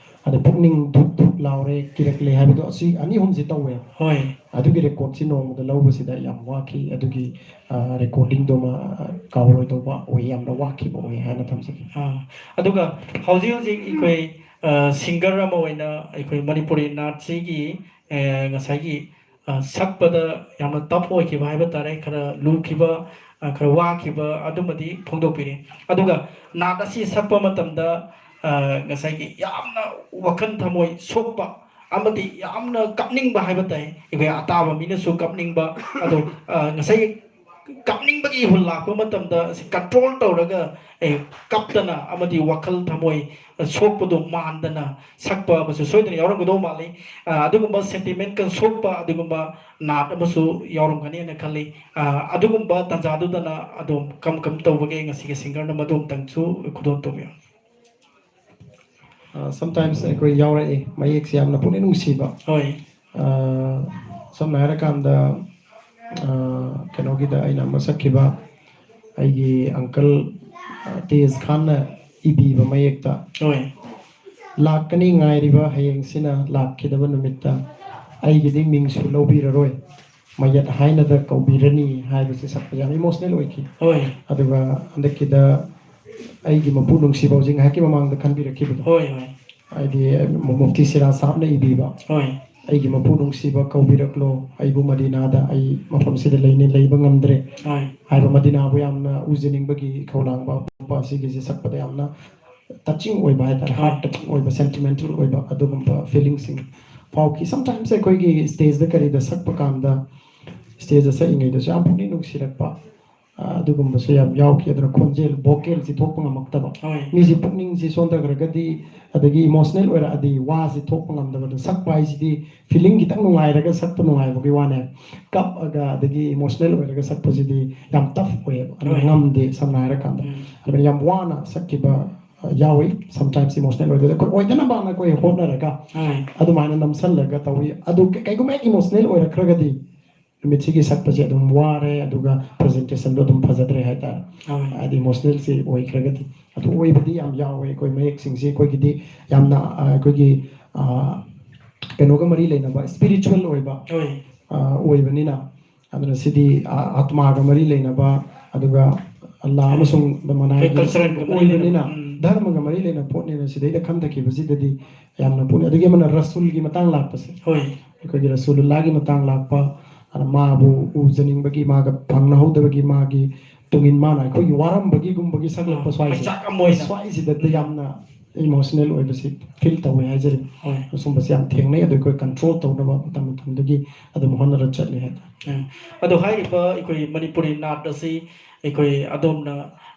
ꯑꯗ "ꯄꯨꯛꯅꯤꯡ ꯙꯨꯛ ꯙꯨꯛ ꯂꯥꯎꯔꯦ, ꯀꯤꯔꯛꯂꯦ" ꯍꯥꯏꯕꯗꯣ, ꯑꯁꯤ ꯑꯅꯤ ꯑꯍꯨꯝꯁꯤ ꯇꯧꯋꯦ꯫ ꯍꯣꯏ꯫ ꯑꯗꯨꯒꯤ recordꯁꯤ ꯅꯣꯡꯃꯗ ꯂꯧꯕꯁꯤꯗ ꯌꯥꯝ ꯋꯥꯈꯤ꯫ ꯑꯗꯨꯒꯤ, ꯑ, recordingꯗꯨꯃ, ꯑ, ꯀꯥꯎꯔꯣꯏꯗꯧꯕ ꯑꯣꯏ, ꯌꯥꯝꯅ ꯋꯥꯈꯤꯕ ꯑꯣꯏ ꯍꯥꯏꯅ ꯊꯝꯖꯒꯦ꯫ ꯑꯥ, ꯑꯗꯨꯒ ꯍꯧꯖꯤꯛ ꯍꯧꯖꯤꯛ ꯑꯩꯈꯣꯏ, ꯑ, singer ꯑꯃ ꯑꯣꯏꯅ ꯑꯩꯈꯣꯏ ꯃꯅꯤꯄꯨꯔꯤ ꯅꯥꯠꯁꯤꯒꯤ, ꯑ, ꯉꯁꯥꯏꯒꯤ, ꯑ, ꯁꯛꯄꯗ ꯌꯥꯝꯅ tough ꯑꯣꯏꯈꯤꯕ ꯍꯥꯏꯕ ꯇꯥꯔꯦ, ꯈꯔ ꯂꯨꯈꯤꯕ, ꯑ, ꯈꯔ ꯋꯥꯈꯤꯕ ꯑꯗꯨꯃꯗꯤ ꯐꯣꯡꯗꯣꯛꯄꯤꯔꯦ꯫ ꯑꯗꯨꯒ ꯅꯥꯠ ꯑꯁꯤ ꯁꯛꯄ ꯃꯇꯝꯗ, ꯑ, ꯉꯁꯥꯏꯒꯤ ꯌꯥꯝꯅ ꯋꯥꯈꯜ ꯊꯃꯣꯏ ꯁꯣꯛꯄ ꯑꯃꯗꯤ ꯌꯥꯝꯅ ꯀꯞꯅꯤꯡꯕ ꯍꯥꯏꯕ ꯇꯥꯏ, ꯑꯩꯈꯣꯏ ꯑꯇꯥꯕ ꯃꯤꯅꯁꯨ ꯀꯞꯅꯤꯡꯕ, ꯑꯗꯣ, ꯑ, ꯉꯁꯥꯏꯒꯤ ꯀꯞꯅꯤꯡꯕꯒꯤ ꯏꯍꯨꯜ ꯂꯥꯛꯄ ꯃꯇꯝꯗ ꯁꯤ control ꯇꯧꯔꯒ, ꯑꯦ, ꯀꯞꯇꯅ ꯑꯃꯗꯤ ꯋꯥꯈꯜ ꯊꯃꯣꯏ ꯁꯣꯛꯄꯗꯣ ꯃꯥꯟꯗꯅ ꯁꯛꯄ ꯑꯃꯁꯨ ꯁꯣꯏꯗꯅ ꯌꯥꯎꯔꯝꯒꯗꯧ ꯃꯥꯜꯂꯤ꯫ ꯑ, ꯑꯗꯨꯒꯨꯝꯕ sentimentꯀ ꯁꯣꯛꯄ ꯑꯗꯨꯒꯨꯝꯕ ꯅꯥꯠ ꯑꯃꯁꯨ ꯌꯥꯎꯔꯝꯒꯅꯤꯅ ꯈꯜꯂꯤ꯫ ꯑ, ꯑꯗꯨꯒꯨꯝꯕ ꯇꯥꯟꯖꯥꯗꯨꯗꯅ ꯑꯗꯣꯝ ꯀꯝ ꯀꯝ ꯇꯧꯕꯒꯦ ꯉꯁꯤꯒꯤ singerꯅ ꯃꯗꯨ ꯑꯝꯇꯪꯁꯨ ꯈꯨꯗꯣꯜ ꯇꯧꯕꯤꯌꯨ꯫ ꯑ, sometimes ꯑꯩꯈꯣꯏ ꯌꯥꯎꯔꯛꯏ, ꯃꯌꯦꯛꯁꯦ ꯌꯥꯝꯅ ꯄꯨꯛꯅꯤꯡ ꯅꯨꯡꯁꯤꯕ꯫ ꯍꯣꯏ꯫ ꯑ, ꯁꯝꯅ ꯍꯥꯏꯔꯀꯥꯟꯗ, ꯑ, ꯀꯩꯅꯣꯒꯤꯗ ꯑꯩꯅ ꯑꯃ ꯁꯛꯈꯤꯕ, ꯑꯩꯒꯤ uncle, ꯑ, ꯇꯦꯖ ꯈꯥꯟꯅ ꯏꯕꯤꯕ ꯃꯌꯦꯛꯇ꯫ ꯍꯣꯏ꯫ "ꯂꯥꯛꯀꯅꯤ ꯉꯥꯏꯔꯤꯕ ꯍꯌꯦꯡꯁꯤꯅ ꯂꯥꯛꯈꯤꯗꯕ ꯅꯨꯃꯤꯠꯇ ꯑꯩꯒꯤꯗꯤ ꯃꯤꯡꯁꯨ ꯂꯧꯕꯤꯔꯔꯣꯏ, ꯃꯌꯦꯠ ꯍꯥꯏꯅꯗ ꯀꯧꯕꯤꯔꯅꯤ" ꯍꯥꯏꯕꯁꯦ ꯁꯛꯄꯁꯦ ꯌꯥꯝ ꯏꯃꯣꯁꯅꯦꯜ ꯑꯣꯏꯈꯤ꯫ ꯍꯣꯏ꯫ ꯑꯗꯨꯒ ꯍꯟꯗꯛꯀꯤꯗ "ꯑꯩꯒꯤ ꯃꯄꯨ ꯅꯨꯡꯁꯤꯕ" ꯍꯧꯖꯤꯛ ꯉꯥꯏꯍꯥꯛꯀꯤ ꯃꯃꯥꯡꯗ ꯈꯟꯕꯤꯔꯛꯈꯤꯕꯗꯣ꯫ ꯍꯣꯏ, ꯍꯣꯏ꯫ ꯍꯥꯏꯗꯤ ꯃꯨꯐꯇꯤ ꯁꯤꯔꯥꯖ ꯁꯥꯍꯕꯅ ꯏꯕꯤꯕ꯫ ꯍꯣꯏ꯫ "ꯑꯩꯒꯤ ꯃꯄꯨ ꯅꯨꯡꯁꯤꯕ ꯀꯧꯕꯤꯔꯛꯂꯣ, ꯑꯩꯕꯨ ꯃꯗꯤꯅꯥꯗ, ꯑꯩ ꯃꯐꯝꯁꯤꯗ ꯂꯩꯅꯤ, ꯂꯩꯕ ꯉꯝꯗ꯭ꯔꯦ" ꯍꯣꯏ꯫ ꯍꯥꯏꯕ ꯃꯗꯤꯅꯥꯕꯨ ꯌꯥꯝꯅ ꯎꯖꯅꯤꯡꯕꯒꯤ ꯏꯈꯧ ꯂꯥꯡꯕ ꯄꯣꯛꯄ ꯑꯁꯤꯒꯤꯁꯦ ꯁꯛꯄꯗ ꯌꯥꯝꯅ ꯇꯆꯤꯡ ꯑꯣꯏꯕ ꯍꯥꯏꯇꯥꯔꯦ, ꯍꯣꯏ꯫ ꯍꯥꯔꯠ ꯇꯆꯤꯡ ꯑꯣꯏꯕ, ꯁꯦꯟꯇꯤꯃꯦꯟꯇꯦꯜ ꯑꯣꯏꯕ ꯑꯗꯨꯒꯨꯝꯕ ꯐꯤꯂꯤꯡꯁꯤꯡ ꯐꯥꯎꯈꯤ꯫ ꯁꯝꯇꯥꯏꯝꯁ ꯑꯩꯈꯣꯏꯒꯤ ꯁ꯭ꯇꯦꯖꯇ ꯀꯔꯤꯗ ꯁꯛꯄ ꯀꯥꯟꯗ, ꯁ꯭ꯇꯦꯖꯇ ꯁꯛꯏꯉꯩꯗꯁꯨ ꯌꯥꯝ ꯄꯨꯛꯅꯤꯡ ꯅꯨꯡꯁꯤꯔꯛꯄ, ꯑ, ꯑꯗꯨꯒꯨꯝꯕꯁꯨ ꯌꯥꯝ ꯌꯥꯎꯈꯤ꯫ ꯑꯗꯨꯅ ꯈꯣꯟꯖꯦꯜ, ꯚꯣꯀꯦꯜꯁꯤ ꯊꯣꯛꯄ ꯉꯝꯃꯛꯇꯕ꯫ ꯍꯣꯏ꯫ ꯃꯤꯁꯤ ꯄꯨꯛꯅꯤꯡꯁꯤ ꯁꯣꯟꯊꯈ꯭ꯔꯒꯗꯤ, ꯑꯗꯒꯤ ꯏꯃꯣꯁꯅꯦꯜ ꯑꯣꯏꯔꯛꯑꯗꯤ ꯋꯥꯁꯤ ꯊꯣꯛꯄ ꯉꯝꯗꯕꯗꯣ, ꯁꯛꯄ ꯍꯥꯏꯁꯤꯗꯤ ꯐꯤꯂꯤꯡ ꯈꯤꯇꯪ ꯅꯨꯡꯉꯥꯏꯔꯒ ꯁꯛꯄ ꯅꯨꯡꯉꯥꯏꯕꯒꯤ ꯋꯥꯅꯦ꯫ ꯀꯞꯑꯒ ꯑꯗꯒꯤ ꯏꯃꯣꯁꯅꯦꯜ ꯑꯣꯏꯔꯒ ꯁꯛꯄꯁꯤꯗꯤ ꯌꯥꯝ ꯇꯐ ꯑꯣꯏꯌꯦꯕ, ꯑꯗꯨꯅ ꯍꯣꯏ꯫ ꯉꯝꯗꯦ, ꯁꯝꯅ ꯍꯥꯏꯔꯀꯥꯟꯗ꯫ ꯎꯝ꯫ ꯑꯗꯨꯅ ꯌꯥꯝ ꯋꯥꯅ ꯁꯛꯈꯤꯕ, ꯑ, ꯌꯥꯎꯏ꯫ ꯁꯝꯇꯥꯏꯝꯁ ꯏꯃꯣꯁꯅꯦꯜ ꯑꯣꯏꯗꯣꯏꯗ ꯑꯩꯈꯣꯏ ꯑꯣꯏꯗꯅꯕꯅ ꯑꯩꯈꯣꯏ ꯍꯣꯠꯅꯔꯒ ꯍꯣꯏ꯫ ꯑꯗꯨꯃꯥꯏꯅ ꯅꯝꯁꯜꯂꯒ ꯇꯧꯏ꯫ ꯑꯗꯨ ꯀ-, ꯀꯩꯒꯨꯝꯕ ꯍꯦꯛ ꯏꯃꯣꯁꯅꯦꯜ ꯑꯣꯏꯔꯛꯈ꯭ꯔꯒꯗꯤ ꯅꯨꯃꯤꯠꯁꯤꯒꯤ ꯁꯛꯄꯁꯦ ꯑꯗꯨꯝ ꯋꯥꯔꯦ, ꯑꯗꯨꯒ ꯄ꯭ꯔꯖꯦꯟꯇꯦꯁꯟꯗꯣ ꯑꯗꯨꯝ ꯐꯖꯗ꯭ꯔꯦ ꯍꯥꯏꯇꯥꯔꯦ꯫ ꯍꯣꯏ꯫ ꯍꯥꯏꯗꯤ ꯏꯃꯣꯁꯅꯦꯜꯁꯤ ꯑꯣꯏꯈ꯭ꯔꯒꯗꯤ꯫ ꯑꯗꯨ ꯑꯣꯏꯕꯗꯤ ꯌꯥꯝ ꯌꯥꯎꯋꯦ ꯑꯩꯈꯣꯏ ꯃꯌꯦꯛꯁꯤꯡꯁꯤ꯫ ꯑꯩꯈꯣꯏꯒꯤꯗꯤ ꯌꯥꯝꯅ, ꯑ, ꯑꯩꯈꯣꯏꯒꯤ, ꯑ, ꯀꯩꯅꯣꯒ ꯃꯔꯤ ꯂꯩꯅꯕ, ꯏꯁꯄꯤꯔꯤꯆꯨꯋꯦꯜ ꯑꯣꯏꯕ, ꯍꯣꯏ꯫ ꯑ, ꯑꯣꯏꯕꯅꯤꯅ, ꯑꯗꯨꯅ ꯁꯤꯗꯤ, ꯑ, ꯑꯥꯇꯃꯥꯒ ꯃꯔꯤ ꯂꯩꯅꯕ, ꯑꯗꯨꯒ ꯑꯜꯂꯥ ꯍꯣꯏ꯫ ꯑꯃꯁꯨꯡ ꯃꯅꯥꯏꯒꯤ ꯑꯩꯈꯣꯏ ꯀꯜꯆꯔꯦꯜꯒ ꯃꯔꯤ ꯑꯣꯏꯕꯅꯤꯅ, ꯂꯩꯅꯕ꯫ ꯎꯝ꯫ ꯙꯔꯃꯒ ꯃꯔꯤ ꯂꯩꯅꯕ ꯄꯣꯠꯅꯤꯅ ꯁꯤꯗꯩꯗ ꯈꯟꯊꯈꯤꯕꯁꯤꯗꯗꯤ ꯌꯥꯝꯅ ꯄꯨꯛꯅꯤꯡ, ꯑꯗꯒꯤ ꯑꯃꯅ ꯔꯁꯨꯜꯒꯤ ꯃꯇꯥꯡ ꯂꯥꯛꯄꯁꯦ꯫ ꯍꯣꯏ꯫ ꯑꯩꯈꯣꯏꯒꯤ ꯔꯁꯨꯂꯨꯜꯂꯥꯒꯤ ꯃꯇꯥꯡ ꯂꯥꯛꯄ, ꯑꯗ ꯃꯥꯕꯨ ꯎꯖꯅꯤꯡꯕꯒꯤ, ꯃꯥꯒ ꯐꯪꯅꯍꯧꯗꯕꯒꯤ, ꯃꯥꯒꯤ ꯇꯨꯡꯏꯟ ꯃꯥꯅ ꯑꯩꯈꯣꯏꯒꯤ ꯋꯥꯔꯝꯕꯒꯤꯒꯨꯝꯕꯒꯤ ꯁꯛꯂꯛꯄ ꯑꯥ, ꯁ꯭ꯋꯥꯏꯁꯦ꯫ ꯃꯩꯆꯥꯛ ꯑꯃ ꯑꯣꯏꯅ꯫ ꯁ꯭ꯋꯥꯏꯁꯤꯗꯗꯤ ꯎꯝ꯫ ꯌꯥꯝꯅ ꯏꯃꯣꯁꯅꯦꯜ ꯑꯣꯏꯕꯁꯤ ꯐꯤꯜ ꯇꯧꯋꯦ ꯍꯥꯏꯖꯔꯤꯕ꯫ ꯍꯣꯏ꯫ ꯑꯁꯨꯝꯕꯁꯦ ꯌꯥꯝ ꯊꯦꯡꯅꯩ꯫ ꯑꯗꯨ ꯑꯩꯈꯣꯏ ꯀꯟꯇ꯭ꯔꯣꯜ ꯇꯧꯅꯕ ꯃꯇꯝ ꯃꯇꯝꯗꯨꯒꯤ ꯑꯗꯨꯝ ꯍꯣꯠꯅꯔ ꯆꯠꯂꯤ ꯍꯥꯏꯇꯥꯔꯦ꯫ ꯎꯝ꯫ ꯑꯗꯣ ꯍꯥꯏꯔꯤꯕ ꯑꯩꯈꯣꯏ ꯃꯅꯤꯄꯨꯔꯤ ꯅꯥꯠ ꯑꯁꯤ ꯑꯩꯈꯣꯏ ꯑꯗꯣꯝꯅ,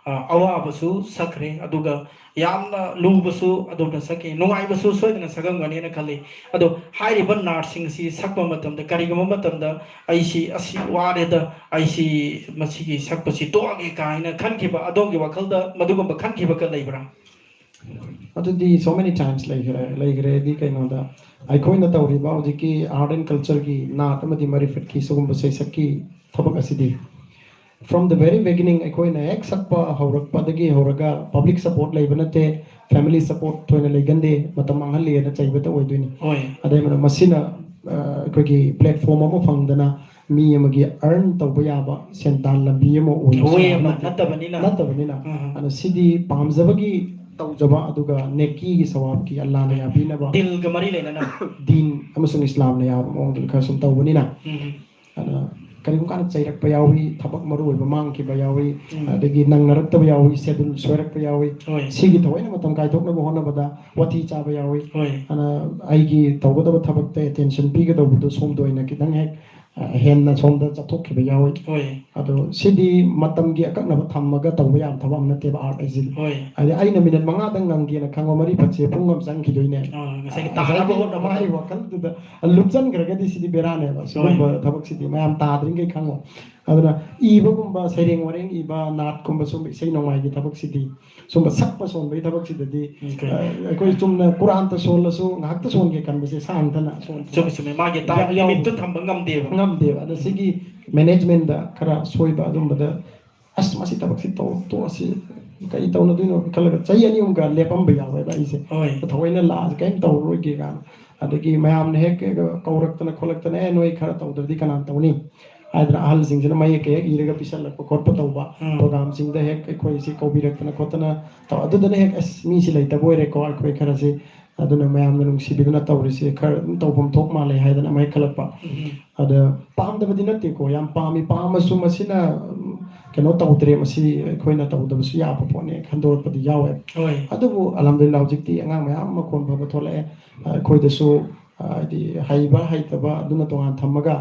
ꯑ, ꯑꯋꯥꯕꯁꯨ ꯁꯛꯈ꯭ꯔꯦ, ꯑꯗꯨꯒ ꯌꯥꯝꯅ ꯂꯨꯕꯁꯨ ꯑꯗꯣꯝꯅ ꯁꯛꯈꯤ, ꯅꯨꯡꯉꯥꯏꯕꯁꯨ ꯁꯣꯏꯗꯅ ꯁꯛꯂꯝꯒꯅꯦꯅ ꯈꯜꯂꯤ꯫ ꯑꯗꯣ ꯍꯥꯏꯔꯤꯕ ꯅꯥꯠꯁꯤꯡꯁꯤ ꯁꯛꯄ ꯃꯇꯝꯗ ꯀꯔꯤꯒꯨꯝꯕ ꯃꯇꯝꯗ "ꯑꯩꯁꯤ ꯑꯁꯤ ꯋꯥꯔꯦꯗ, ꯑꯩꯁꯤ ꯃꯁꯤꯒꯤ ꯁꯛꯄꯁꯤ ꯇꯣꯛꯑꯒꯦ" ꯀꯥꯏꯅ ꯈꯟꯈꯤꯕ, ꯑꯗꯣꯝꯒꯤ ꯋꯥꯈꯜꯗ ꯃꯗꯨꯒꯨꯝꯕ ꯈꯟꯈꯤꯕꯒ ꯂꯩꯕ꯭ꯔꯥ? ꯑꯗꯨꯗꯤ so many times ꯂꯩꯈ꯭ꯔꯦ꯫ ꯂꯩꯈ꯭ꯔꯦꯗꯤ ꯀꯩꯅꯣꯗ, ꯑꯩꯈꯣꯏꯅ ꯇꯧꯔꯤꯕ ꯍꯧꯖꯤꯛꯀꯤ art and cultureꯒꯤ ꯅꯥꯠ ꯑꯃꯗꯤ ꯃꯥꯔꯤꯐꯠꯀꯤ ꯁꯤꯒꯨꯝꯕ ꯁꯩꯁꯛꯀꯤ ꯊꯕꯛ ꯑꯁꯤꯗꯤ From the very beginning, ꯑꯩꯈꯣꯏꯅ ꯍꯦꯛ ꯁꯛꯄ ꯍꯧꯔꯛꯄꯗꯒꯤ ꯍꯧꯔꯒ public support ꯂꯩꯕ ꯅꯠꯇꯦ, family support ꯊꯣꯏꯅ ꯂꯩꯒꯟꯗꯦ, ꯃꯇꯝ ꯃꯥꯡꯍꯜꯂꯦꯅ ꯆꯩꯕꯇ ꯑꯣꯏꯗꯣꯏꯅꯤ꯫ ꯍꯣꯏ꯫ ꯑꯗꯩ ꯃꯔꯝ ꯃꯁꯤꯅ ꯑ, ꯑꯩꯈꯣꯏꯒꯤ platform ꯑꯃ ꯐꯪꯗꯅ ꯃꯤ ꯑꯃꯒꯤ earn ꯇꯧꯕ ꯌꯥꯕ ꯁꯦꯟꯗꯥꯟ ꯂꯝꯕꯤ ꯑꯃ ꯑꯣꯏꯕꯁꯨ Way ꯌꯥꯕ ꯑꯃ ꯅꯠꯇꯦ꯫ ꯅꯠꯇꯕꯅꯤꯅ꯫ ꯅꯠꯇꯕꯅꯤꯅ꯫ ꯑꯍ꯫ ꯑꯗꯣ ꯁꯤꯗꯤ ꯄꯥꯝꯖꯕꯒꯤ ꯇꯧꯖꯕ, ꯑꯗꯨꯒ ꯅꯦꯀꯤꯒꯤ ꯁꯋꯥꯕꯀꯤ ꯑꯜꯂꯥꯅ ꯌꯥꯕꯤꯅꯕ ꯗꯤꯜꯒ ꯃꯔꯤ ꯂꯩꯅꯅ꯫ ꯗꯤꯟ ꯑꯃꯁꯨꯡ ꯏꯁꯂꯥꯝꯅ ꯌꯥꯕ ꯃꯑꯣꯡꯗ ꯈꯔ ꯁꯨꯝ ꯇꯧꯕꯅꯤꯅ꯫ ꯎꯝ꯫ ꯑꯗ ꯀꯔꯤꯒꯨꯝꯕ ꯀꯥꯟꯗ ꯆꯩꯔꯛꯄ ꯌꯥꯎꯏ, ꯊꯕꯛ ꯃꯔꯨ ꯑꯣꯏꯕ ꯃꯥꯡꯈꯤꯕ ꯌꯥꯎꯏ, ꯎꯝ꯫ ꯑꯗꯒꯤ ꯅꯪꯅꯔꯛꯇꯕ ꯌꯥꯎꯏ, schedule ꯁꯣꯏꯔꯛꯄ ꯌꯥꯎꯏ꯫ ꯍꯣꯏ꯫ ꯁꯤꯒꯤ ꯊꯑꯣꯏꯅ ꯃꯇꯝ ꯀꯥꯏꯊꯣꯛꯅꯕ ꯍꯣꯠꯅꯕꯗ ꯋꯥꯊꯤ ꯆꯥꯕ ꯌꯥꯎꯏ꯫ ꯍꯣꯏ꯫ ꯑꯗꯨꯅ ꯑꯩꯒꯤ ꯇꯧꯒꯗꯕ ꯊꯕꯛꯇ attention ꯄꯤꯒꯗꯧꯕꯗꯣ ꯁꯣꯝꯗ ꯑꯣꯏꯅ ꯈꯤꯇꯪ ꯍꯦꯛ, ꯑ, ꯍꯦꯟꯅ ꯁꯣꯝꯗ ꯆꯠꯊꯣꯛꯈꯤꯕ ꯌꯥꯎꯏ꯫ ꯍꯣꯏ꯫ ꯑꯗꯣ ꯁꯤꯗꯤ ꯃꯇꯝꯒꯤ ꯑꯀꯛꯅꯕ ꯊꯝꯃꯒ ꯇꯧꯕ ꯌꯥꯕ ꯊꯕꯛ ꯑꯃ ꯅꯠꯇꯦꯕ, art ꯍꯥꯏꯁꯤꯗꯤ꯫ ꯍꯣꯏ꯫ ꯍꯥꯏꯗꯤ ꯑꯩꯅ minute ꯃꯉꯥꯗꯪ ꯉꯪꯒꯦꯅ ꯈꯪꯕ ꯃꯔꯤ ꯐꯠꯁꯦ ꯄꯨꯡ ꯑꯃ ꯆꯪꯈꯤꯗꯣꯏꯅꯦ꯫ ꯑꯥ, ꯉꯁꯥꯏꯒꯤ ꯑ, ꯇꯥꯅꯕ ꯉꯁꯥꯏꯒꯤ ꯍꯣꯠꯅꯕꯗ꯫ ꯃꯥꯒꯤ ꯋꯥꯈꯜꯗꯨꯗ ꯂꯨꯞꯁꯟꯈ꯭ꯔꯒꯗꯤ ꯁꯤꯗꯤ ꯕꯦꯔꯥꯅꯦꯕ꯫ ꯁꯤꯒꯨꯝꯕ ꯊꯕꯛꯁꯤꯗꯤ ꯃꯌꯥꯝ ꯇꯥꯗ꯭ꯔꯤꯉꯩ ꯈꯪꯉꯣ꯫ ꯑꯗꯨꯅ ꯏꯕꯒꯨꯝꯕ, ꯁꯩꯔꯦꯡ ꯋꯥꯔꯦꯡ ꯏꯕ, ꯅꯥꯠꯀꯨꯝꯕ ꯁꯨꯝꯕ ꯏꯁꯩ ꯅꯣꯡꯃꯥꯏꯒꯤ ꯊꯕꯛꯁꯤꯗꯤ, ꯁꯨꯝꯕ ꯁꯛꯄ ꯁꯣꯟꯕꯒꯤ ꯊꯕꯛꯁꯤꯗꯗꯤ, Okay. ꯑ, ꯑꯩꯈꯣꯏ ꯆꯨꯝꯅ ꯀꯨꯔꯥꯟꯇ ꯁꯣꯜꯂꯁꯨ ꯉꯥꯏꯍꯥꯛꯇ ꯁꯣꯟꯒꯦ ꯈꯟꯕꯁꯦ ꯁꯥꯡꯗꯅ ꯁꯣꯟ-, ꯆꯨꯝꯃꯤ, ꯆꯨꯝꯃꯤ꯫ ꯃꯥꯒꯤ ꯌꯥ-, time ꯌꯥꯎ-, limit ꯇꯨ ꯊꯝꯕ ꯉꯝꯗꯦꯕ꯫ ꯉꯝꯗꯦꯕ꯫ ꯑꯗ ꯁꯤꯒꯤ management ꯗ ꯈꯔ ꯁꯣꯏꯕ ꯑꯗꯨꯝꯕꯗ, "ꯑꯁ, ꯃꯁꯤ ꯊꯕꯛꯁꯤ ꯇꯧ-, ꯇꯣꯛꯑꯁꯤ, ꯀꯔꯤ ꯇꯧꯅꯗꯣꯏꯅꯣ?" ꯈꯜꯂꯒ ꯆꯍꯤ ꯑꯅꯤ ꯑꯍꯨꯝꯒ ꯂꯦꯞꯄꯝꯕ ꯌꯥꯎꯋꯦꯕ ꯑꯩꯁꯦ꯫ ꯍꯣꯏ꯫ ꯊꯑꯣꯏꯅ ꯂꯥꯛꯑꯁꯤ, ꯀꯔꯤꯝ ꯇꯧꯔꯔꯣꯏꯒꯦ ꯀꯥꯏꯅ꯫ ꯑꯗꯒꯤ ꯃꯌꯥꯝꯅ ꯍꯦꯛ, ꯍꯦꯛ ꯀꯧꯔꯛꯇꯅ ꯈꯣꯠꯂꯛꯇꯅ, "ꯑꯦ, ꯅꯣꯏ ꯈꯔ ꯇꯧꯗ꯭ꯔꯗꯤ ꯀꯅꯥꯅ ꯇꯧꯅꯤ?" ꯍꯥꯏꯗꯅ ꯑꯍꯜꯁꯤꯡꯁꯤꯅ ꯃꯌꯦꯛꯀ ꯍꯦꯛ ꯏꯔꯒ ꯄꯤꯁꯜꯂꯛꯄ ꯈꯣꯠꯄ ꯇꯧꯕ, ꯎꯝ꯫ program ꯁꯤꯡꯗ ꯍꯦꯛ ꯑꯩꯈꯣꯏꯁꯤ ꯀꯧꯕꯤꯔꯛꯇꯅ ꯈꯣꯠꯇꯅ ꯇꯧ-, ꯑꯗꯨꯗꯅ ꯍꯦꯛ, "ꯑꯁ, ꯃꯤꯁꯤ ꯂꯩꯇꯕ ꯑꯣꯏꯔꯦꯀꯣ, ꯑꯩꯈꯣꯏ ꯈꯔꯁꯤ, ꯑꯗꯨꯅ ꯃꯌꯥꯝꯅ ꯅꯨꯡꯁꯤꯕꯤꯗꯨꯅ ꯇꯧꯔꯤꯁꯤ ꯈꯔ ꯑꯗꯨꯝ ꯇꯧꯐꯝ ꯊꯣꯛ ꯃꯥꯜꯂꯦ" ꯍꯥꯏꯗꯅ ꯑꯃ ꯍꯦꯛ ꯈꯜꯂꯛꯄ꯫ ꯎꯝ꯫ ꯑꯗ ꯄꯥꯝꯗꯕꯗꯤ ꯅꯠꯇꯦꯀꯣ, ꯌꯥꯝ ꯄꯥꯝꯃꯤ, ꯄꯥꯝꯃꯁꯨ ꯃꯁꯤꯅ, ꯎꯝ, ꯀꯩꯅꯣ ꯇꯧꯗ꯭ꯔꯦ, ꯃꯁꯤ ꯑꯩꯈꯣꯏꯅ ꯇꯧꯗꯕꯁꯨ ꯌꯥꯕ ꯄꯣꯠꯅꯦ ꯈꯟꯗꯣꯔꯛꯄꯗꯤ ꯌꯥꯎꯋꯦ꯫ ꯍꯣꯏ꯫ ꯑꯗꯨꯕꯨ ꯑꯜꯍꯝꯗꯨꯂꯤꯜꯂꯥ, ꯍꯧꯖꯤꯛꯇꯤ ꯑꯉꯥꯡ ꯃꯌꯥꯝ ꯑꯃ ꯈꯣꯟ ꯐꯕ ꯊꯣꯛꯂꯛꯑꯦ꯫ ꯑ, ꯑꯩꯈꯣꯏꯗꯁꯨ, ꯑ, ꯍꯥꯏꯗꯤ ꯍꯩꯕ ꯍꯩꯇꯕ ꯑꯗꯨꯅ ꯇꯣꯉꯥꯟ ꯊꯝꯃꯒ,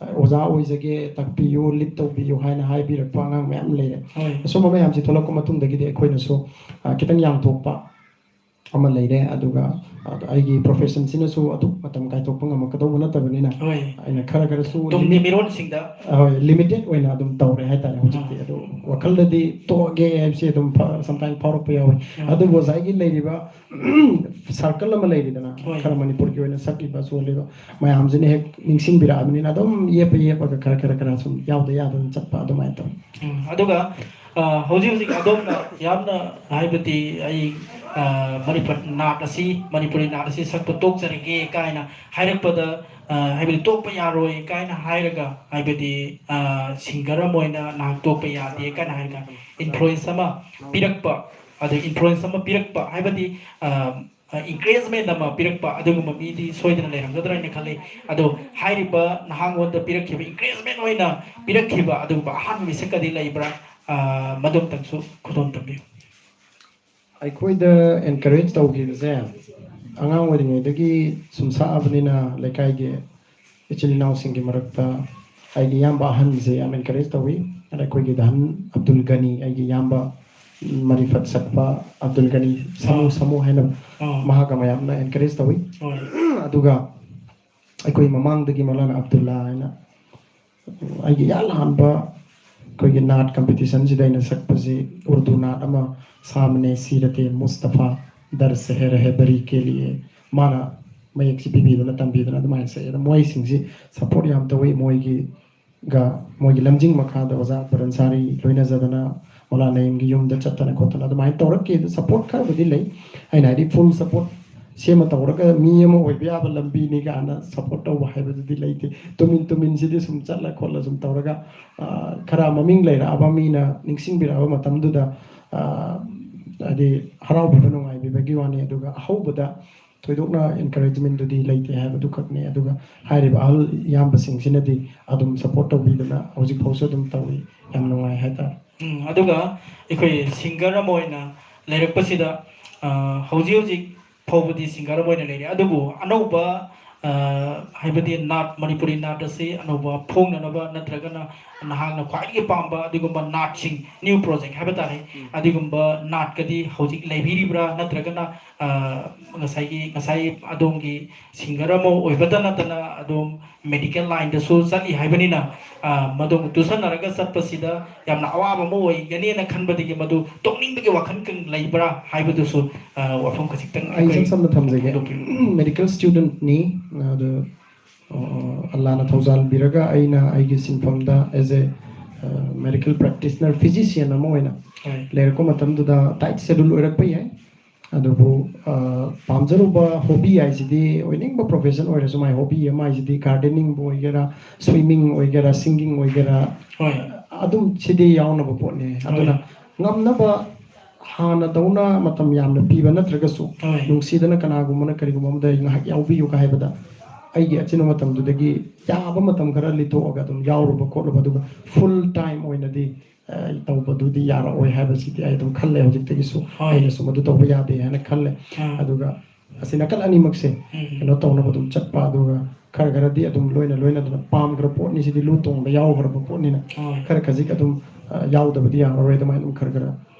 ꯑ, "ꯑꯣꯖꯥ ꯑꯣꯏꯖꯒꯦ, ꯇꯥꯛꯄꯤꯌꯨ, lead ꯇꯧꯕꯤꯌꯨ" ꯍꯥꯏꯅ ꯍꯥꯏꯕꯤꯔꯛꯄ ꯑꯉꯥꯡ ꯃꯌꯥꯝ ꯂꯩꯔꯦ꯫ ꯍꯣꯏ꯫ ꯑꯁꯨꯝꯕ ꯃꯌꯥꯝꯁꯤ ꯊꯣꯛꯂꯛꯄ ꯃꯇꯨꯡꯗꯒꯤꯗꯤ ꯑꯩꯈꯣꯏꯅꯁꯨ, ꯑ, ꯈꯤꯇꯪ ꯌꯥꯡꯊꯣꯛꯄ, ꯑꯃ ꯂꯩꯔꯦ꯫ ꯑꯗꯨꯒ ꯑꯗꯣ ꯑꯩꯒꯤ profession ꯁꯤꯅꯁꯨ ꯑꯗꯨꯛ ꯃꯇꯝ ꯀꯥꯏꯊꯣꯛꯄ ꯉꯝꯃꯛꯀꯗꯧꯕ ꯅꯠꯇꯕꯅꯤꯅ, ꯍꯣꯏ꯫ ꯑꯩꯅ ꯈꯔ ꯈꯔꯁꯨ ꯇꯨꯡꯒꯤ limit- ꯃꯤꯔꯣꯜꯁꯤꯡꯗ ꯍꯣꯏ, limited ꯑꯣꯏꯅ ꯑꯗꯨꯝ ꯇꯧꯔꯦ ꯍꯥꯏꯇꯥꯔꯦ ꯍꯧꯖꯤꯛꯇꯤ꯫ ꯑꯥ꯫ ꯑꯗꯣ ꯋꯥꯈꯜꯗꯗꯤ ꯇꯣꯛꯑꯒꯦ ꯍꯥꯏꯕꯁꯤ ꯑꯗꯨꯝ ꯐ- sometime ꯐꯥꯎꯔꯛꯄ ꯌꯥꯎꯋꯤ꯫ ꯑꯥ꯫ ꯑꯗꯨꯕꯨ ꯉꯁꯥꯏꯒꯤ ꯂꯩꯔꯤꯕ circle ꯑꯃ ꯂꯩꯔꯤꯗꯅ, ꯍꯣꯏ꯫ ꯈꯔ ꯃꯅꯤꯄꯨꯔꯒꯤ ꯑꯣꯏꯅ ꯁꯛꯂꯤꯕ ꯁꯣꯜꯂꯤꯕ ꯃꯌꯥꯝꯁꯤꯅ ꯍꯦꯛ ꯅꯤꯡꯁꯤꯡꯕꯤꯔꯛꯑꯕꯅꯤꯅ ꯑꯗꯨꯝ ꯌꯦꯞꯄ ꯌꯦꯞꯄꯒ ꯈꯔ ꯈꯔ ꯈꯔ ꯁꯨꯝ ꯌꯥꯎꯗ ꯌꯥꯗꯅ ꯆꯠꯄ ꯑꯗꯨꯃꯥꯏꯅ ꯇꯧꯋꯤ꯫ ꯎꯝ, ꯑꯗꯨꯒ ꯑ, ꯍꯧꯖꯤꯛ ꯍꯧꯖꯤꯛ ꯑꯗꯣꯝꯅ ꯌꯥꯝꯅ ꯍꯥꯏꯕꯗꯤ ꯑꯩ ꯑ, ꯃꯅꯤꯄꯨꯔ ꯅꯥꯠ ꯑꯁꯤ, ꯃꯅꯤꯄꯨꯔꯤ ꯅꯥꯠ ꯑꯁꯤ ꯁꯛꯄ ꯇꯣꯛꯆꯔꯒꯦ ꯀꯥꯏꯅ ꯍꯥꯏꯔꯛꯄꯗ, ꯑ, ꯍꯥꯏꯕꯗꯤ ꯇꯣꯛꯄ ꯌꯥꯔꯣꯏ ꯀꯥꯏꯅ ꯍꯥꯏꯔꯒ, ꯍꯥꯏꯕꯗꯤ ꯑ, singer ꯑꯃ ꯑꯣꯏꯅ ꯅꯍꯥꯛ ꯇꯣꯛꯄ ꯌꯥꯗꯦ ꯀꯥꯏꯅ ꯍꯥꯏꯔꯒ influence ꯑꯃ ꯄꯤꯔꯛꯄ, ꯑꯗ influence ꯑꯃ ꯄꯤꯔꯛꯄ ꯍꯥꯏꯕꯗꯤ ꯑ, encouragement ꯑꯃ ꯄꯤꯔꯛꯄ ꯑꯗꯨꯒꯨꯝꯕ ꯃꯤꯗꯤ ꯁꯣꯏꯗꯅ ꯂꯩꯔꯝꯒꯗ꯭ꯔꯥ ꯍꯥꯏꯅ ꯈꯜꯂꯤ꯫ ꯑꯗꯣ ꯍꯥꯏꯔꯤꯕ ꯅꯍꯥꯉꯣꯟꯗ ꯄꯤꯔꯛꯈꯤꯕ encouragement ꯑꯣꯏꯅ ꯄꯤꯔꯛꯈꯤꯕ ꯑꯗꯨꯒꯨꯝꯕ ꯑꯍꯥꯟꯕ ꯃꯤꯁꯛꯀꯗꯤ ꯂꯩꯕ꯭ꯔꯥ? ꯑ, ꯃꯗꯨ ꯑꯃꯇꯪꯁꯨ ꯈꯨꯗꯣꯜ ꯇꯝꯕꯤꯌꯨ꯫ ꯑꯩꯈꯣꯏꯗ encourage ꯇꯧꯈꯤꯕꯁꯦ ꯑꯉꯥꯡ ꯑꯣꯏꯔꯤꯉꯩꯗꯒꯤ ꯁꯨꯝ ꯁꯛꯑꯕꯅꯤꯅ ꯂꯩꯀꯥꯏꯒꯤ ꯏꯆꯤꯜ ꯏꯅꯥꯎꯁꯤꯡꯒꯤ ꯃꯔꯛꯇ ꯑꯩꯒꯤ ꯏꯌꯥꯝꯕ ꯑꯍꯟꯁꯦ ꯌꯥꯝ encourage ꯇꯧꯏ꯫ ꯑꯗ ꯑꯩꯈꯣꯏꯒꯤ ꯗꯍꯟ ꯑꯕꯗꯨꯜ ꯒꯅꯤ, ꯑꯩꯒꯤ ꯏꯌꯥꯝꯕ ꯃꯔꯤꯐꯠ ꯁꯛꯄ ꯑꯕꯗꯨꯜ ꯒꯅꯤ ꯁꯥꯃꯨ ꯑꯥ꯫ ꯁꯥꯃꯨ ꯍꯥꯏꯅ ꯑꯥ꯫ ꯃꯍꯥꯛꯀ ꯃꯌꯥꯝꯅ encourage ꯇꯧꯏ꯫ ꯍꯣꯏ꯫ ꯑꯗꯨꯒ ꯑꯩꯈꯣꯏ ꯃꯃꯥꯡꯗꯒꯤ ꯃꯧꯂꯥꯅꯥ ꯑꯕꯗꯨꯜꯂꯥ ꯍꯥꯏꯅ ꯑꯩꯒꯤ ꯏꯍꯥꯟ ꯍꯥꯟꯕ ꯑꯩꯈꯣꯏꯒꯤ ꯅꯥꯠ competition ꯁꯤꯗ ꯑꯩꯅ ꯁꯛꯄꯁꯤ ꯎꯔꯗꯨ ꯅꯥꯠ ꯑꯃ, ꯁꯥꯃꯅꯦ ꯁꯤꯔꯇꯦ ꯃꯨꯁꯇꯐꯥ ꯗꯔ ꯁꯦꯍꯦ ꯔꯍꯦꯕꯔꯤ ꯀꯦ ꯂꯤꯌꯦ, ꯃꯥꯅ ꯃꯌꯦꯛꯁꯤ ꯄꯤꯕꯤꯗꯅ ꯇꯝꯕꯤꯗꯅ ꯑꯗꯨꯃꯥꯏꯅ ꯁꯛꯑꯦ꯫ ꯑꯗꯣ ꯃꯣꯏꯁꯤꯡꯁꯤ support ꯌꯥꯝ ꯇꯧꯋꯤ꯫ ꯃꯣꯏꯒꯤ ꯒ ꯃꯣꯏꯒꯤ ꯂꯝꯖꯤꯡ ꯃꯈꯥꯗ ꯑꯣꯖꯥ ꯑꯛꯕꯔ ꯑꯟꯁꯥꯔꯤ ꯂꯣꯏꯅꯖꯗꯅ ꯃꯧꯂꯥ ꯅꯌꯤꯝꯒꯤ ꯌꯨꯝꯗ ꯆꯠꯇꯅ ꯈꯣꯠꯇꯅ ꯑꯗꯨꯃꯥꯏꯅ ꯇꯧꯔꯛꯈꯤ꯫ ꯑꯗꯨ support ꯈꯔꯕꯨꯗꯤ ꯂꯩ꯫ ꯑꯩꯅ ꯍꯥꯏꯗꯤ full support ꯁꯦꯝꯃ ꯇꯧꯔꯒ ꯃꯤ ꯑꯃ ꯑꯣꯏꯕ ꯌꯥꯕ ꯂꯝꯕꯤꯅꯤ ꯀꯥꯏꯅ support ꯇꯧꯕ ꯍꯥꯏꯕꯗꯨꯗꯤ ꯂꯩꯇꯦ꯫ ꯇꯨꯃꯤꯟ ꯇꯨꯃꯤꯟꯁꯤꯗꯤ ꯁꯨꯝ ꯆꯠꯂ ꯈꯣꯠꯂ ꯁꯨꯝ ꯇꯧꯔꯒ, ꯑ, ꯈꯔ ꯃꯃꯤꯡ ꯂꯩꯔꯛꯑꯕ ꯃꯤꯅ ꯅꯤꯡꯁꯤꯡꯕꯤꯔꯛꯑꯕ ꯃꯇꯝꯗꯨꯗ, ꯑ, ꯍꯥꯏꯗꯤ ꯍꯔꯥꯎꯕꯤꯕ ꯅꯨꯡꯉꯥꯏꯕꯤꯕꯒꯤ ꯋꯥꯅꯤ꯫ ꯑꯗꯨꯒ ꯑꯍꯧꯕꯗ ꯊꯣꯏꯗꯣꯛꯅ encouragement ꯗꯨꯗꯤ ꯂꯩꯇꯦ ꯍꯥꯏꯕꯗꯨ ꯈꯛꯅꯤ꯫ ꯑꯗꯨꯒ ꯍꯥꯏꯔꯤꯕ ꯑꯍꯜ ꯏꯌꯥꯝꯕꯁꯤꯡꯁꯤꯅꯗꯤ ꯑꯗꯨꯝ support ꯇꯧꯕꯤꯗꯅ ꯍꯧꯖꯤꯛ ꯐꯥꯎꯁꯨ ꯑꯗꯨꯝ ꯇꯧꯏ꯫ ꯌꯥꯝ ꯅꯨꯡꯉꯥꯏ ꯍꯥꯏꯇꯥꯔꯦ꯫ ꯎꯝ, ꯑꯗꯨꯒ ꯑꯩꯈꯣꯏ singer ꯑꯃ ꯑꯣꯏꯅ ꯂꯩꯔꯛꯄꯁꯤꯗ, ꯑ, ꯍꯧꯖꯤꯛ ꯍꯧꯖꯤꯛ ꯐꯥꯎꯕꯗꯤ singer ꯑꯃ ꯑꯣꯏꯅ ꯂꯩꯔꯤ, ꯑꯗꯨꯕꯨ ꯑꯅꯧꯕ, ꯑ, ꯍꯥꯏꯕꯗꯤ ꯅꯥꯠ, ꯃꯅꯤꯄꯨꯔꯤ ꯅꯥꯠ ꯑꯁꯤ ꯑꯅꯧꯕ ꯐꯣꯡꯅꯅꯕ ꯅꯠꯇ꯭ꯔꯒꯅ ꯅꯍꯥꯛꯅ ꯈ꯭ꯋꯥꯏꯗꯒꯤ ꯄꯥꯝꯕ ꯑꯗꯨꯒꯨꯝꯕ ꯅꯥꯠꯁꯤꯡ, ꯅ꯭ꯌꯨ ꯄ꯭ꯔꯣꯖꯦꯛ ꯍꯥꯏꯕ ꯇꯥꯔꯦ, ꯎꯝ꯫ ꯑꯗꯨꯒꯨꯝꯕ ꯅꯥꯠꯀꯗꯤ ꯍꯧꯖꯤꯛ ꯂꯩꯕꯤꯔꯤꯕ꯭ꯔꯥ? ꯅꯠꯇ꯭ꯔꯒꯅ, ꯑ, ꯉꯁꯥꯏꯒꯤ, ꯉꯁꯥꯏ ꯑꯗꯣꯝꯒꯤ ꯁꯤꯡꯒꯔ ꯑꯃ ꯑꯣꯏꯕꯇ ꯅꯠꯇꯅ ꯑꯗꯣꯝ ꯃꯦꯗꯤꯀꯦꯜ ꯂꯥꯏꯟꯗꯁꯨ ꯆꯠꯂꯤ ꯍꯥꯏꯕꯅꯤꯅ, ꯑ, ꯃꯗꯨ ꯇꯨꯁꯟꯅꯔꯒ ꯆꯠꯄꯁꯤꯗ ꯌꯥꯝꯅ ꯑꯋꯥꯕ ꯑꯃ ꯑꯣꯏꯒꯅꯦꯅ ꯈꯟꯕꯗꯒꯤ ꯃꯗꯨ ꯇꯣꯛꯅꯤꯡꯕꯒꯤ ꯋꯥꯈꯜ ꯀ-, ꯂꯩꯕ꯭ꯔꯥ ꯍꯥꯏꯕꯗꯨꯁꯨ, ꯑ, ꯋꯥꯐꯝ ꯈꯖꯤꯛꯇꯪ ꯑꯩ ꯏꯁꯝ ꯑꯩꯈꯣꯏ ꯁꯝꯅ ꯊꯝꯖꯒꯦ꯫ ꯐꯣꯡꯗꯣꯛꯄꯤꯌꯨ꯫ ꯃꯦꯗꯤꯀꯦꯜ ꯁ꯭ꯇꯨꯗꯦꯟꯠꯅꯤ, ꯑꯗꯣ, ꯑ, ꯑꯜꯂꯥꯅ ꯊꯧꯖꯥꯜꯕꯤꯔꯒ ꯑꯩꯅ ꯑꯩꯒꯤ ꯁꯤꯟꯐꯝꯗ as a, ꯑ, ꯃꯦꯗꯤꯀꯦꯜ ꯄ꯭ꯔꯦꯛꯇꯤꯁꯅꯔ, ꯐꯤꯖꯤꯁꯤꯌꯟ ꯑꯃ ꯑꯣꯏꯅ ꯍꯣꯏ꯫ ꯂꯩꯔꯛꯄ ꯃꯇꯝꯗꯨꯗ ꯇꯥꯏꯠ ꯁꯦꯗ꯭ꯌꯨꯜ ꯑꯣꯏꯔꯛꯄ ꯌꯥꯏ꯫ ꯑꯗꯨꯕꯨ, ꯑ, ꯄꯥꯝꯖꯔꯨꯕ ꯍꯣꯕꯤ ꯍꯥꯏꯁꯤꯗꯤ, ꯑꯣꯏꯅꯤꯡꯕ ꯄ꯭ꯔꯣꯐꯦꯁꯟ ꯑꯣꯏꯔꯁꯨ, ꯃꯥꯏ ꯍꯣꯕꯤ ꯑꯃ ꯍꯥꯏꯁꯤꯗꯤ ꯒꯥꯔꯗꯦꯅꯤꯡꯕꯨ ꯑꯣꯏꯒꯦꯔꯥ, ꯁ꯭ꯋꯤꯃꯤꯡ ꯑꯣꯏꯒꯦꯔꯥ, ꯁꯤꯡꯒꯤꯡ ꯑꯣꯏꯒꯦꯔꯥ, ꯍꯣꯏ꯫ ꯑꯗꯨꯝ ꯁꯤꯗꯤ ꯌꯥꯎꯅꯕ ꯄꯣꯠꯅꯦ꯫ ꯑꯗꯨꯅ ꯍꯣꯏ꯫ ꯉꯝꯅꯕ ꯍꯥꯟꯅꯗꯧꯅ ꯃꯇꯝ ꯌꯥꯝꯅ ꯄꯤꯕ ꯅꯠꯇ꯭ꯔꯒꯁꯨ, ꯍꯣꯏ꯫ ꯅꯨꯡꯁꯤꯗꯅ ꯀꯅꯥꯒꯨꯝꯕꯅ ꯀꯔꯤꯒꯨꯝꯕ ꯑꯃꯗ "ꯑꯩ ꯉꯥꯏꯍꯥꯛ ꯌꯥꯎꯕꯤꯌꯨ" ꯍꯥꯏꯕꯗ, ꯑꯩꯒꯤ ꯑꯆꯤꯟꯕ ꯃꯇꯝꯗꯨꯗꯒꯤ ꯌꯥꯕ ꯃꯇꯝ ꯈꯔ ꯂꯤꯊꯣꯛꯑꯒ ꯑꯗꯨꯝ ꯌꯥꯎꯔꯨꯕ ꯈꯣꯠꯂꯨꯕ, ꯑꯗꯨꯒ ꯐꯨꯜ ꯇꯥꯏꯝ ꯑꯣꯏꯅꯗꯤ ꯑ, ꯇꯧꯕꯗꯨꯗꯤ ꯌꯥꯔꯛꯑꯣꯏ ꯍꯥꯏꯕꯁꯤꯗꯤ ꯑꯩ ꯑꯗꯨꯝ ꯈꯜꯂꯦ ꯍꯧꯖꯤꯛꯇꯒꯤꯁꯨ꯫ ꯍꯣꯏ꯫ ꯑꯩꯅꯁꯨ ꯃꯗꯨ ꯇꯧꯕ ꯌꯥꯗꯦ ꯍꯥꯏꯅ ꯈꯜꯂꯦ꯫ ꯑꯥ꯫ ꯑꯗꯨꯒ ꯑꯁꯤ ꯅꯥꯀꯜ ꯑꯅꯤꯃꯛꯁꯦ ꯎꯝ꯫ ꯀꯩꯅꯣ ꯇꯧꯅꯕ ꯑꯗꯨꯝ ꯆꯠꯄ, ꯑꯗꯨꯒ ꯈꯔ ꯈꯔꯗꯤ ꯑꯗꯨꯝ ꯂꯣꯏꯅ ꯂꯣꯏꯅꯗꯅ ꯄꯥꯝꯈ꯭ꯔ ꯄꯣꯠꯅꯤ, ꯁꯤꯗꯤ ꯂꯨ ꯇꯣꯡꯕ ꯌꯥꯎꯈ꯭ꯔꯕ ꯄꯣꯠꯅꯤꯅ ꯍꯣꯏ꯫ ꯈꯔ ꯈꯖꯤꯛ ꯑꯗꯨꯝ, ꯑ, ꯌꯥꯎꯗꯕꯗꯤ ꯌꯥꯔꯔꯣꯏ, ꯑꯗꯨꯃꯥꯏꯅ ꯑꯗꯨꯝ ꯈꯔ ꯈꯔ,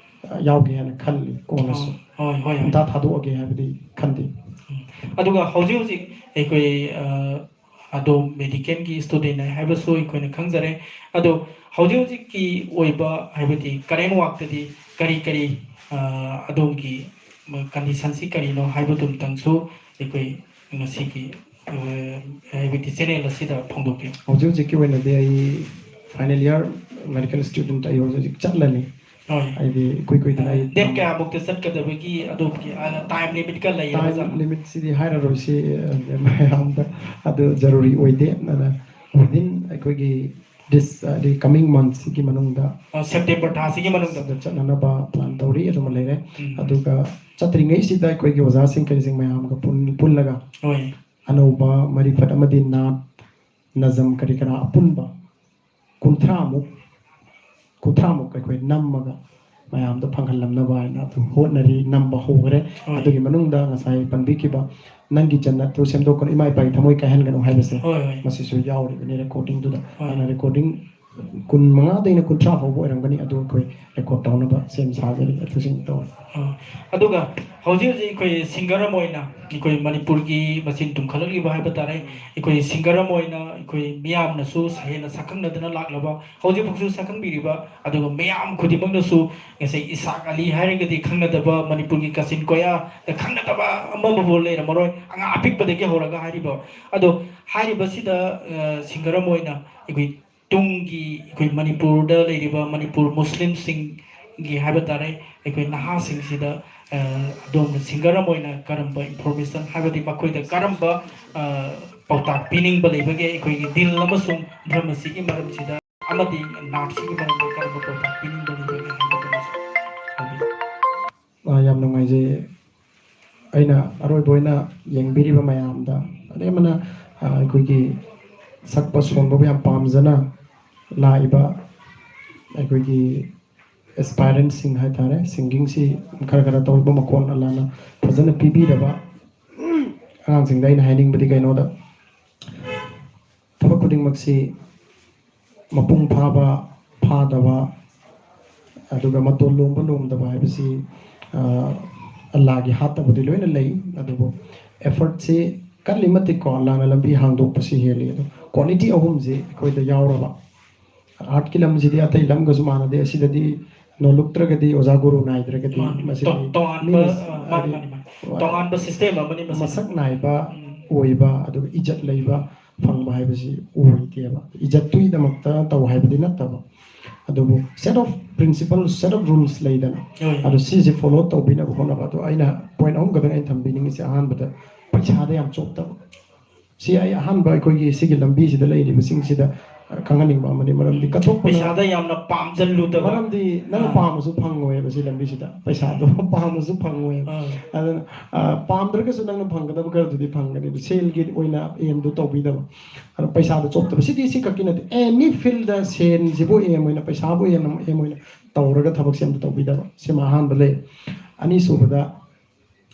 ꯑ, ꯌꯥꯎꯒꯦ ꯍꯥꯏꯅ ꯈꯜꯂꯤ ꯀꯣꯟꯅꯁꯨ꯫ ꯍꯣꯏ, ꯍꯣꯏ, ꯍꯣꯏ꯫ ꯄꯨꯡꯊꯥ ꯊꯥꯗꯣꯛꯑꯒꯦ ꯍꯥꯏꯕꯗꯤ ꯈꯟꯗꯦ꯫ ꯎꯝ꯫ ꯑꯗꯨꯒ ꯍꯧꯖꯤꯛ ꯍꯧꯖꯤꯛ ꯑꯩꯈꯣꯏ, ꯑ, ꯑꯗꯣꯝ ꯃꯦꯗꯤꯀꯦꯜꯒꯤ ꯁ꯭ꯇꯨꯗꯦꯟꯠꯅꯤ ꯍꯥꯏꯕꯁꯨ ꯑꯩꯈꯣꯏꯅ ꯈꯪꯖꯔꯦ꯫ ꯑꯗꯣ ꯍꯧꯖꯤꯛ ꯍꯧꯖꯤꯛꯀꯤ ꯑꯣꯏꯕ, ꯍꯥꯏꯕꯗꯤ ꯀꯔꯦꯟ ꯋꯥꯛꯇꯗꯤ ꯀꯔꯤ ꯀꯔꯤ, ꯑ, ꯑꯗꯣꯝꯒꯤ ꯀꯟꯗꯤꯁꯟꯁꯤ ꯀꯔꯤꯅꯣ ꯍꯥꯏꯕꯗꯨꯝꯇꯪꯁꯨ ꯑꯩꯈꯣꯏ ꯉꯁꯤꯒꯤ, ꯑ, ꯍꯥꯏꯕꯗꯤ ꯆꯦꯅꯦꯜ ꯑꯁꯤꯗ ꯐꯣꯡꯗꯣꯛꯄꯤꯌꯨ꯫ ꯍꯧꯖꯤꯛ ꯍꯧꯖꯤꯛꯀꯤ ꯑꯣꯏꯅꯗꯤ ꯑꯩ ꯐꯥꯏꯅꯦꯜ ꯏꯌꯥꯔ ꯃꯦꯗꯤꯀꯦꯜ ꯁ꯭ꯇꯨꯗꯦꯟꯠ ꯑꯩ ꯍꯧꯖꯤꯛ ꯍꯧꯖꯤꯛ ꯆꯠꯂꯅꯤ꯫ ꯍꯣꯏ꯫ ꯍꯥꯏꯗꯤ ꯏꯀꯨꯏ ꯀꯨꯏꯗꯅ ꯑꯩ ꯗꯦꯠ ꯇꯝ- ꯀꯌꯥꯃꯨꯛꯇ ꯆꯠꯀꯗꯕꯒꯤ ꯑꯗꯣꯝꯒꯤ, ꯑ, ꯇꯥꯏꯝ ꯂꯤꯃꯤꯠꯀ ꯂꯩꯔꯕ ꯇꯥꯏꯝ ꯖꯥꯠꯂꯣ? ꯂꯤꯃꯤꯠꯁꯤꯗꯤ ꯍꯥꯏꯔꯔꯣꯏꯁꯤ, ꯑ, ꯃꯌꯥꯝꯗ꯫ ꯑꯗꯨ ꯖꯔꯨꯔꯤ ꯑꯣꯏꯗꯦ꯫ ꯑꯗꯨꯅ within ꯑꯩꯈꯣꯏꯒꯤ this, ꯑ, the coming month ꯁꯤꯒꯤ ꯃꯅꯨꯡꯗ ꯑ, ꯁꯦꯞꯇꯦꯝꯕꯔ ꯊꯥꯁꯤꯒꯤ ꯃꯅꯨꯡꯗ꯫ ꯁꯤꯗ ꯆꯠꯅꯅꯕ ꯄ꯭ꯂꯥꯟ ꯇꯧꯔꯤ, ꯑꯗꯨꯃ ꯂꯩꯔꯦ꯫ ꯎꯝ꯫ ꯑꯗꯨꯒ ꯆꯠꯇ꯭ꯔꯤꯉꯩꯁꯤꯗ ꯑꯩꯈꯣꯏꯒꯤ ꯑꯣꯖꯥꯁꯤꯡ ꯀꯔꯤꯁꯤꯡ ꯃꯌꯥꯝꯒ ꯄꯨꯟ-, ꯄꯨꯜꯂꯒ ꯍꯣꯏ꯫ ꯑꯅꯧꯕ ꯃꯔꯤꯐꯠ ꯑꯃꯗꯤ ꯅꯥꯠ, ꯅꯖꯝ ꯀꯔꯤ ꯀꯔꯥ ꯑꯄꯨꯟꯕ ꯀꯨꯟꯊ꯭ꯔꯥꯃꯨꯛ, ꯀꯨꯟꯊ꯭ꯔꯥꯃꯨꯛ ꯑꯩꯈꯣꯏ ꯅꯝꯃꯒ ꯃꯌꯥꯝꯗ ꯐꯪꯍꯜꯂꯝꯅꯕ ꯍꯥꯏꯅ ꯑꯗꯨ ꯍꯣꯠꯅꯔꯤ, ꯅꯝꯕ ꯍꯧꯈ꯭ꯔꯦ꯫ ꯍꯣꯏ꯫ ꯑꯗꯨꯒꯤ ꯃꯅꯨꯡꯗ ꯉꯁꯥꯏ ꯄꯟꯕꯤꯈꯤꯕ "ꯅꯪꯒꯤ ꯖꯟꯅꯠꯇꯨ ꯁꯦꯝꯗꯣꯛꯀꯅꯨ, ꯏꯃꯥ ꯏꯄꯥꯒꯤ ꯊꯃꯣꯏ ꯀꯥꯏꯍꯟꯒꯅꯨ" ꯍꯥꯏꯕꯁꯦ, ꯍꯣꯏ, ꯍꯣꯏ꯫ ꯃꯁꯤꯁꯨ ꯌꯥꯎꯔꯤꯕꯅꯤ ꯔꯦꯀꯣꯔꯗꯤꯡꯗꯨꯗ꯫ ꯍꯣꯏ꯫ ꯑꯗꯨꯅ ꯔꯦꯀꯣꯔꯗꯤꯡ ꯀꯨꯟ ꯃꯉꯥꯗꯩꯅ ꯀꯨꯟꯊ꯭ꯔꯥ ꯐꯥꯎꯕ ꯑꯣꯏꯔꯝꯒꯅꯤ, ꯑꯗꯨ ꯑꯩꯈꯣꯏ ꯔꯦꯀꯣꯔꯗ ꯇꯧꯅꯕ ꯁꯦꯝ ꯁꯥꯖꯔꯤ, ꯑꯗꯨꯁꯤꯡ ꯇꯧꯔꯤ꯫ ꯑ, ꯑꯗꯨꯒ ꯍꯧꯖꯤꯛ ꯍꯧꯖꯤꯛ ꯑꯩꯈꯣꯏ ꯁꯤꯡꯒꯔ ꯑꯃ ꯑꯣꯏꯅ ꯑꯩꯈꯣꯏ ꯃꯅꯤꯄꯨꯔꯒꯤ ꯃꯆꯤꯟ ꯇꯨꯝꯈꯠꯂꯛꯂꯤꯕ ꯍꯥꯏꯕ ꯇꯥꯔꯦ, ꯑꯩꯈꯣꯏ ꯁꯤꯡꯒꯔ ꯑꯃ ꯑꯣꯏꯅ ꯑꯩꯈꯣꯏ ꯃꯤꯌꯥꯝꯅꯁꯨ ꯍꯦꯟꯅ ꯁꯛꯈꯪꯅꯗꯅ ꯂꯥꯛꯂꯕ, ꯍꯧꯖꯤꯛꯐꯥꯎꯁꯨ ꯁꯛꯈꯪꯕꯤꯔꯤꯕ, ꯑꯗꯨꯒ ꯃꯤꯌꯥꯝ ꯈꯨꯗꯤꯡꯃꯛꯅꯁꯨ ꯉꯁꯥꯏ ꯏꯁꯥꯛ ꯑꯂꯤ ꯍꯥꯏꯔꯒꯗꯤ ꯈꯪꯅꯗꯕ, ꯃꯅꯤꯄꯨꯔꯒꯤ ꯀꯥꯆꯤꯟ ꯀꯣꯌꯥꯗ ꯈꯪꯅꯗꯕ ꯑꯃꯃꯕꯨ ꯂꯩꯔꯝꯃꯔꯣꯏ, ꯑꯉꯥꯡ ꯑꯄꯤꯛꯄꯗꯒꯤ ꯍꯧꯔꯒ ꯍꯥꯏꯔꯤꯕ꯫ ꯑꯗꯣ ꯍꯥꯏꯔꯤꯕꯁꯤꯗ, ꯑ, ꯁꯤꯡꯒꯔ ꯑꯃ ꯑꯣꯏꯅ ꯑꯩꯈꯣꯏ ꯇꯨꯡꯒꯤ ꯑꯩꯈꯣꯏ ꯃꯅꯤꯄꯨꯔꯗ ꯂꯩꯔꯤꯕ ꯃꯅꯤꯄꯨꯔ ꯃꯨꯁꯂꯤꯝꯁꯤꯡꯒꯤ ꯍꯥꯏꯕ ꯇꯥꯔꯦ, ꯑꯩꯈꯣꯏ ꯅꯍꯥꯁꯤꯡꯁꯤꯗ, ꯑ, ꯑꯗꯣꯝꯅ ꯁꯤꯡꯒꯔ ꯑꯃ ꯑꯣꯏꯅ ꯀꯔꯝꯕ ꯏꯟꯐꯣꯔꯃꯦꯁꯟ, ꯍꯥꯏꯕꯗꯤ ꯃꯈꯣꯏꯗ ꯀꯔꯝꯕ, ꯑ, ꯄꯥꯎꯇꯥꯛ ꯄꯤꯅꯤꯡꯕ ꯂꯩꯕꯒꯦ? ꯑꯩꯈꯣꯏꯒꯤ ꯗꯤꯜ ꯑꯃꯁꯨꯡ ꯙꯔꯃꯁꯤꯒꯤ ꯃꯔꯝꯁꯤꯗ ꯑꯃꯗꯤ ꯅꯥꯠꯁꯤꯒꯤ ꯃꯔꯝꯗ ꯀꯔꯝꯕ ꯄꯥꯎꯇꯥꯛ ꯄꯤꯅꯤꯡꯕ ꯂꯩꯕꯒꯦ ꯍꯥꯏꯕꯗꯨꯃꯁꯨ ꯍꯥꯏꯕꯤꯌꯨ꯫ ꯑ, ꯌꯥꯝ ꯅꯨꯡꯉꯥꯏꯖꯩ꯫ ꯑꯩꯅ ꯑꯔꯣꯏꯕ ꯑꯣꯏꯅ ꯌꯦꯡꯕꯤꯔꯤꯕ ꯃꯌꯥꯝꯗ, ꯑꯗꯩ ꯑꯃꯅ, ꯑ, ꯑꯩꯈꯣꯏꯒꯤ ꯁꯛꯄ ꯁꯣꯟꯕꯕꯨ ꯌꯥꯝ ꯄꯥꯝꯖꯅ ꯂꯥꯛꯏꯕ ꯑꯩꯈꯣꯏꯒꯤ ꯑꯦꯁꯄꯥꯏꯔꯦꯟꯁꯤꯡ ꯍꯥꯏ ꯇꯥꯔꯦ, ꯁꯤꯡꯒꯤꯡꯁꯤ ꯈꯔ ꯈꯔ ꯇꯧꯕ ꯃꯈꯣꯟ ꯑꯂꯥꯅ ꯐꯖꯅ ꯄꯤꯕꯤꯔꯕ ꯑꯉꯥꯡꯁꯤꯡꯗ ꯑꯩꯅ ꯍꯥꯏꯅꯤꯡꯕꯗꯤ ꯀꯩꯅꯣꯗ, ꯊꯕꯛ ꯈꯨꯗꯤꯡꯃꯛꯁꯤ ꯃꯄꯨꯡ ꯐꯥꯕ, ꯐꯥꯗꯕ, ꯑꯗꯨꯒ ꯃꯇꯣꯟ ꯂꯣꯝꯕ ꯂꯣꯝꯗꯕ ꯍꯥꯏꯕꯁꯤ, ꯑ, ꯑꯜꯂꯥꯒꯤ ꯍꯥꯠꯇꯕꯨꯗꯤ ꯂꯣꯏꯅ ꯂꯩ, ꯑꯗꯨꯕꯨ ꯑꯦꯐꯔꯠꯁꯤ ꯀꯜꯂꯤ ꯃꯇꯤꯛꯀꯣ, ꯑꯜꯂꯥꯅ ꯂꯝꯕꯤ ꯍꯥꯡꯗꯣꯛꯄꯁꯤ ꯍꯦꯜꯂꯤ꯫ ꯑꯗꯣ ꯀ꯭ꯋꯥꯂꯤꯇꯤ ꯑꯍꯨꯝꯁꯤ ꯑꯩꯈꯣꯏꯗ ꯌꯥꯎꯔꯕ, ꯑꯥꯔꯠꯀꯤ ꯂꯝꯁꯤꯗꯤ ꯑꯇꯩ ꯂꯝꯒꯁꯨ ꯃꯥꯟꯅꯗꯦ꯫ ꯑꯁꯤꯗꯗꯤ ꯅꯣꯜꯂꯨꯛꯇ꯭ꯔꯒꯗꯤ, ꯑꯣꯖꯥ ꯒꯨꯔꯨ ꯅꯥꯏꯗ꯭ꯔꯒꯗꯤ, ꯃꯥꯅꯤ꯫ ꯃꯁꯤꯗꯤ ꯇꯣ-, ꯇꯣꯉꯥꯟꯕ, ꯃꯤꯅ ꯑ, ꯃꯥꯅꯤ, ꯃꯥꯅꯤ, ꯃꯥꯅꯤ꯫ ꯇꯣꯉꯥꯟꯕ ꯁꯤꯁꯇꯦꯝ ꯑꯃꯅꯤ ꯃꯁꯤ꯫ ꯃꯁꯛ ꯅꯥꯏꯕ ꯎꯝ꯫ ꯑꯣꯏꯕ, ꯑꯗꯨꯒ ꯏꯖꯠ ꯂꯩꯕ ꯐꯪꯕ ꯍꯥꯏꯕꯁꯤ ꯑꯣꯏꯗꯦꯕ꯫ ꯏꯖꯠꯇꯨꯒꯤꯗꯃꯛꯇ ꯇꯧ ꯍꯥꯏꯕꯗꯤ ꯅꯠꯇꯕ, ꯑꯗꯨꯕꯨ set of principles, set of rules ꯂꯩꯗꯅ, ꯍꯣꯏ, ꯍꯣꯏ꯫ ꯑꯗꯨ ꯁꯤꯁꯦ ꯐꯣꯂꯣ ꯇꯧꯕꯤꯅꯕ ꯍꯣꯠꯅꯕ꯫ ꯑꯗꯣ ꯑꯩꯅ ꯄꯣꯏꯟ ꯑꯍꯨꯝ ꯈꯛꯇꯪ ꯑꯩꯅ ꯊꯝꯕꯤꯅꯤꯡꯉꯤꯁꯦ, ꯑꯍꯥꯟꯕꯗ ꯄꯩꯁꯥꯗ ꯌꯥꯝ ꯆꯣꯞꯇꯕ꯫ ꯁꯤ ꯑꯩ ꯑꯍꯥꯟꯕ ꯑꯩꯈꯣꯏꯒꯤ ꯁꯤꯒꯤ ꯂꯝꯕꯤꯁꯤꯗ ꯂꯩꯔꯤꯕꯁꯤꯡꯁꯤꯗ ꯈꯪꯍꯟꯅꯤꯡꯕ ꯑꯃꯅꯤ꯫ ꯃꯔꯝꯗꯤ ꯀꯠꯊꯣꯛꯄꯅ ꯄꯩꯁꯥꯗ ꯌꯥꯝꯅ ꯄꯥꯝꯖꯜꯂꯨꯗꯕ꯫ ꯃꯔꯝꯗꯤ ꯅꯪꯅ ꯑꯥ꯫ ꯄꯥꯝꯃꯁꯨ ꯐꯪꯉꯣꯏꯕ ꯁꯤ ꯂꯝꯕꯤꯁꯤꯗ, ꯄꯩꯁꯥꯗꯣ ꯄꯥꯝꯃꯁꯨ ꯐꯪꯉꯣꯏꯕ꯫ ꯑꯥ꯫ ꯑꯗꯨꯅ ꯑ, ꯄꯥꯝꯗ꯭ꯔꯒꯁꯨ ꯅꯪꯅ ꯐꯪꯒꯗꯕ ꯈꯔꯗꯨꯗꯤ ꯐꯪꯒꯅꯤ꯫ ꯑꯗꯨ ꯁꯦꯜꯒꯤ ꯑꯣꯏꯅ aimꯗꯨ ꯇꯧꯕꯤꯗꯕ, ꯑꯗꯣ ꯄꯩꯁꯥꯗ ꯆꯣꯞꯇꯕ꯫ ꯁꯤꯗꯤ ꯁꯤ ꯈꯛꯀꯤ ꯅꯠꯇꯦ, any fieldꯗ ꯁꯦꯟꯁꯤꯕꯨ aim ꯑꯣꯏꯅ, ꯄꯩꯁꯥꯕꯨ aim, aim ꯑꯣꯏꯅ ꯇꯧꯔꯒ ꯊꯕꯛꯁꯦ ꯑꯝꯇ ꯇꯧꯕꯤꯗꯕ꯫ ꯁꯤꯃ ꯑꯍꯥꯟꯕ ꯂꯩ꯫ ꯑꯅꯤꯁꯨꯕꯗ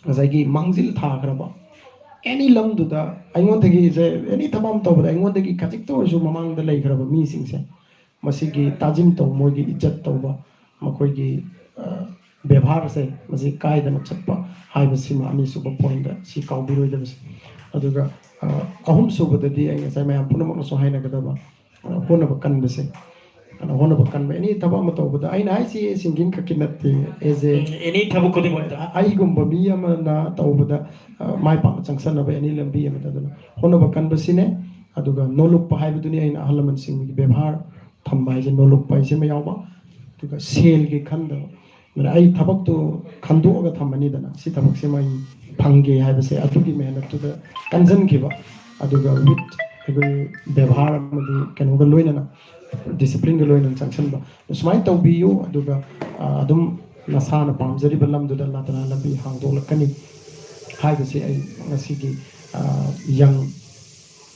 ꯉꯁꯥꯏꯒꯤ ꯃꯥꯡꯖꯤꯜ ꯊꯥꯈ꯭ꯔꯕ any ꯂꯝꯗꯨꯗ ꯑꯩꯉꯣꯟꯗꯒꯤ ꯁꯦ any ꯊꯕꯛ ꯑꯃ ꯇꯧꯕꯗ ꯑꯩꯉꯣꯟꯗꯒꯤ ꯈꯖꯤꯛꯇ ꯑꯣꯏꯔꯁꯨ ꯃꯃꯥꯡꯗ ꯂꯩꯈ꯭ꯔꯕ ꯃꯤꯁꯤꯡꯁꯦ, ꯃꯁꯤꯒꯤ ꯇꯥꯖꯤꯟ ꯇꯧ, ꯃꯣꯏꯒꯤ ꯏꯖꯠ ꯇꯧꯕ, ꯃꯈꯣꯏꯒꯤ ꯑ, ꯕꯦꯕꯥꯔꯁꯦ ꯃꯁꯤ ꯀꯥꯏꯗꯅ ꯆꯠꯄ ꯍꯥꯏꯕꯁꯤꯃ ꯑꯅꯤꯁꯨꯕ pointꯇ ꯁꯤ ꯀꯥꯎꯕꯤꯔꯣꯏꯗꯕꯁꯦ꯫ ꯑꯗꯨꯒ ꯑ, ꯑꯍꯨꯝꯁꯨꯕꯗꯗꯤ ꯑꯩ ꯉꯁꯥꯏ ꯃꯌꯥꯝ ꯄꯨꯝꯅꯃꯛꯅꯁꯨ ꯍꯥꯏꯅꯒꯗꯕ ꯑ, ꯍꯣꯠꯅꯕ ꯀꯟꯕꯁꯦ꯫ ꯑꯗꯨꯅ ꯍꯣꯠꯅꯕ ꯀꯟꯕ, any ꯊꯕꯛ ꯑꯃ ꯇꯧꯕꯗ, ꯑꯩꯅ ꯍꯥꯏꯁꯤ singing ꯈꯛꯀꯤ ꯅꯠꯇꯦ, as a ꯎꯝ, any ꯊꯕꯛ ꯈꯨꯗꯤꯡꯃꯛꯇ꯫ ꯑꯩꯒꯨꯝꯕ ꯃꯤ ꯑꯃꯅ ꯇꯧꯕꯗ ꯑ, ꯃꯥꯏ ꯄꯥꯛꯅ ꯆꯪꯁꯟꯅꯕ any ꯂꯝꯕꯤ ꯑꯃꯗ꯫ ꯑꯗꯨꯅ ꯍꯣꯠꯅꯕ ꯀꯟꯕꯁꯤꯅꯦ꯫ ꯑꯗꯨꯒ ꯅꯣꯂꯨꯛꯄ ꯍꯥꯏꯕꯗꯨꯅꯤ ꯑꯩꯅ ꯑꯍꯜ ꯂꯃꯟꯁꯤꯡꯒꯤ ꯕꯦꯕꯥꯔ ꯊꯝꯕ ꯍꯥꯏꯁꯦ, ꯅꯣꯂꯨꯛꯄ ꯍꯥꯏꯁꯤꯃ ꯌꯥꯎꯕ꯫ ꯑꯗꯨꯒ ꯁꯦꯜꯒꯤ ꯈꯟꯗꯕ, ꯑꯗꯨꯅ ꯑꯩ ꯊꯕꯛꯇꯨ ꯈꯟꯗꯣꯛꯑꯒ ꯊꯝꯃꯅꯤꯗꯅ, ꯁꯤ ꯊꯕꯛꯁꯤꯃ ꯑꯩ ꯐꯪꯒꯦ ꯍꯥꯏꯕꯁꯦ, ꯑꯗꯨꯒꯤ ꯃꯦꯍꯅꯠꯇꯨꯗ ꯀꯟꯁꯤꯟꯈꯤꯕ꯫ ꯑꯗꯨꯒ with ꯑꯩꯈꯣꯏ ꯕꯦꯕꯥꯔ ꯑꯃꯗꯤ ꯀꯩꯅꯣꯒ ꯂꯣꯏꯅꯅ, disciplineꯒ ꯂꯣꯏꯅꯅ ꯆꯪꯁꯤꯟꯕ꯫ ꯁꯨꯃꯥꯏꯅ ꯇꯧꯕꯤꯌꯨ, ꯑꯗꯨꯒ ꯑ, ꯑꯗꯨꯝ ꯅꯁꯥꯅ ꯄꯥꯝꯖꯔꯤꯕ ꯂꯝꯗꯨꯗ ꯂꯥꯇꯅ ꯂꯝꯕꯤ ꯍꯥꯡꯗꯣꯛꯂꯛꯀꯅꯤ ꯍꯥꯏꯕꯁꯤ ꯑꯩ ꯉꯁꯤꯒꯤ ꯑ, young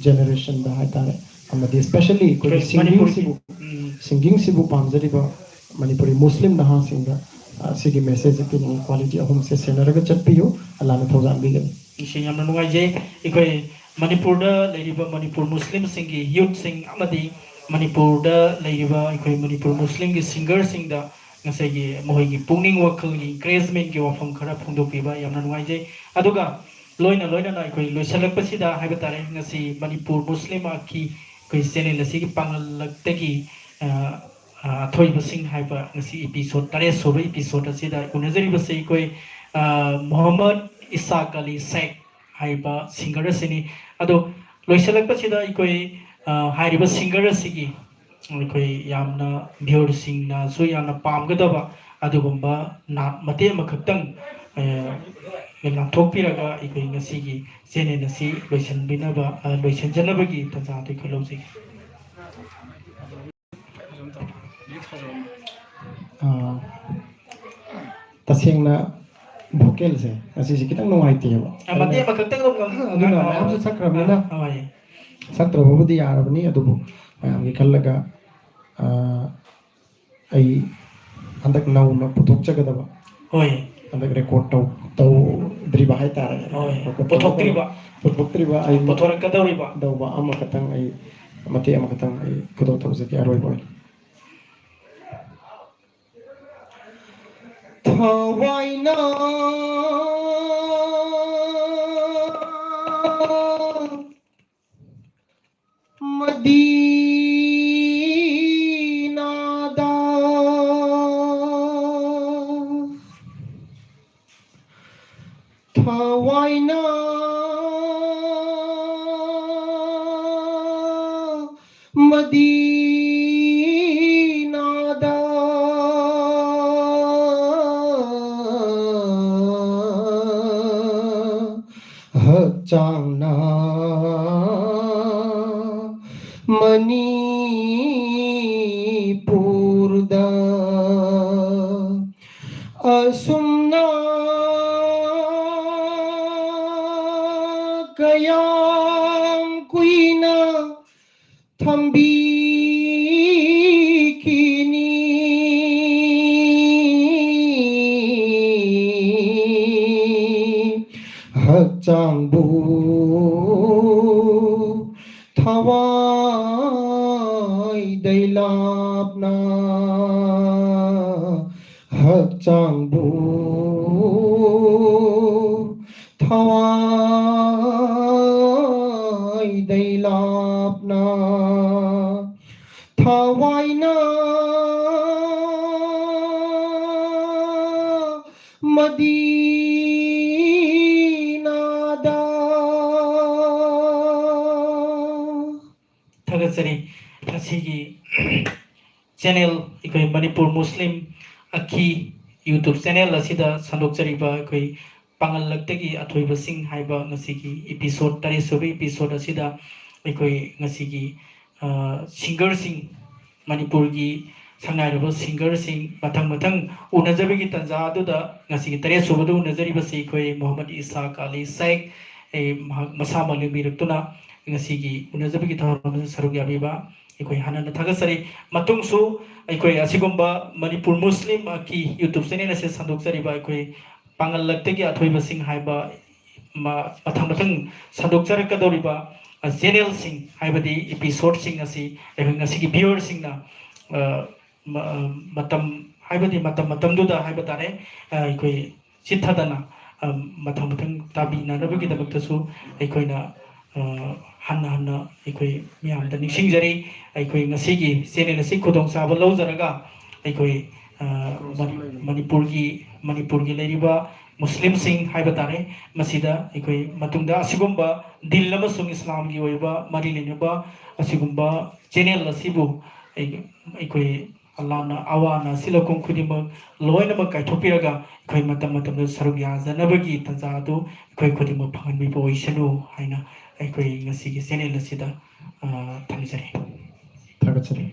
generationꯗ ꯍꯥꯏꯇꯥꯔꯦ, ꯑꯃꯗꯤ especially ꯑꯩꯈꯣꯏꯒꯤ ꯑꯩꯈꯣꯏ ꯃꯅꯤꯄꯨꯔꯒꯤ singingꯁꯤꯕꯨ, ꯎꯝ꯫ singingꯁꯤꯕꯨ ꯄꯥꯝꯖꯔꯤꯕ ꯃꯅꯤꯄꯨꯔꯤ ꯃꯨꯁꯂꯤꯝ ꯅꯍꯥꯁꯤꯡꯗ ꯑ, ꯁꯤꯒꯤ message ꯄꯤꯅꯤꯡꯉꯤ꯫ Quality ꯑꯍꯨꯝꯁꯦ ꯁꯦꯟꯅꯔꯒ ꯆꯠꯄꯤꯌꯨ, ꯑꯜꯂꯥꯅ ꯊꯧꯖꯥꯟꯕꯤꯒꯅꯤ꯫ ꯏꯁꯩ ꯌꯥꯝꯅ ꯅꯨꯡꯉꯥꯏꯖꯩ꯫ ꯑꯩꯈꯣꯏ ꯃꯅꯤꯄꯨꯔꯗ ꯂꯩꯔꯤꯕ ꯃꯅꯤꯄꯨꯔ ꯃꯨꯁꯂꯤꯝꯁꯤꯡꯒꯤ youthꯁꯤꯡ ꯑꯃꯗꯤ ꯃꯅꯤꯄꯨꯔꯗ ꯂꯩꯔꯤꯕ ꯑꯩꯈꯣꯏ ꯃꯅꯤꯄꯨꯔ ꯃꯨꯁꯂꯤꯝꯒꯤ singerꯁꯤꯡꯗ ꯉꯁꯥꯏꯒꯤ ꯃꯈꯣꯏꯒꯤ ꯄꯨꯛꯅꯤꯡ ꯋꯥꯈꯜꯒꯤ encouragementꯀꯤ ꯋꯥꯐꯝ ꯈꯔ ꯐꯣꯡꯗꯣꯛꯄꯤꯕ ꯌꯥꯝꯅ ꯅꯨꯡꯉꯥꯏꯖꯩ꯫ ꯑꯗꯨꯒ ꯂꯣꯏꯅ ꯂꯣꯏꯅꯅ ꯑꯩꯈꯣꯏ ꯂꯣꯏꯁꯤꯜꯂꯛꯄꯁꯤꯗ ꯍꯥꯏꯕ ꯇꯥꯔꯦ, ꯉꯁꯤ ꯃꯅꯤꯄꯨꯔ ꯃꯨꯁꯂꯤꯝ ꯑꯥꯔꯠꯀꯤ ꯑꯩꯈꯣꯏ channel ꯑꯁꯤꯒꯤ ꯄꯥꯡꯒꯜꯂꯛꯇꯒꯤ, ꯑ, ꯑ, ꯑꯊꯣꯏꯕꯁꯤꯡ ꯍꯥꯏꯕ ꯉꯁꯤ episode ꯇꯔꯦꯠ ꯁꯨꯕ episode ꯑꯁꯤꯗ ꯎꯅꯖꯔꯤꯕꯁꯤ ꯑꯩꯈꯣꯏ, ꯑ, ꯃꯣꯍꯝꯃꯗ ꯏꯁꯥꯛ ꯑꯂꯤ ꯁꯦꯈ ꯍꯥꯏꯔꯤꯕ singer ꯑꯁꯤꯅꯤ꯫ ꯑꯗꯣ ꯂꯣꯏꯁꯤꯜꯂꯛꯄꯁꯤꯗ ꯑꯩꯈꯣꯏ, ꯑ, ꯍꯥꯏꯔꯤꯕ singer ꯑꯁꯤꯒꯤ ꯑꯩꯈꯣꯏ ꯌꯥꯝꯅ viewerꯁꯤꯡꯅꯁꯨ ꯌꯥꯝꯅ ꯄꯥꯝꯒꯗꯕ ꯑꯗꯨꯒꯨꯝꯕ ꯅꯥꯠ ꯃꯇꯦꯛ ꯑꯃꯈꯛꯇꯪ, ꯑ, ꯂꯥꯟꯊꯣꯛꯄꯤꯔꯒ ꯑꯩꯈꯣꯏ ꯉꯁꯤꯒꯤ channel ꯑꯁꯤ ꯂꯣꯏꯁꯤꯟꯕꯤꯅꯕ, ꯑ, ꯂꯣꯏꯁꯤꯟꯖꯅꯕꯒꯤ ꯇꯥꯟꯖꯥ ꯑꯗꯨ ꯑꯩꯈꯣꯏ ꯂꯧꯖꯒꯦ꯫ ꯑꯥ, ꯇꯁꯦꯡꯅ vocalꯁꯦ ꯉꯁꯤꯁꯦ ꯈꯤꯇꯪ ꯅꯨꯡꯉꯥꯏꯇꯦꯕ꯫ ꯑꯥ, ꯃꯇꯦꯛ ꯑꯃꯈꯛꯇꯪ ꯑꯗꯨꯝ ꯉꯥꯡ-, ꯑꯗꯨꯅ ꯉꯥꯡ-, ꯃꯌꯥꯝꯁꯨ ꯁꯛꯈ꯭ꯔꯕꯅꯤꯅ꯫ ꯑꯥ, ꯍꯣꯏ꯫ ꯁꯛꯇ꯭ꯔꯕꯕꯨꯗꯤ ꯌꯥꯔꯕꯅꯤ, ꯑꯗꯨꯕꯨ ꯃꯌꯥꯝꯒꯤ ꯈꯜꯂꯒ, ꯑꯥ, ꯑꯩ ꯍꯟꯗꯛ ꯅꯧꯅ ꯄꯨꯊꯣꯛꯆꯒꯗꯕ, ꯍꯣꯏ꯫ ꯍꯟꯗꯛ record ꯇꯧ-, ꯇꯧꯗ꯭ꯔꯤꯕ ꯍꯥꯏꯇꯥꯔꯦ꯫ ꯍꯣꯏ꯫ Record ꯄꯨꯊꯣꯛꯇ꯭ꯔꯤꯕ꯫ ꯄꯨꯊꯣꯛꯇ꯭ꯔꯤꯕ ꯑꯩ ꯄꯨꯊꯣꯔꯛꯀꯗꯧꯔꯤꯕ꯫ ꯇꯧꯕ ꯑꯃꯈꯛꯇꯪ ꯑꯩ ꯃꯇꯦꯛ ꯑꯃꯈꯛꯇꯪ ꯑꯩ ꯄꯨꯊꯣꯛ ꯇꯧꯖꯒꯦ ꯑꯔꯣꯏꯕ ꯑꯣꯏꯅ꯫ ꯊꯋꯥꯏꯅ ꯃꯗꯤꯅꯥꯗ ꯊꯋꯥꯏꯅ ꯃꯗꯤꯅꯥꯗ ꯍꯛꯆꯥꯡꯅ ꯃꯅꯤꯄꯨꯔꯗ ꯑꯁꯨꯝꯅ ꯀꯌꯥꯝ ꯀꯨꯏꯅ ꯊꯝꯕꯤꯈꯤꯅꯤ ꯍꯛꯆꯥꯡꯕꯨ ꯊꯋꯥꯏꯗꯩ ꯂꯥꯞꯅ ꯍꯛꯆꯥꯡꯕꯨ ꯊꯋꯥꯏꯗꯩ ꯂꯥꯞꯅ ꯊꯋꯥꯏꯅ ꯃꯗꯤꯅꯥꯗ ꯊꯥꯒꯠꯆꯔꯤ꯫ ꯉꯁꯤꯒꯤ channel, ꯑꯩꯈꯣꯏ ꯃꯅꯤꯄꯨꯔ ꯃꯨꯁꯂꯤꯝ ꯑꯈꯤ YouTube channel ꯑꯁꯤꯗ ꯁꯟꯗꯣꯛꯆꯔꯤꯕ ꯑꯩꯈꯣꯏ ꯄꯥꯉꯜꯂꯛꯇꯒꯤ ꯑꯊꯣꯏꯕꯁꯤꯡ ꯍꯥꯏꯕ ꯉꯁꯤꯒꯤ episode, ꯇꯔꯦꯠ ꯁꯨꯕ episode ꯑꯁꯤꯗ ꯑꯩꯈꯣꯏ ꯉꯁꯤꯒꯤ, ꯁꯤꯡꯒꯔꯁꯤꯡ, ꯃꯅꯤꯄꯨꯔꯒꯤ ꯁꯛꯅꯥꯏꯔꯕ ꯁꯤꯡꯒꯔꯁꯤꯡ ꯃꯊꯪ ꯃꯊꯪ ꯎꯅꯖꯕꯒꯤ ꯇꯥꯟꯖꯥ ꯑꯗꯨꯗ, ꯉꯁꯤꯒꯤ ꯇꯔꯦꯠ ꯁꯨꯕꯗ ꯎꯅꯖꯔꯤꯕꯁꯤ ꯑꯩꯈꯣꯏ ꯃꯣꯍꯝꯃꯗ ꯏꯁꯥꯛ ꯑꯂꯤ ꯁꯦꯈ, ꯑꯦ, ꯃꯍꯥꯛ ꯃꯁꯥꯃꯛ ꯂꯦꯡꯕꯤꯔꯛꯇꯨꯅ ꯉꯁꯤꯒꯤ ꯎꯅꯖꯕꯒꯤ ꯊꯧꯔꯝ ꯑꯁꯤꯗ ꯁꯔꯨꯛ ꯌꯥꯕꯤꯕ ꯑꯩꯈꯣꯏ ꯍꯟꯅ ꯍꯟꯅ ꯊꯥꯒꯠꯆꯔꯤ꯫ ꯃꯇꯨꯡꯁꯨ ꯑꯩꯈꯣꯏ ꯑꯁꯤꯒꯨꯝꯕ ꯃꯅꯤꯄꯨꯔ ꯃꯨꯁꯂꯤꯝ ꯑꯀꯤ YouTube ꯆꯦꯅꯦꯜ ꯑꯁꯤ ꯁꯟꯗꯣꯛꯆꯔꯤꯕ ꯑꯩꯈꯣꯏ ꯄꯥꯡꯒꯜꯂꯛꯇꯒꯤ ꯑꯊꯣꯏꯕꯁꯤꯡ ꯍꯥꯏꯕ ꯃ-, ꯃꯊꯪ ꯃꯊꯪ ꯁꯟꯗꯣꯛꯆꯔꯛꯀꯗꯧꯔꯤꯕ, ꯑ, ꯆꯦꯅꯦꯜꯁꯤꯡ, ꯍꯥꯏꯕꯗꯤ ꯏꯄꯤꯁꯣꯗꯁꯤꯡ ꯑꯁꯤ ꯑꯩꯈꯣꯏ ꯉꯁꯤꯒꯤ ꯚ꯭ꯌꯨꯋꯔꯁꯤꯡꯅ, ꯑ, ꯃ-, ꯑ, ꯃꯇꯝ, ꯍꯥꯏꯕꯗꯤ ꯃꯇꯝ ꯃꯇꯝꯗꯨꯗ ꯍꯥꯏꯕ ꯇꯥꯔꯦ, ꯑ, ꯑꯩꯈꯣꯏ ꯆꯤꯠꯊꯗꯅ, ꯑ, ꯃꯊꯪ ꯃꯊꯪ ꯇꯥꯕꯤꯅꯅꯕꯒꯤꯗꯃꯛꯇꯁꯨ ꯑꯩꯈꯣꯏꯅ, ꯑ, ꯍꯟꯅ ꯍꯟꯅ ꯑꯩꯈꯣꯏ ꯃꯤꯌꯥꯝꯗ ꯅꯤꯡꯁꯤꯡꯖꯔꯤ꯫ ꯑꯩꯈꯣꯏ ꯉꯁꯤꯒꯤ ꯆꯦꯅꯦꯜ ꯑꯁꯤ ꯈꯨꯗꯣꯡꯆꯥꯕ ꯂꯧꯖꯔꯒ ꯑꯩꯈꯣꯏ, ꯑ, ꯃ-, ꯃꯅꯤꯄꯨꯔꯒꯤ, ꯃꯅꯤꯄꯨꯔꯒꯤ ꯂꯩꯔꯤꯕ ꯃꯨꯁꯂꯤꯝꯁꯤꯡ ꯍꯥꯏꯕ ꯇꯥꯔꯦ, ꯃꯁꯤꯗ ꯑꯩꯈꯣꯏ ꯃꯇꯨꯡꯗ ꯑꯁꯤꯒꯨꯝꯕ ꯗꯤꯟ ꯑꯃꯁꯨꯡ ꯏꯁꯂꯥꯝꯒꯤ ꯑꯣꯏꯕ ꯃꯔꯤ ꯂꯩꯅꯕ ꯑꯁꯤꯒꯨꯝꯕ ꯆꯦꯅꯦꯜ ꯑꯁꯤꯕꯨ ꯑꯩ-, ꯑꯩꯈꯣꯏ ꯑꯜꯂꯥꯍꯅ ꯑꯋꯥ ꯑꯅꯥ ꯑꯁꯤ ꯂꯧꯈꯣꯡ ꯈꯨꯗꯤꯡꯃꯛ ꯂꯣꯏꯅꯃꯛ ꯀꯥꯏꯊꯣꯛꯄꯤꯔꯒ ꯑꯩꯈꯣꯏ ꯃꯇꯝ ꯃꯇꯝꯗ ꯁꯔꯨꯛ ꯌꯥꯖꯅꯕꯒꯤ ꯇꯥꯟꯖꯥ ꯑꯗꯨ ꯑꯩꯈꯣꯏ ꯈꯨꯗꯤꯡꯃꯛ ꯐꯪꯍꯟꯕꯤꯕ ꯑꯣꯏꯁꯅꯨ ꯍꯥꯏꯅ ꯑꯩꯈꯣꯏ ꯉꯁꯤꯒꯤ ꯆꯦꯅꯦꯜ ꯑꯁꯤꯗ, ꯑ, ꯊꯝꯖꯔꯤ꯫ ꯊꯥꯒꯠꯆꯔꯤ꯫